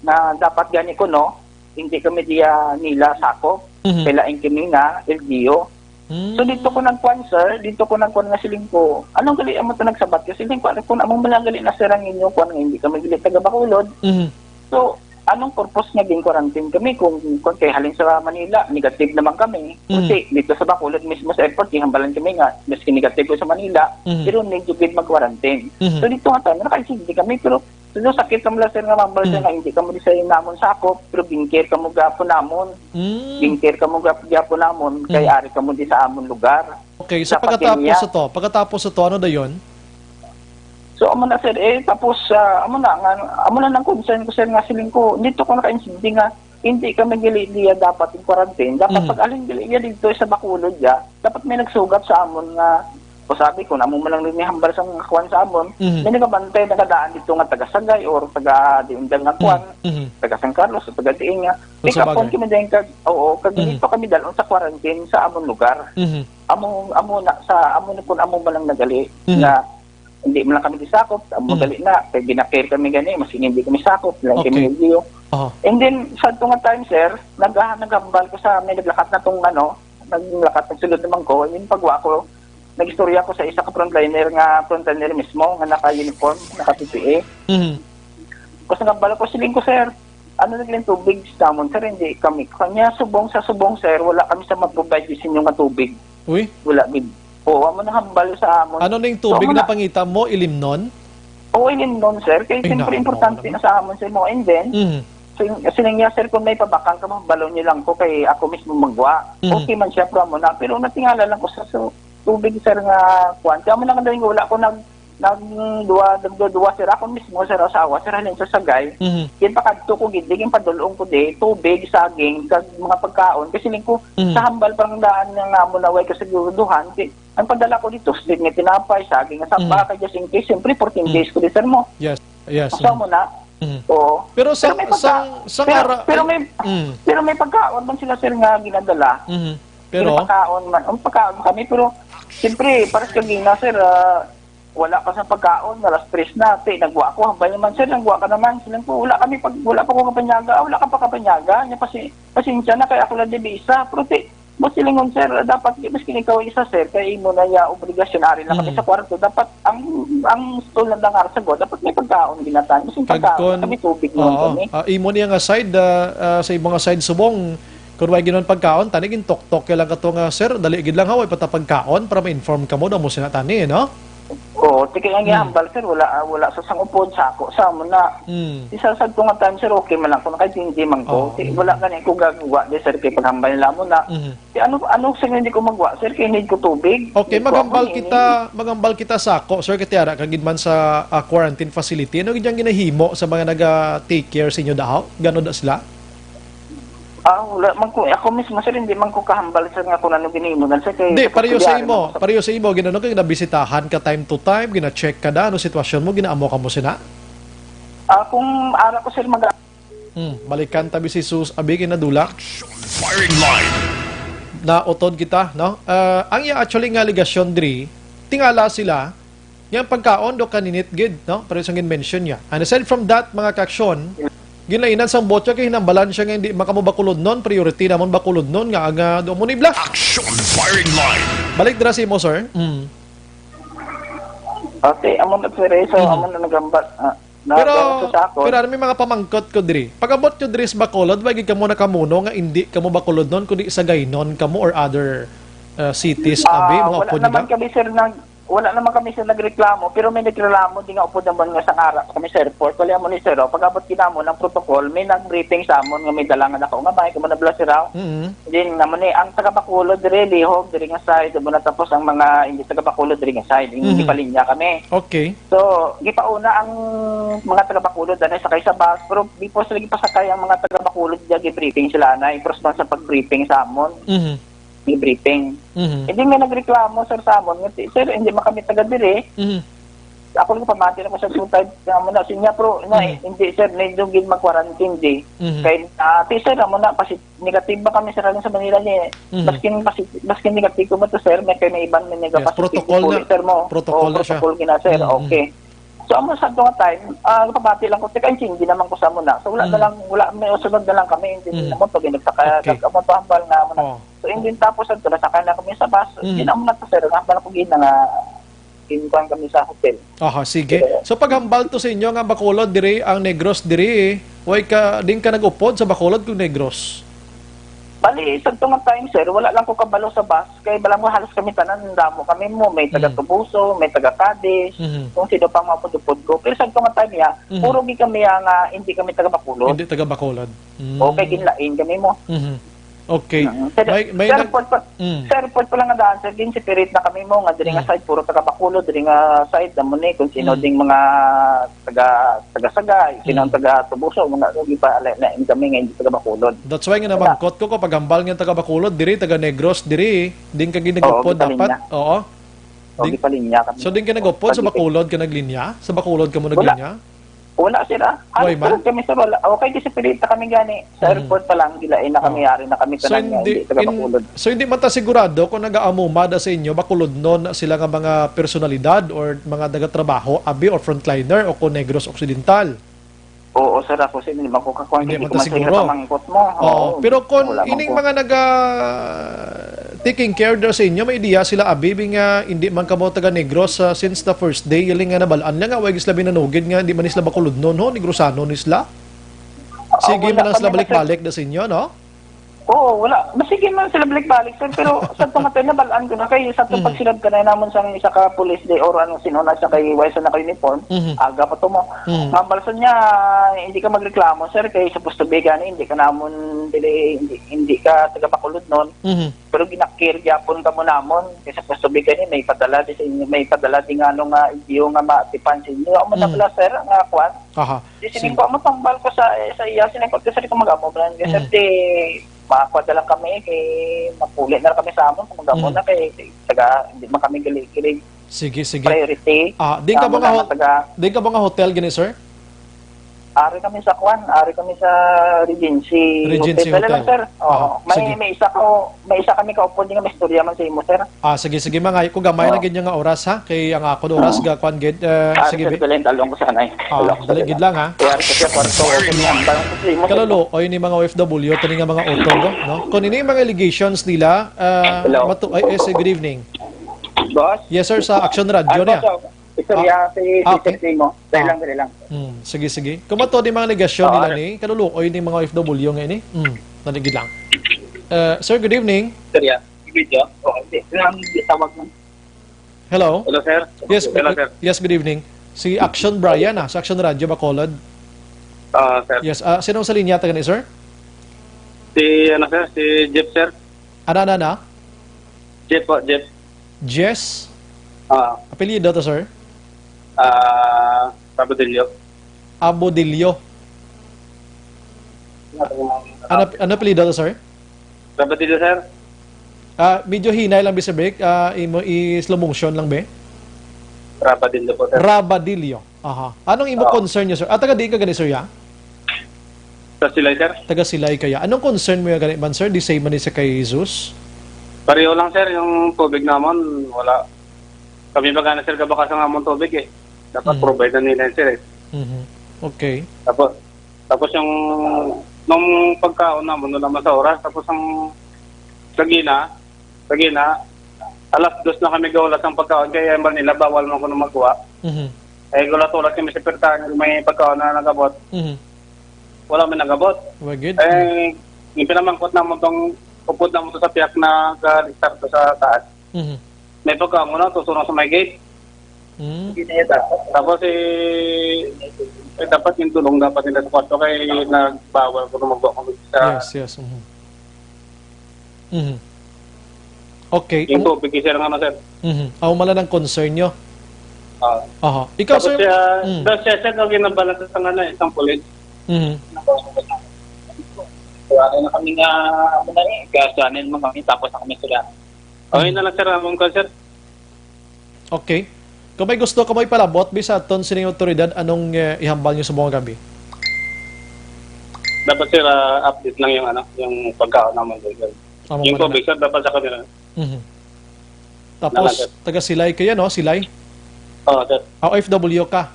na dapat gani ko, no, hindi kami diya nila sakop. Mhm. Kailain kami nga L G U. Hmm. So, dito ko nagkuan, sir, dito ko nagkuan nga siling ko, "Anong gali amo to nagsabat ka?" Siling ko, "Ano, kung amo man lang gali na, sir, ang inyo kuan nga hindi kami gali taga Bacolod." Mhm. So, anong purpose nga gin-quarantine kami kung, kung kay halin sa Manila, negative naman kami? Mhm. Kasi dito sa Bacolod mismo sa airport, gihambalan kami nga, maski negative ko sa Manila, Mhm. pero need to gid mag-quarantine. Mhm. So, dito nga tayo, nakaintindi kami, pero so, sakit naman lang, sir, nga mambal, sir, Mm. nga hindi kamo di sa namon sakop, pero gin-care kamo gapon namon. Mm. Gin-care kamo gap-, gapon namon, kay Mm. ari kamo di sa amon lugar. Okay, so Sa pagkatapos Patiña. Ito, pagkatapos ito, ano dayon? So, amo na, sir, eh, tapos, ah, amo na, nga, amo na nang concern ko, sir, nga siling ko, dito ko nakaintindi nga, hindi kami gali diya dapat in quarantine. Dapat Mhm. pag alin gali diya dito sa Bacolod diya, dapat may nagsugat sa amon nga, o sabi ko, namo man lang ni hambal sa mga kuwan sa amon, Mhm. may nagabantay, nagadaan dito nga taga Sagay or taga Diundang nga kuwan, Mhm. taga San Carlos o taga Diin nga. Kung Pick up sa bagay. Kami din kag, oo, kag Mhm. dito kami dalon sa quarantine sa amon lugar. Mhm. Amo, amo na, sa amo na kun amo man lang nagali Mhm. nga hindi man lang kami disakop, amo Mm. gali na, kay ginakir kami gani, mas hindi kami sakop, lang Okay. Kami L G U. Aha. And then, sa to nga time, sir, nag-, ah, naghambal ko sa, may naglakat na tong, ano, naglakat, nagsulod naman ko, and then pagwa ko, nag-istorya ko sa isa ka frontliner nga, frontliner mismo, nga naka-uniform, naka-P P E. Mhm. Tapos naghambal ko, siling ko, sir, ano nagling tubig sa amon, sir, hindi kami. Kanya, subong sa subong, sir, wala kami sa mag-provide sa inyo nga tubig. Uy? Wala gid. Oo, amo nang hambal sa amon. Ano ning So, tubig amo na na pangita mo, ilimnon? Oo, ilimnon, sir. Kay Ay, siyempre, na, importante na na sa amon, sir, mo. And then, Mhm. sing-, siling niya, "Sir, kung may pabakal ka, mabalon niyo lang ko kay ako mismo magwa." Mhm. Okay man siya, pero amo na. Pero natingala lang ko sa, so, tubig, sir, nga kuwan. Kaya mo na kadali, wala ko nag-, nagduwa, nagduduwa, sir. Ako mismo, sir, asawa, sir, halin sa Sagay. Mhm. Ginpakadto ko gid, ginpadulong ko di, tubig, saging, kag mga pagkaon. Kasi ning ko, Mhm. sa hambal parang daan nga nga mo na way kasiguraduhan, kay ang padala ko dito, slit nga tinapay, saging nga saba, Mm. kay just in case, siyempre, fourteen Mm. days ko di, sir, mo. Yes, yes, Asa mm. mo na? Mhm. Oo. Pero sa Pero may pagka- sa sa pero, ara- pero may Mm. pero may pagkaon man sila, sir, nga ginadala. Mhm. Pero Ginapakaon man. Ang pagkaon kami, pero siyempre, pares ka gina, sir, ah, wala pa sa pagkaon, alas tres na, ti, nagwa ako, hambal naman, sir, nagwa ka naman. Silang po, wala kami pag, wala pa ko kapanyaga, ah, wala ka pa kapanyaga. Nya, pasi, pasensya na, kaya ako lang di isa. Pero ti, mo silingon, sir, dapat, di, maski ikaw isa, sir, kay imo na ya obligasyon, ari lang kami Mm. sa kwarto. Dapat, ang, ang stool na dangar sa dapat may pagkaon, ginatan. Maski pagkaon, Kagkon, kami tubig naman oo, kami. Ah, imo niya nga side, ah, ah, sa imo nga side subong, kung way ginon pagkaon, tani gintoktok kay lang kato nga, "Sir, dali gid lang ha, way pa ta pagkaon para ma-inform kamo daw mo sina tani, no?" Oo, ti kay ang Hmm. ihambal, sir, wala, ah, wala sa sang upod, sako sa amo na. Hmm. Isa sa ko nga time, sir, okay man lang kung nakaintindi man ko. Oo. Ti, wala gani ko gagawa, di, sir, kay paghambal nila mo na. Mhm. Ti, ano, ano sa hindi ko magwa, sir, kay need ko tubig. Okay, Need ko magambal ako, kita, magambal kita sako, sir, kay ara ka gid man sa ah, quarantine facility. Ano gid ang ginahimo sa mga naga-take care sa inyo daw? Gano da sila? Ah, wala man ko. Ako mismo, sir, hindi man ko kahambal, sir, nga kung ano ginimo na, sir. Kay Hindi, sa pareho sa kutselyari imo. man ko sa- Pareho sa imo, ginano kay nabisitahan ka time to time, gina-check ka da, ano sitwasyon mo, ginaamo ka mo sina? Ah, kung ara ko, sir, mag- Hmm, balikan tabi si Sus, abi kay nadula. Firing line. Nautod kita, no? Ah, ang iya actually nga alegasyon diri, tingala sila, nga ang pagkaon do kaninit gid, no? Pero isang mention niya. And aside from that, mga kaaksyon, ginlainan sang botya kay hinambalan siya nga hindi man kamo Bacolodnon, priority namon Bacolodnon nga ang ah, do mo ni bluff. Action firing line. Balik dira sa imo, sir. Mm. Okay, amo na, sir, eh. So, Mhm. amo na nagambal. Ah, na, Pero pero sa ako, pero ano may mga pamangkot ko diri. Pag-abot ko diri sa Bacolod, wa gid kamo nakamuno nga hindi kamo Bacolodnon kundi Sagaynon kamo or other uh, cities, ah, abi, mga wala upod naman nila. Kami, sir, nag wala naman kami, sir, nagreklamo, pero may nagreklamo din nga upod naman nga sa ara kami sa airport. Wala mo ni, sir, oh, pag-abot kinamo ng protocol, may nag-briefing sa amon nga may dala nga dako nga mic, kamo na bala, sir, oh. Mhm. Din naman ni ang taga Bacolod diri, lihog diri nga side, mo na, tapos ang mga hindi taga Bacolod diri nga side, hindi Mhm. palinya kami. Okay. So, gipauna ang mga taga Bacolod anay sakay sa bus, pero before sila gipasakay ang mga taga Bacolod, gibriefing sila anay, first man sa pag-briefing sa amon, Mhm. gibriefing. Mhm. Hindi may nagreklamo, sir, sa amon nga, "Sir, hindi man kami taga diri." Mhm. Ako lang pamati lang ko sa sutay nga mo na sinya, pero na, Mhm. hindi, sir, hindi yung gid mag-quarantine di. Mhm. Kay, ah, ti, sir, amo na, pasi-, negative ba kami, sir, sa Manila ni? Mhm. Baskin, basi-, baskin negative ko ba to, sir? May kay may iban, may Yes, protocol nagpapuli, na, sir, mo. protocol Oo, na siya. Protocol gina, sir. Mm, Okay. So, amo sa nga time, ah, pabati lang ko, teka, hindi naman ko sa muna. So, wala Mm. na lang, wala, may usunod na lang kami, hindi Mm. naman to, ginagtaka, Okay. amo to, hambal nga, amo na. Oh. So, hindi tapos, ang nasakay na kami sa bus. Mm. Hindi naman na to, sir. Hambal ko gina nga, ginkuhan kami sa hotel. Aha, sige. So paghambal to sa inyo nga Bacolod diri ang Negros diri, way ka din ka nag-upod sa Bacolod kung Negros? Bali, sa to nga time, sir, wala lang ko kabalo sa bus. Kay bala mo halos kami tanan, damo kami mo. May taga Mm. Tubuso, may taga Cadiz, Mhm. kung sino pang mga pudupod ko. Pero sa to nga time niya, Mhm. puro gi kami nga hindi kami taga Bacolod. Hindi taga Bacolod. Mm. Okay, ginlain kami mo. Mhm. Okay. Mm. Sir, May may sir, nag- port pa, Mm. sir, port pa lang nga daan, sir, gin-separate na kami mo, nga diri nga Mm. side, puro taga Bacolod, diri nga side, damo ni, kung sino Mm. ding mga taga, taga Sagay, sino Mm. taga Tubuso, mga, di pa, ala, na, kami nga hindi taga Bacolod. That's why nga namangkot ko ko paghambal nga taga Bacolod diri, taga Negros diri, din ka ginagupod Oo, gipalinya. dapat. Oo. O, Din- gipalinya kami. So din ka nagupod sa Pag- Bacolod ka naglinya? Sa Bacolod ka mo Wala. Naglinya? Wala, sir, ah. Why, Halos man? tulog kami sa wala. Okay, kasi pinita kami gani. Sa Mm. Airport pa lang, gilain na kami, Oh. ari na kami So tanan nga hindi, hindi taga in- Bacolod. so hindi man ta sigurado kung nag-aamuma da sa inyo, Bacolodnon na sila nga mga personalidad or mga taga-trabaho, abi, or frontliner o kung Negros Occidental. Oo, sir, ako, sir, hindi man ko kakuha, Hindi hindi man ko ta man sila siguro. pamangkot mo. Oo, pero kung wala man ining ko. Mga naga taking care there sa inyo, may idea sila, abi, bi nga hindi man kamo taga Negros ah, since the first day, iling nga nabalaan lang nga, way sila binanugid nga, hindi man sila Bacolodnon, ho, Negrosano ni sila. Ah, Sige wala man lang sila kami, balik-balik da sa inyo, no? Oo, wala. Masige man sila balik-balik, sir, pero sa tunga tayo, nabalaan ko na kay sa itong Mhm. pagsilad ka na naman sa isa ka police day or ano, sino na siya kay Wesa na ka uniform, Mhm. aga pa to mo. Mhm. Ang balso niya, hindi ka magreklamo, sir, kay supposed to be gani, hindi ka namon, dili, hindi, hindi ka taga Bacolodnon. Mhm. Pero ginakir gyapon ka mo namon, kay supposed to be gani, may padala di sa inyo, may padala di nga ano nga, N G O nga matipan sa inyo. Amo na Mhm. pala, sir, nga kwan. Aha. Di Sige. sining ko, amo tambal ko sa, sa iya, sining ko, kasi ko mag-amo, lang, sir, Mm. di, makakuha lang kami, kay mapuli na lang kami sa amon, kung mag-amo Mm. na, kay, kay taga, hindi man kami gali-, gali-, Sige, sige. Priority. Ah, di ka Amo mga na hot- nga taga, Di ka mga hotel gini, sir? Ari kami sa kwan, ari kami sa Regency Regency Hotel. Hotel. Lang, sir. Oo. Ah, may, sige. May isa ko, may isa kami kaupod nga may istorya man sa imo, sir. Ah, sige, sige, mangayo ko gamay lang Oo. Gid nga oras, ha, kay ang akon oras Oo. Ga kwan gid, eh, Ah, sige, sir, bi- dali, talong ko sana, eh. Ah, Talong ko dali sana. Gid lang, ha. Kaya, sir, kwarto, Firing okay, line. Ang tanong ko sa imo, sir. Kaluluoy ni mga O F W, tani nga mga auto, no? Kung ini mga allegations nila, ah, Hello. matu-, ay, eh, sir, good evening. Boss? Yes, sir, sa Action Radio Ah, niya. boss, oh. Istorya Ah, si ah, okay. Teacher Timo. Dali Ah. lang, dali lang. Hmm, sige, sige. Kumato ni mga negasyon Oo, nila ano? Ni, kaluluoy ni mga O F W nga ini. Hmm, nanigid lang. Uh, sir, good evening. Istorya. Video? Oh, hindi. Kailangan hindi tawag ng Hello? Hello, sir. Yes, Hello, good, sir. Yes, good evening. Si Action Brian, ah, sa Action Radio Bacolod. Ah, sir. Yes, ah, sino sa linya, taga ni, sir? Si, ano, sir, si Jeff, sir. Ana, ana, ana? Jeff po, Jeff. Jess? Ah. Apelyido to, sir? Ah, Rabadillo. Abodillo. Ano, ano apelyido to, sir? Rabadillo, sir. Ah, medyo hinay lang, bisa break. Ah, imo i-slow motion lang, be. Rabadillo po, sir. Rabadillo. Aha. Anong imo Oo. Concern niyo, sir? Ah, taga diin ka gani, sir, ya? Sa Silay, sir. Taga Silay kaya. Anong concern mo ya gani man, sir? Di same man ni sa kay Jesus? Pareho lang, sir, yung tubig namon, wala. Kami ba gana, sir, kabakas ang amon tubig, eh. Dapat Mhm. provide na nila, sir, eh. Mhm. Okay. Tapos, tapos yung, nung pagkaon namon, wala man sa oras. Tapos ang gagina, gagina, alas dos na kami gahulat ang pagkaon, kaya yung nila, bawal man kuno magkuha. Mhm. Eh, gulat-ulat kami sa pertahan, may pagkaon na nagabot. Mhm. Wala man nagabot. Wa gid. Eh, yung pinamangkot namon tong upod namon to sa piyak na galistar to sa taas. Mhm. May pagkaon na, susunod sa may gate. Mm. Tapos, eh, eh, dapat yung tulong dapat nila sa kwarto kay nagbawal ko na magwa kami sa Yes, yes. Mhm. Mhm. Okay. Yung Amo, tubig, sir, nga na, sir. Mhm. Amo man lang ang concern nyo. Ah. Aha. Ikaw, Tapos sir? Siya, Mm. Tapos siya, sir, nung ginabalan sa nga na, isang pulis. Mhm. Wala na kami nga, ano na eh, gasanin mo kami, tapos na kami sila. Okay Mhm. na lang, sir, among ka, sir. Okay. Kung may gusto ka mo ipalabot, bisa aton sining otoridad, anong, eh, ihambal nyo sa mga gabi? Dapat, sir, ah, update lang yung, ano, yung pagkaon naman, sir. Amo Yung man na. Tubig, sir, dapat sa kanila. Mhm. Tapos, Naman, sir. Taga Silay kayo, no? Silay? Oo, sir. Ah, O F W ka?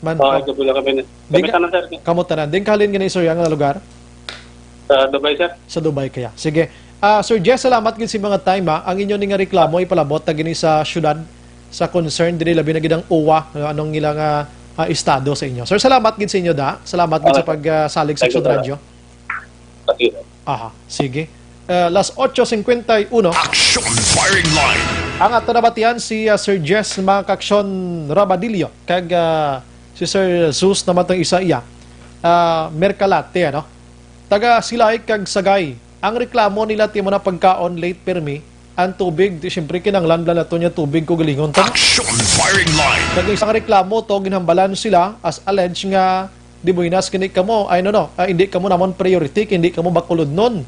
Man, Oo, ah, ito po lang kami. Di Kami ka, sana, sir. Kamo tanan. Din kahalin gani, sir, yang lugar? Sa Dubai, sir. Sa Dubai kaya. Sige. Ah, Sir Jess, salamat gid sa mga time, ha. Ang inyo ni nga reklamo ipalabot ta gini sa syudad, sa concern diri, labi na gid ang uwa, ano, anong ilang, ah, ah, estado sa inyo. Sir, salamat gid sa inyo, da. Salamat gid sa Salamat. Pag, ah, salig sa Thank you, Action sir. Radio. Pati. Aha, sige. Ah, las ocho cincuenta y uno. Action Firing Line. Ang ato nabatian si, ah, Sir Jess, mga kaksyon, Rabadillo, kag, ah, si Sir Zeus naman tong isa iya. Ah, Mercalate, ano? Taga Silay kag Sagay. Ang reklamo nila, timo na pagkaon, late permi, ang tubig, di, siyempre, kinanglan bala nato niya tubig, kaugalingon ta. Action Firing Line. Nag isang reklamo to, ginhambalan sila as alleged nga di buenas kini kamo, ay, no, no, ah, hindi kamo namon priority, kay hindi kamo Bacolodnon.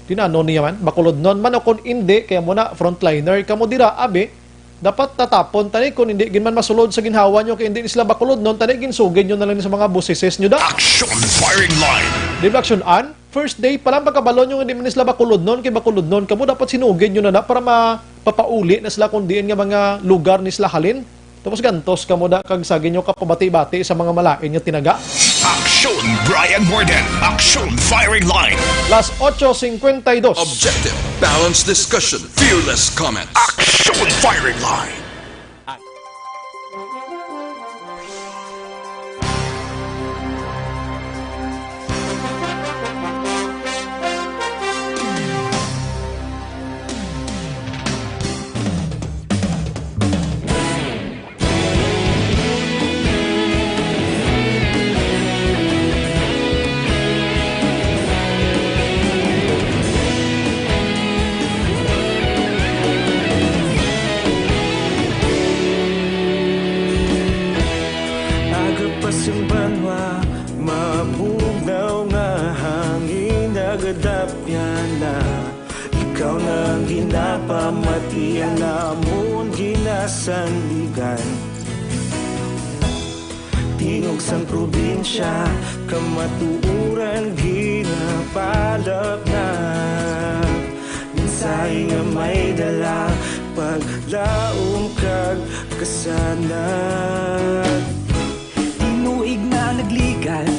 Di na, ano niya man, Bacolodnon man o kung hindi, kaya mo na frontliner kamo dira, abi. Dapat tatapon tani kung hindi gid man masulod sa ginhawa nyo, kay hindi ni sila Bacolodnon, tani ginsugid nyo na lang sa mga busises nyo da. Action Firing Line. Di ba action an? First day pa lang, pagkabalo nyo nga di man ni sila Bacolodnon, kay Bacolodnon kamo, dapat sinugid nyo na na para mapapauli na sila kung diin nga mga lugar ni sila halin. Tapos gantos kamo da kag sagi nyo kapabati-bati sa mga malain nga tinaga. Action Brian Morden. Action Firing Line. Las ocho cincuenta y dos. Objective, balanced discussion, fearless comments. Action Firing Line. Agapas ang banwa, mabugnaw nga hangin, nagadapyan na. Ikaw na ang ginapamati, ang amon ginasandigan. Di Tingog sang probinsya, kamatuoran ginapalapnag. Mensahe nga may dala, paglaom kag kasanag. Tinuig na nagligan,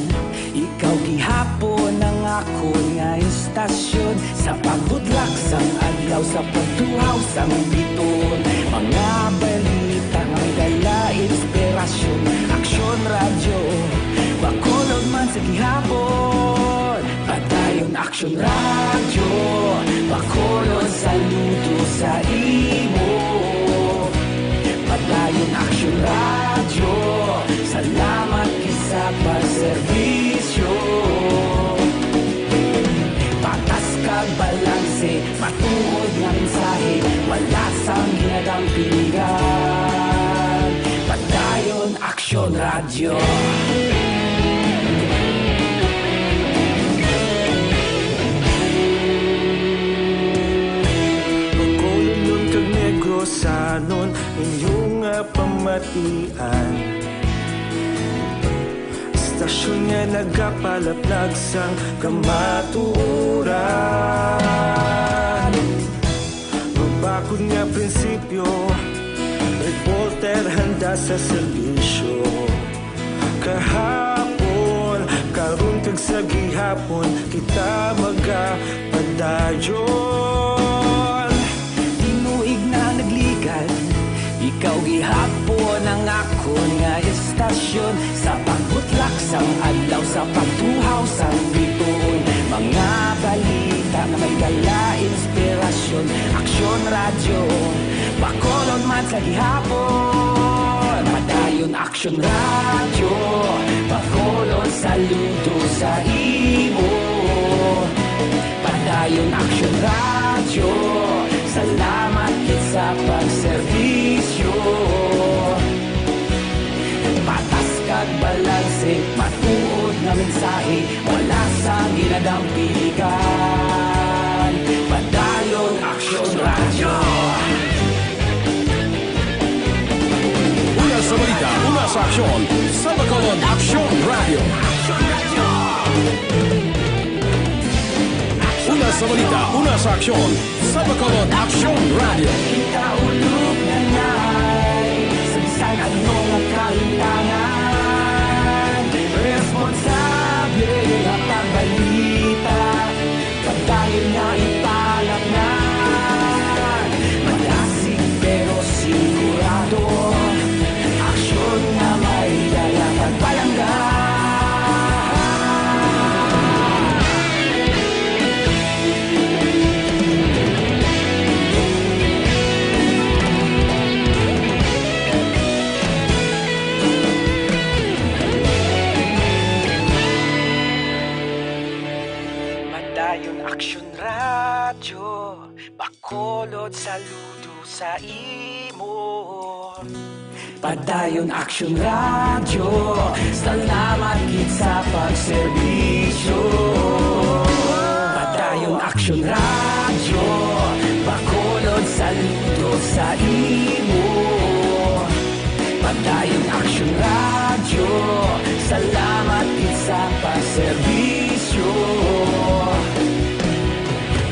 ikaw gihapon ang akon nga istasyon. Sa pagbutlak sang adlaw, sa pagtuhaw sang bituon, mga balita nga may dala inspirasyon. Aksyon Radyo, Bacolod man sa gihapon. Padayon Aksyon Radyo, Bacolod, saludo sa imo. Padayon Aksyon Radyo, salamat gid sa pagserbisyo. Patas kag balanse, matuod nga mensahe, wala sang ginadampigan. Padayon Aksyon Radyo. Bacolodnon kag Negrosanon, inyo nga pamatian. Istasyon nga nagapalaplag sang kamatuoran. Mabakod nga prinsipyo, reporter handa sa serbisyo. Kahapon, karon kag sa gihapon, kita magapadayon. Tinuig na nagligan, ikaw gihapon ang akon nga istasyon. Sa pagbutlak sang adlaw, sa pagtuhaw sang bituon, mga balita nga may dala inspirasyon. Aksyon Radyo, Bacolod man sa gihapon. Padayon Aksyon Radyo, Bacolod, saludo sa imo. Padayon Aksyon Radyo, salamat gid sa pagserbisyo. Patas kag balanse, matuod nga mensahe, wala sang ginadampigan. Padayon Aksyon Radyo. Una sa balita, una sa aksyon, sa Bacolod Aksyon Radyo. Una sa balita, una sa aksyon, sa Bacolod Aksyon Radyo. Kita ulog na nay, sa bisan ano nga kalintangan, responsable nga pagbalita. Padayon nga ipalapnag, madasig pero sigurado. Aksyon nga may dala kag palangga. Padayon Aksyon Radyo, Bacolod, saludo sa imo. Padayon Aksyon Radyo, salamat gid sa pagserbisyo. Padayon Aksyon Radyo, Bacolod, saludo sa imo. Padayon Aksyon Radyo, salamat gid sa pagserbisyo.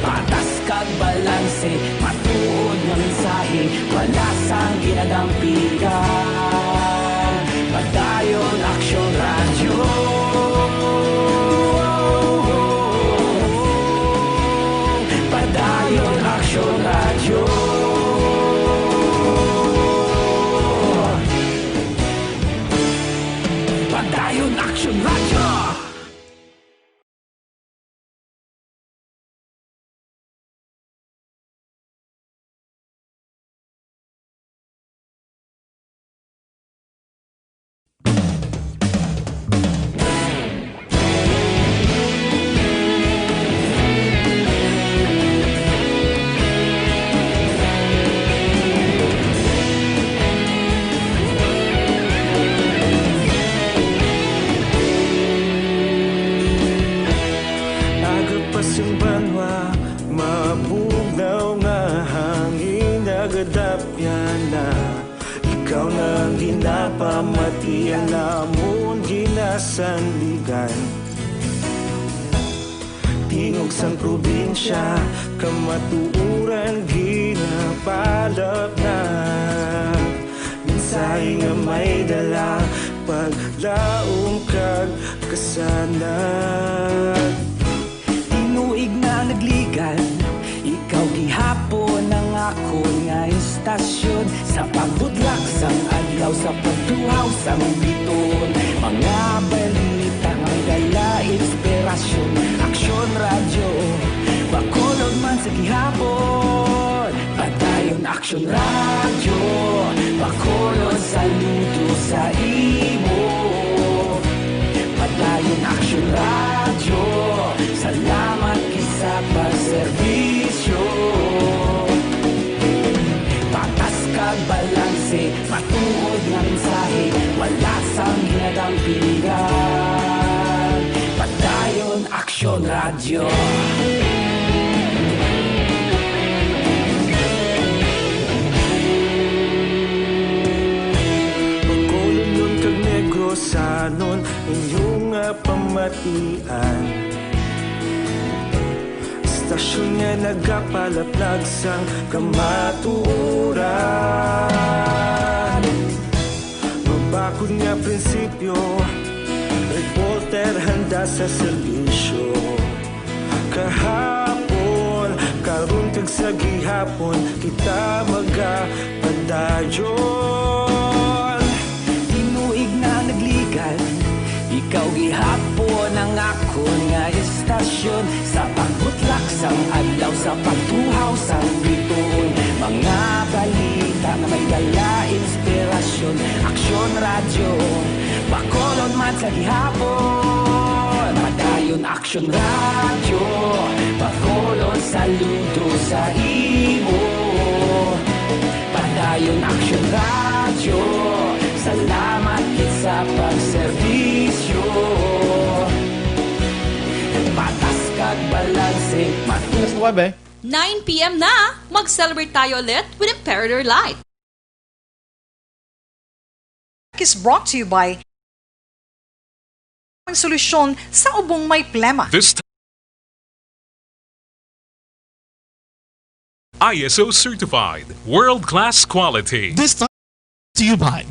Patas kag balanse, matuod nga mensahe, wala sang ginadampigan. Padayon Aksyon Radyo. Padayon Aksyon Radyo. Padayon Aksyon Radyo. Aga pa sing banwa, mabugnaw nga hangin, nagadapyan na. Ikaw Ikaw na ang ginapamati, ang amon ginasandigan. Tingog sang probinsya, kamatuoran ginapalapnag. Mensahe nga may dala, paglaom kag kasanag. Tinuig na nagligan, ikaw gihapon ang akon nga istasyon. Sa pagbudlak sang adlaw, sa pagtuhaw sang biton, mga balita nga may dala inspirasyon. Aksyon Radyo, Bacolod man sa gihapon. Padayon Aksyon Radyo, Bacolod, saludo sa imo. Padayon Aksyon Radyo, salamat gid sa pagserbisyo. Patas kag balanse, matuod nga mensahe, wala sang ginadampingan. Padayon Aksyon Radyo. Bacolodnon kag Negrosanon, inyo nga pamatian. Istasyon nga nagapalaplag sang kamatuoran. Mabakod nga prinsipyo, reporter handa sa serbisyo. Kahapon, karon kag sa gihapon, kita magapadayon. Tinuig na nagligan, ikaw gihapon ang akon nga istasyon. Sa pagbutlak sang adlaw, sa pagtuhaw sang bituon, mga balita nga may dala inspirasyon. Aksyon Radyo, Bacolod man sa gihapon. Padayon Aksyon Radyo, Bacolod, saludo sa imo. Padayon Aksyon Radyo, salamat gid sa pagserbisyo. Patas kag balanse, matu- Yes, why, be? Nine p m na! Mag-celebrate tayo ulit with Imperator Light. Is brought to you by ang solusyon sa ubong may plema. This time, I S O certified, world-class quality. This time, to you by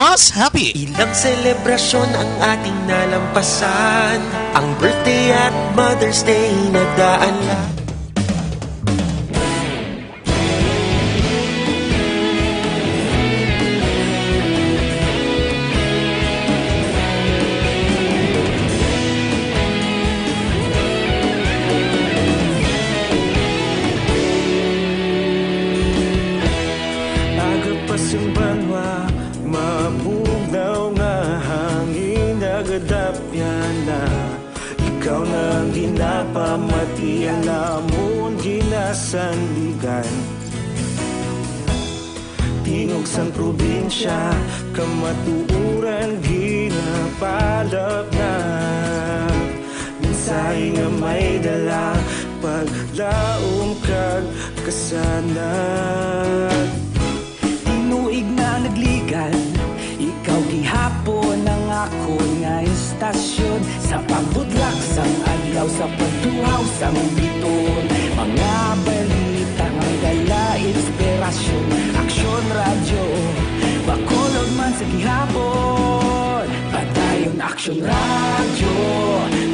Mas Happy. Ilang selebrasyon ang ating nalampasan, ang birthday at Mother's Day nagdaan. Aga pa sing banwa, mabugnaw nga hangin nagadapyan na. Ikaw na ang ginapamati, ang amon ginasandigan. Tingog sang probinsya, kamatuoran ginapalapnag. Mensahe nga may dala, paglaom kag kasanag. Tinuig na nagligan, ikaw gihapon ang akon nga istasyon. Sa pagbutlak sang adlaw, sa pagtuhaw sang biton, mga balita nga may dala inspirasyon. Aksyon Radyo, Bacolod man sa gihapon. Padayon Aksyon Radyo,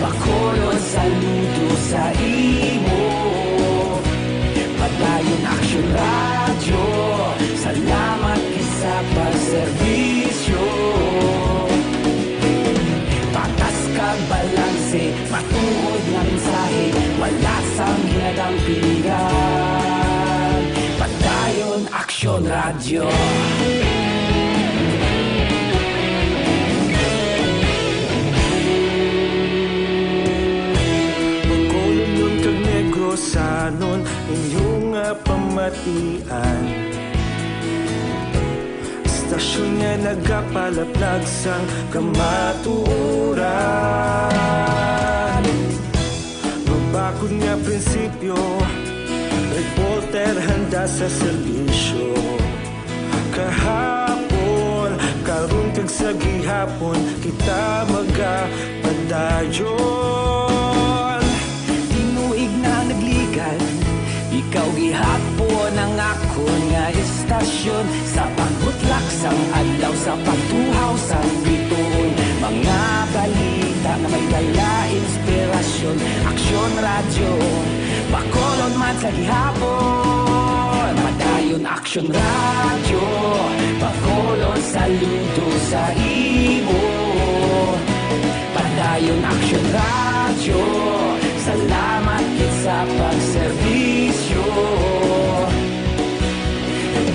Bacolod, saludo sa imo. Padayon Aksyon Radyo, salamat gid sa pagserbisyo. Patas kag balanse, matuod nga mensahe, wala sang ginadampingan. Padayon Aksyon Radyo. Bacolodnon kag Negrosanon, inyo nga pamatian. Istasyon nga nagapalaplag sang kamatuoran. Mabakod nga prinsipyo, reporter handa sa serbisyo. Sa gihapon kita magapadayon. Tinuig na nagligan, ikaw gihapon ang akon nga istasyon. Sa pagbutlak sang adlaw, sa pagtuhaw sang bituon, mga balita nga may dala inspirasyon. Aksyon Radyo, Bacolod man sa gihapon. Padayon Aksyon Radyo, Bacolod, saludo sa imo. Padayon Aksyon Radyo, salamat gid sa pagserbisyo.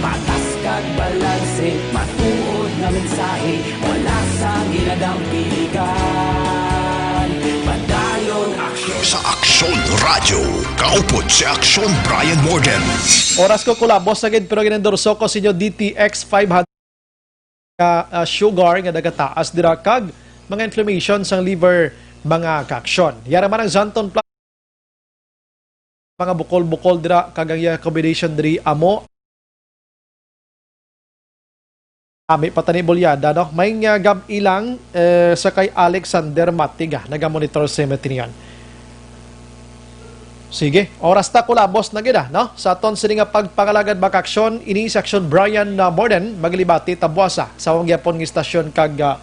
Patas kag balanse, matuod nga mensahe, wala sang ginadampigan. Padayon Aksyon. Sa Aksyon Radyo, kaupod si Aksyon Brian Morden. Oras ko kulabos na gid, pero ginendorso ko sa inyo D T X five hundred ka, ah, sugar nga nagataas dira kag mga inflammation sang liver, mga kaaksyon. Yara man ang Xanthone Plus, mga bukol-bukol dira kag ang iya combination diri amo. Ami pa tani bulyada, no? May nga gab-i lang, eh, sa kay Alexander Matiga, nagamonitor sa Metinion. Sige, oras ta kulabos na gid, ah, no? Sa aton sini nga pagpangalagad, mga kaaksyon, ini si Aksyon Brian, ah, Morden, maglibati ta buasa sa akon gyapon nga istasyon kag, ah,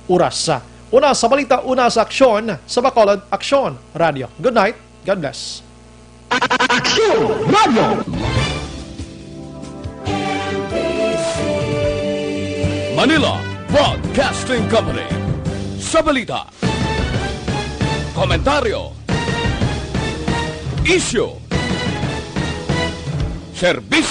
oras. Una sa balita, una sa aksyon, sa Bacolod Aksyon Radio. Good night, God bless. Aksyon Radio. Manila Broadcasting Company. Sa balita, komentaryo, isyu, serbisyo